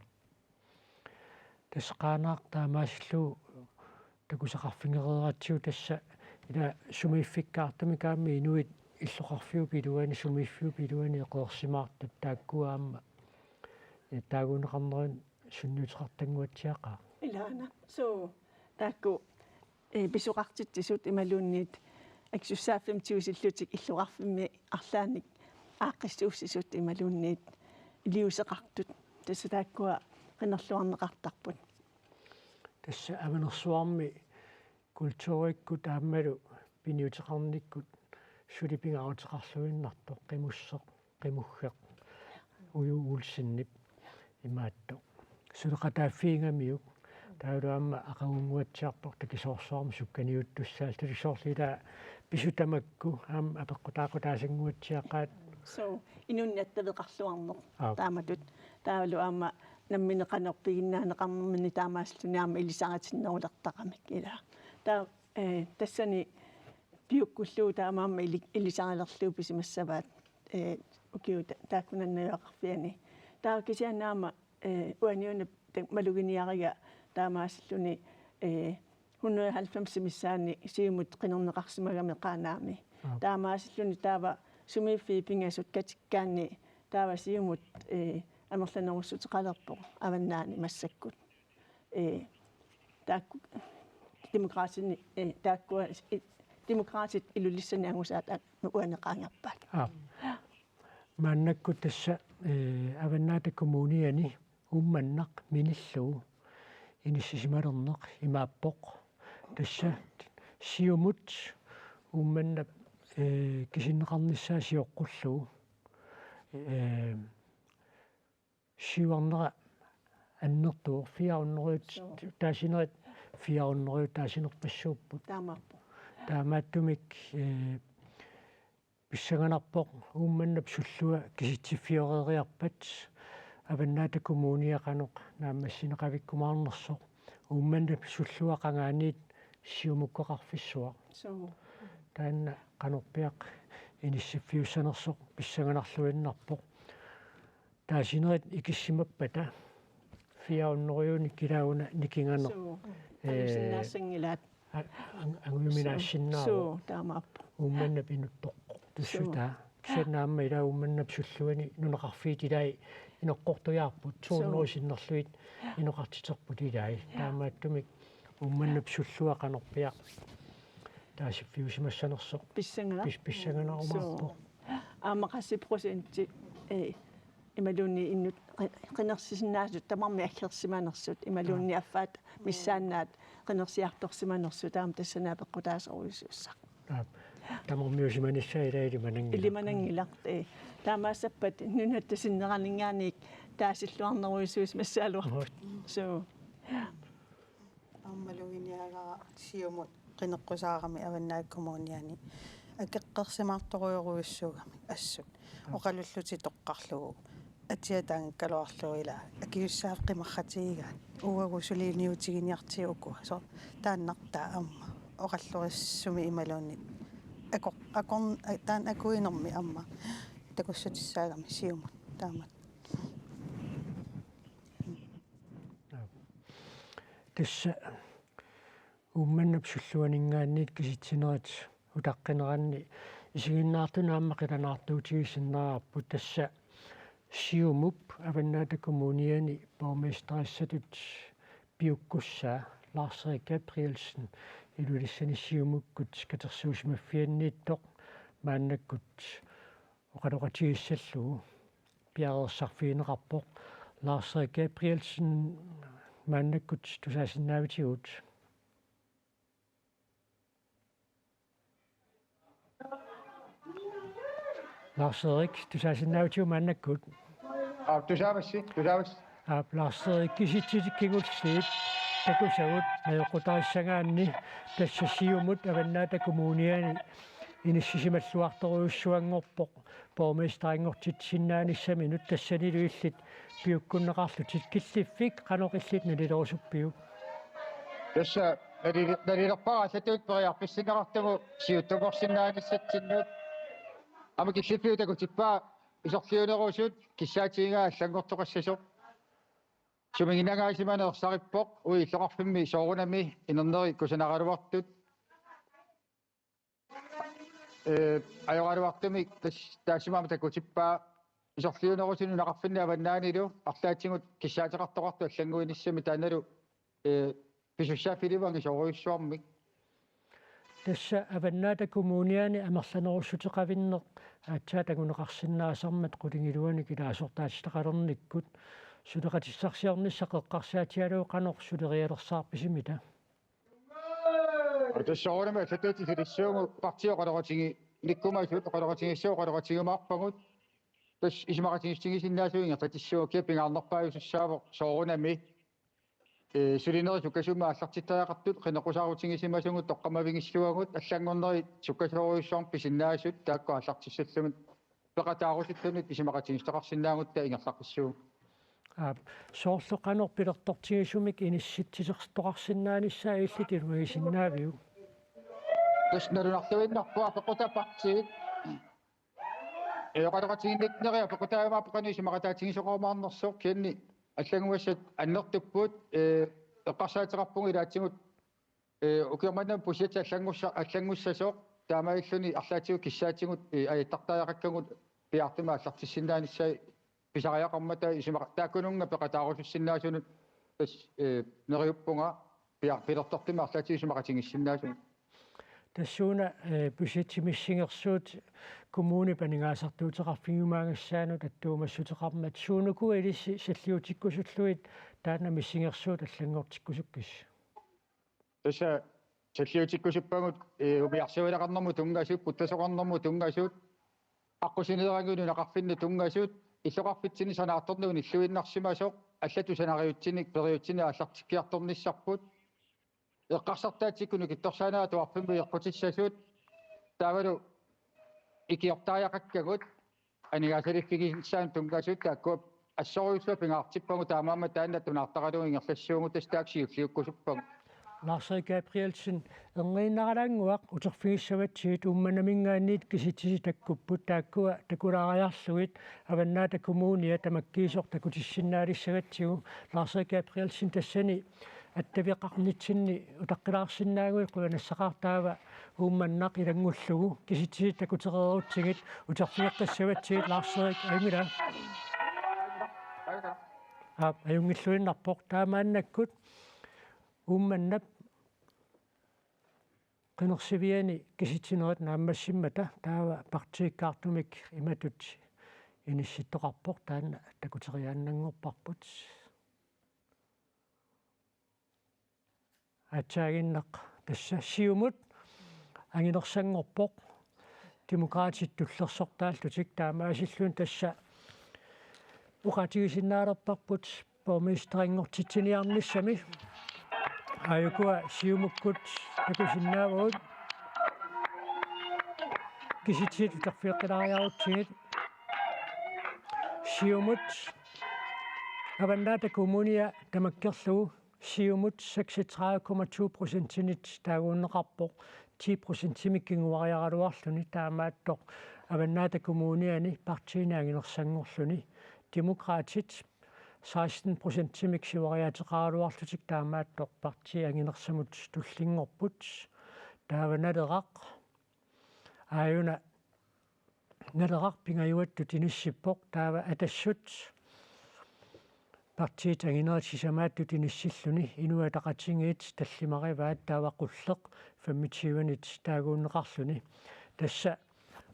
Tassa Qaanaaq taamaasillugu takusaqarfigereeratsigu, tassa ila sumiiffikkaartumik aamma inuit illoqarfiup iluani, sumiiffiup iluani eqeersimaartut, taakkua aamma, eh, taaguunneqarnerat sunniuteqartannguatsiaqaaq. Ilaana. Suu, taakku ee, pisoqartitsisut imaluunniit akisussaaffimmik tigusillutik illoqarfimmi arlaannik aaqqissuussisut imaluunniit iliuuseqartut. Tassa taakkua qinerluarneqartarput. Tassa Avanersuarmi kulturikkut aammalu piniuteqarnikkut suli pingaaruteqarluinnartoq Qimusseq, Qimuggeq, Uju Olsenip imaattoq. Suleqataaffiigamiuk, taavalu aamma aqagunnguatsiarpoq takisoorsuarmik sukkaniuttussaallutik, soorlu ilaa pisut tamakku aamma apeqqutaaqutaasannguatsiaqaat. So, inunnit attaveqarluarneq. Aap. Taamatut. Taavalu aamma nammineq qanoq piginnaaneqarnermini taamaasilluni aamma ilisaritinnerulertaramik ilaa. Taa-, ee, tassani piukkullugu taamaammat ili-, ilisarilerlugu pisimassavaat, ee, ukiut ta-, taakkunani najugaqarfianni. Taava kisianni aamma, ee, uaniuna ta-, maluginiariga taamaasilluni, ee, hundrede og halvfems missaani Siumut qinerneqarsimagami Qaanaami. Aap. Taamaasilluni taava sumiiffiit pingasut katikkaanni taava Siumut, ee, amerlanerussuteqalerpoq Avannaani massakkut. Ee, taakku Demokraatini, ee, taakkua, ee, Demokraatit Ilulissani angusaat a-, uani qaangerpaat. Aap. Maannakkut tassa, ee, Avannaata Kommuniani Uummannaq minillugu inissisimalerneq imaappoq. Tassa Siumut Uummannap, ee, kisinneqarnissaa sioqqullugu, ee, siuarnera annertuvoq, fire hundrede, suu, taasinerit fire hundrede taasinerpassuupput. Taamaappoq. Taamaattumik, ee, pissanganarpoq Uummannap sullua kisitsiffioreeriarpat Avannaata Kommunia qanoq naammassineqavikkumaarnersoq, Uummannap sullua qangaaniit Siumukkoqarfissuaq. Suu. Taanna qanorpiaq inissiffiussanersoq pissanganarluinnarpoq. Taasinerit ikissimappata fire hundrede-unik ilaa una nikinganeq. Suu. Ee, angusinnaassanngilaq. A-, ang-, angujuminaassinnaavoq. Suu, taamaappoq. Uummannap inuttoqqoq. Suu. Tussutaa. Kisianni aamma ilaa Uummannap sulluani nunaqarfiit ilai inoqqortujaarput. Suu. Tuunnerusinnerlugit inoqartiterput ilai. Taamaattumik Uummannap sullua qanorpiaq taasiffiusimassanersoq. Pissanganaq. Pis-, pissanganarumaarpoq. Suu. Aamma qassit procenti, ee, imaluunniit innuttut qi-, qinersisinnaasut tamarmik aggersimanersut, imaluunniit, aap, affaat missaannaat qinersiartorsimanersut, taama tassani apeqqutaasorujussuussaq. Aap. Tamarmiusimanissaa ilaa ilimananngilaq. Ilimananngilaq, ee. Taamaassappat nunatta sinneraninngaanniit taasilluarnerujussuusimassagaluarpoq. Aap. Suu. Aammaluginiagara Siumut qineqqusaarami Avannaata Kommuniani akeqqersimaartorujorujussuugamik assut. Aap. Oqalullutik toqqarlugu atia taanngikkaluarlugu ilaa akisussaaffik qimarratigigaat uagut suliniutiginiartigu ukua. Soorlu taannartaa aamma oqallorissumik imaluunniit ako-, akor-, a-, taanna akuinermi aamma takussutissaagami Siumut taamatut. Aap. Tassa Uummannap sulluaninngaanniit kisitsinerit utaqqineranni isiginnaartunut aamma qilanaartuutigisinnaarput, tassa Siumup Avannaata Kommuniani borgmesterissatut piukkussaa Lars-Erik Gabrielsen Ilulissani Siumukkut katersuusimaffianniittoq maannakkut oqaloqatigissallugu piareersarfigineqarpoq. Lars-Erik Gabrielsen, maannakkut tusaasinnaavitigut? Lars-Erik, tusaasinnaavitigut maannakkut? Aap, tusaavassi, tusaavassi. Aap, Lars-Erik, kisitsisit kingulliit takusagut najoqqutarissagaanni, tassa Siumut Avannaata Kommuniani inissisimalluartorujussuanngorpoq borgmesterinngortitsisinnaanissaminut, tassanilu illit piukkunneqarlutit. Killiffik qanoq illit nalilerusuppiuk? Tassa nali-, nalilerpara allatut periarfissinneqartugut siuttunngorsinnaanissatsinnut. Aamma killiffiup takutippaa isorliunerusut kissaatigigaa allanngortoqassasoq. Sumiginnangaasimaneq ersarippoq, uagut illoqarfimmi soorunami inerneri kusanaraluartut. Ee, ajoraluartumik tas-, taassuma aamma takutippaa isorliunerusut nunaqarfinni avannaanilu arlaatigut kissaateqartoqartut allannguinissamik, taannalu, ee, pisussaaffilivut angisoorujussuarmik. Tassa Avannaata Kommuniani amerlanerussuteqavinneq aatsaat anguneqarsinnaasarmat qulingiluanik ilaasortaatitaqalernikkut suleqatissarsiornissaq eqqarsaatigalugu qanoq sulerialersaarpisimita? Tassa soorunami allatut ilissiugu partiit oqaloqatiginikkumasut oqaloqatigiissut oqaloqatigiumaarpagut. Tassa isumaqatigiissutigisinnaasugut ingerlatissuugut, kia pingaarnerpaajusussaavoq soorunami. Ee, sulinerit sukkasuumik aallartittariaqartut qineqqusaarutigisimasugut toqqammavigissuagut, allanngornerit sukkasoorujussuarmik pisinnaasut taakku aallartissallugit peqataarusullugit isumaqatigiissuteqarsinnaagutta ingerlaqqissuugut. Aap, soorlu qanoq pilertortigisumik inissitsitertoqarsinnaanissaa illit ilumagisinnaaviuk? Tassa nalunarluinnarpoq apeqqutaat partiit. Ee, oqaloqatigiinnittut neriuppunga apeqqutaajumaarpoq qanoq isumaqataatigisoqarumaarnersoq, kisianni allanngugassat annertupput, ee, eqqarsaateqarpugut ilaatigut, ee, ukioq manna budgetti allanngussa-, allanngussasoq, taamaalilluni arlaatigut kissaatigut, ee, ajattartariaqakkagut piaartumik aallartissinnaanissaat pisariaqarmata isumaqa-, taakkununnga peqataarusussinnaasunut tassa, ee, neriuppunga pia-, pilertortumik arlaatigut isumaqatigiissinnaasugut. Tassuuna, ee, budgetti missingersuut kommunip aningaasartuuteqarfigiumaagassaanut attuumassuteqarmat, suunuku ilissi salliutikkusullugit taanna missingersuut allanngortikkusukkisi? Tassa salliutikkusuppagut, ee, umiarsuileqarnermut tunngasut, puttasoqarnermut tunngasut, aqqusineeranngilaq nunaqarfinni tunngasut, illoqarfitsinni sanaartorneq unilluinnarsimasoq, allatut sanariutsinik periutsinnik aallartikkiartornissarput, eqqarsartaatsikkut nukittorsaaneq atuarfimmut eqqutissasut, taavalu ikiortariaqakkagut aningaasaliiffiginissaannut tunngasut, taakku assorujussuaq pingaartippagut, taamaammat taanna tunaartaralugu ingerlassuugut, tassa taakku siulliukkusuppagut. Lars-Erik Gabrielsen, erniinnaralaannguaq, uterfigissavatsigit Uummannaminngaanniit kisitsisit takkupput, taakkua takulaariarlugit Avannaata Kommunia tamakkiisoq takutissinnaalissagatsigu. Lars-Erik Gabrielsen, tassani attaveqarnitsinni utaqqilaarsinnaaguit qujanassaaq, taava Uummannaq ilanngullugu, kisitsisit takutereerutsigit uterfigeqqissavatsigit. Lars-Erik, ajunngila? Aap, ajunngilluinnarpoq. Taamaannakkut Uummannap qinersiviani kisitsinerit naammassimmata taava partiikkaartumik imatut inissittoqarpoq, taanna takuteriaannanngorparput. Aatsaaginnaq tassa Siumut anginersanngorpoq, Demokraatit tullersortaallutik, taamaasilluni tassa oqaatigisinnaalerparput borgmesterinngortitsiniarnissami. Aajukua Siumukkut takusinnaavagut. Kisitsisit uterfigeqqilaariarutsigit. Siumut Avannaata Kommunia tamakkerlugu Siumut seksogtredive komma to procentinit taaguunneqarpoq, ti procentimik kinguariaraluarluni, taamaattoq Avannaata Kommuniani partiinik anginersanngorluni. Demokraatit seksten procentimik siuariaateqaraluarlutik, taamaattoq partiit anginersamut tullinngorput. Taava Naleraq, aajuna Naleraq pingajuattut inissippoq, taava Atassut partiit anginerit sisamaattut inissilluni, Inuit Ataqatigiit tallimarivaat, taava Qulleq femogtyvenit taaguunneqarluni. Tassa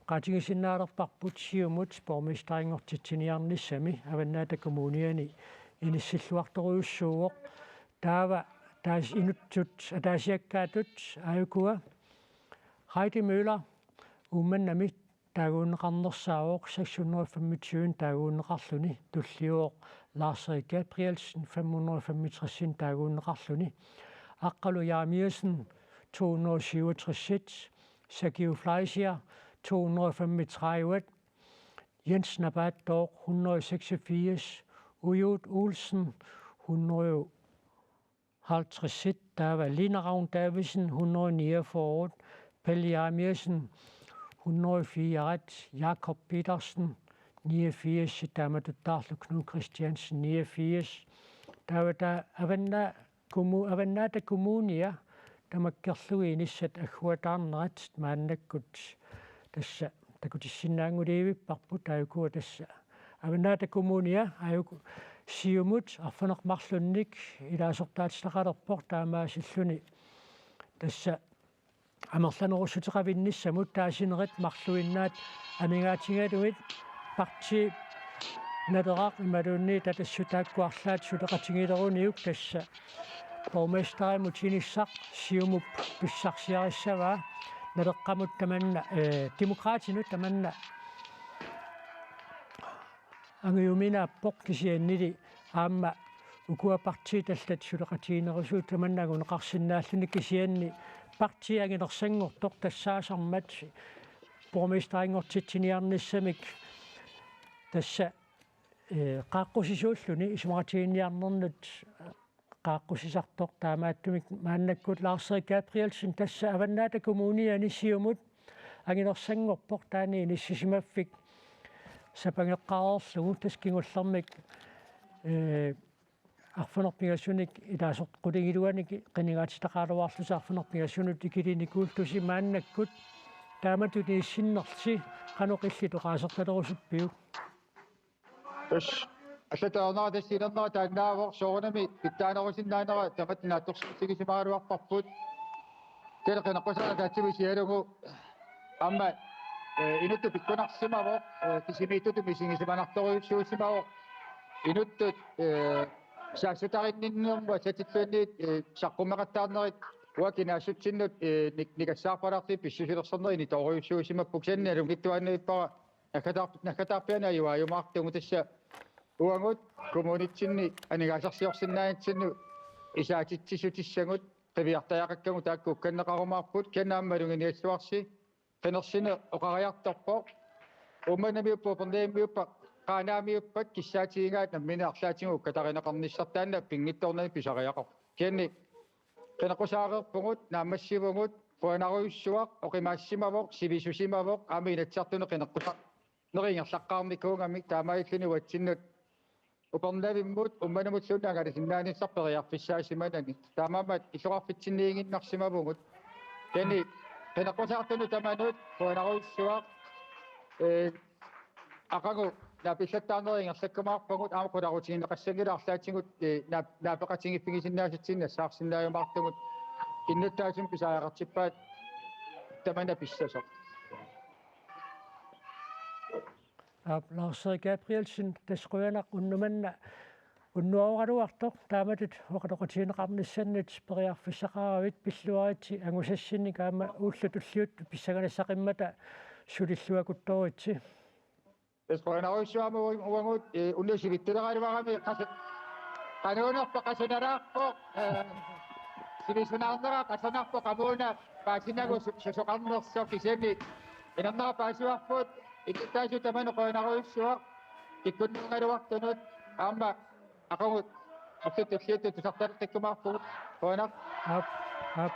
oqaatigisinnaalerparput Siumut borgmesterinngortitsiniarnissami Avannaata Kommuniani inissilluartorujussuuvoq. Taava taas inuttut ataasiakkaatut aajukua Heidi Møller Uummannami taaguunneqarnersaavoq, seks hundrede og femogtyve taaguunneqarluni, tulliuvoq Lars-Erik Gabrielsen fem hundrede og femogtres taaguunneqarluni. Aqqalu Jeremiassen to hundrede og syvogtres, Sakiu Fleischer to hundrede og femogtredive, Jens Napaattoq hundrede og seksogfirs, Ujuut Olsen hundrede og halvtreds, taava Line Ravn Davidsen hundrede og niogfyrre, Pelle Jeremiassen hundrede og fire, Jakob Petersen niogfirs, taamatuttaarlu Knud Kristiansen niogfirs. Taava taava Avanna- Kommu-, Avannaata Kommunia tamakkerlugu inissat agguataarnerat maannakkut tassa takutissinnaanngulivipparput, aajukua tassa Avannaata Kommunia aajuku Siumut arfineq-marlunnik ilaasortaatitaqalerpoq, taamaasilluni tassa amerlanerussuteqavinnissamut taasinerit marluinnaat amigaatigalugit partii Naleraq imaluunniit Atassut taakku arlaat suleqatigileruniuk tassa borgmesterimut inissaq Siumup pissarsiarissavaa Naleqqamut tamanna, eh, Demokraatinut tamanna angujuminaappoq kisiannili aamma ukua partiit allat suleqatiginerusuut tamanna anguneqarsinnaalluni kisianni partii anginersanngortoq tassaasarmat borgmesterinngortitsiniarnissamik tassa, eh, qaaqqusisuulluni isumaqatigiinniarnernut qaaqqusisartoq taamaattumik maannakkut Lars-Erik Gabrielsen tassa Avannaata Kommuniani Siumut anginersanngorpoq taanna inissisimaffik sapangeqqaarlugu tassa kingullermik, eh, arfineq-pingasunik ilaasortat qulingiluanik qinigaatitaqaraluarlutik arfineq-pingasunut ikilinikuullutik maannakkut taamatut inissinnersi qanoq illit oqaasertalerusuppiuk? Tassa allatut ajornera tassa inernera taannaavoq soorunami pitsaanerusinnaanera tamatta naatsorsuutigisimagaluarparput. Kisianni qineqqusaartut ataatsimut isigalugu aamma, eh, inuttut pikkunarsimavoq, eh, kisimiittutut misigisimanartorujussuusimavoq. Inuttut, eh, saassutarinninnermut assatilluunniit, eh, saqqummeqattaarnerit uanga kinaassutsinnut, eh, nik-, nikassaarpalaartut pissusilersornerit initoorujussuusimapput kisianni nalunngitsuaannarpara naggataar-, naggataarpiaani ajuaajumaartugut tassa uagut kommunitsinni aningaasarsiorsinnaanitsinnut isaatitsissutissagut qiviartariaqakkagut taakku ukkanneqarumaarput kisianni aamma maluginiassavarsi qinersineq oqariartorpoq. Uummannamiupput, Upernavimmiupput, Qaanaamiupput kissaatigigaat namminneq arlaatigut ukkatarineqarnissarput taanna pinngitsoornani pisariaqarpoq. Kisianni qineqqusaareerpugut, naammassivugut, qujanarujussuaq, oqimaassimavoq, sivisusimavoq, aamma Inatsisartuni qineqqusaarneq ingerlaqqaarnikuugamik taamaalilluni uatsinnut Upernavimmut Uummannamulluunniit angalasinnaanissaq periarfissaasimanani. Taamaammat illoqarfitsinniiginnarsimavugut. Kisianni qineqqusaartunut tamanut qujanarujussuaq, eh, aqagu naapillattaarnerit ingerlakkumaarpagut aamma qularutigineqassanngilaq arlaatigut, eh, naap-, naapeqatigiiffigisinnaasatsinnik nassaarsinnaajumaartugut innuttaasut pisariaqartippaat tamanna pissasoq. Aap, Lars-Erik Gabrielsen, tassa qujanaq unnuk manna unnuaroraluartoq taamatut oqaloqatigineqarnissannut periarfissaqaravit, pilluaritsi angusassinnik aamma ullut tulliuttut pissanganassaqimmata sulilluakuttooritsi. Tassa qujanarujussuaq aamma uagut, eh, unnuaq sivitsuleraluarami qas-, qanuunerpoq qasunaraarpoq, eh, sivisunaarnera qasunarpoq qamuuna paasinagu su-, susoqarnersoq kisianni inernera paasivarput innuttaasut tamanut qujanarujussuaq kikkunnuugaluartunut aamma aqagu ullut tulliuttut tusartaleqqikkumaarpugut. Qujanaq. Aap, aap.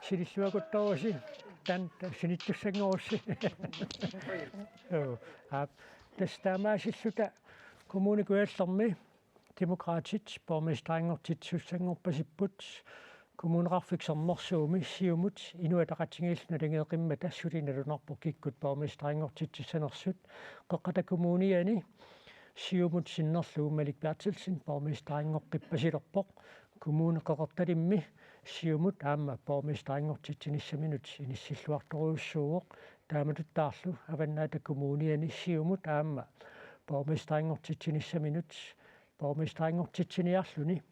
Sulilluakuttooritsi. Taanna sinittussanngorussi. Joo, aap. Tassa taamaasilluta Kommune Kujallermi Demokraatit borgmesterinngortitsissanngorpasipput, Kommuneqarfik Sermersuumi Siumut Inuit Ataqatigiillu naligeeqimmata suli nalunarpoq kikkut borgmesterinngortitsissanersut. Qeqqata Kommuniani Siumut sinnerlugu Malik Berthelsen borgmesterinngortippasilerpoq. Kommune Qeqertalimmi Siumut aamma borgmesterinngortitsinissaminut inissilluartorujussuuvoq. Taamatuttaarlu Avannaata Kommuniani Siumut aamma borgmesterinngortitsinissaminut borgmesterinngortitsiniarluni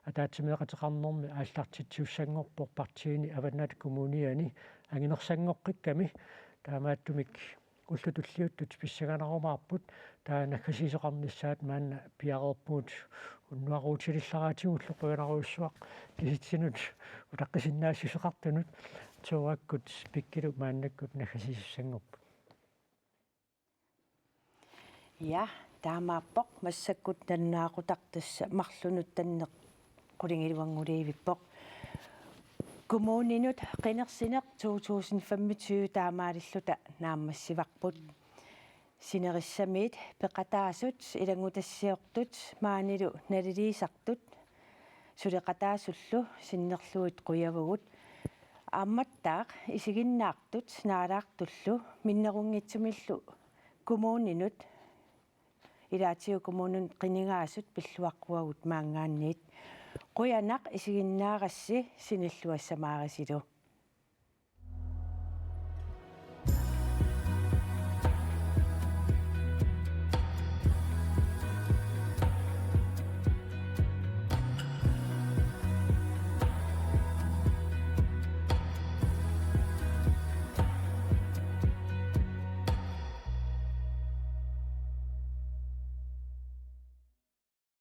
ataatsimeeqateqarnermi aallartitsissanngorpoq partiini Avannaata Kommuniani anginersanngoqqikkami. Taamaattumik ullut tulliuttut pissanganarumaarput, taava naggasiisoqarnissaat maanna piareerpugut unnuaruutilillaraatigullu. Qujanarujussuaq kisitsinut utaqqisinnaassuseqartunut, Toorakkut Pikkilu maannakkut naggasiisussanngorput. Ja, taamaappoq massakkut nalunaaqutaq tassa marlunut tanneq qulingiluannguliivippoq. Kommuninut qinersineq to tusind femogtyve taamaalilluta naammassivarput. Sinerissamiit peqataasut ilanngutassiortut maanilu naliliisartut suleqataasullu sinnerlugit qujavugut. Aammattaaq isiginnaartut naalaartullu minnerunngitsumillu kommuninut ilaatigut kommuninut qinigaasut pilluaqquagut maanngaanniit. Qujanaq isiginnaarassi sinilluassamaarisilu.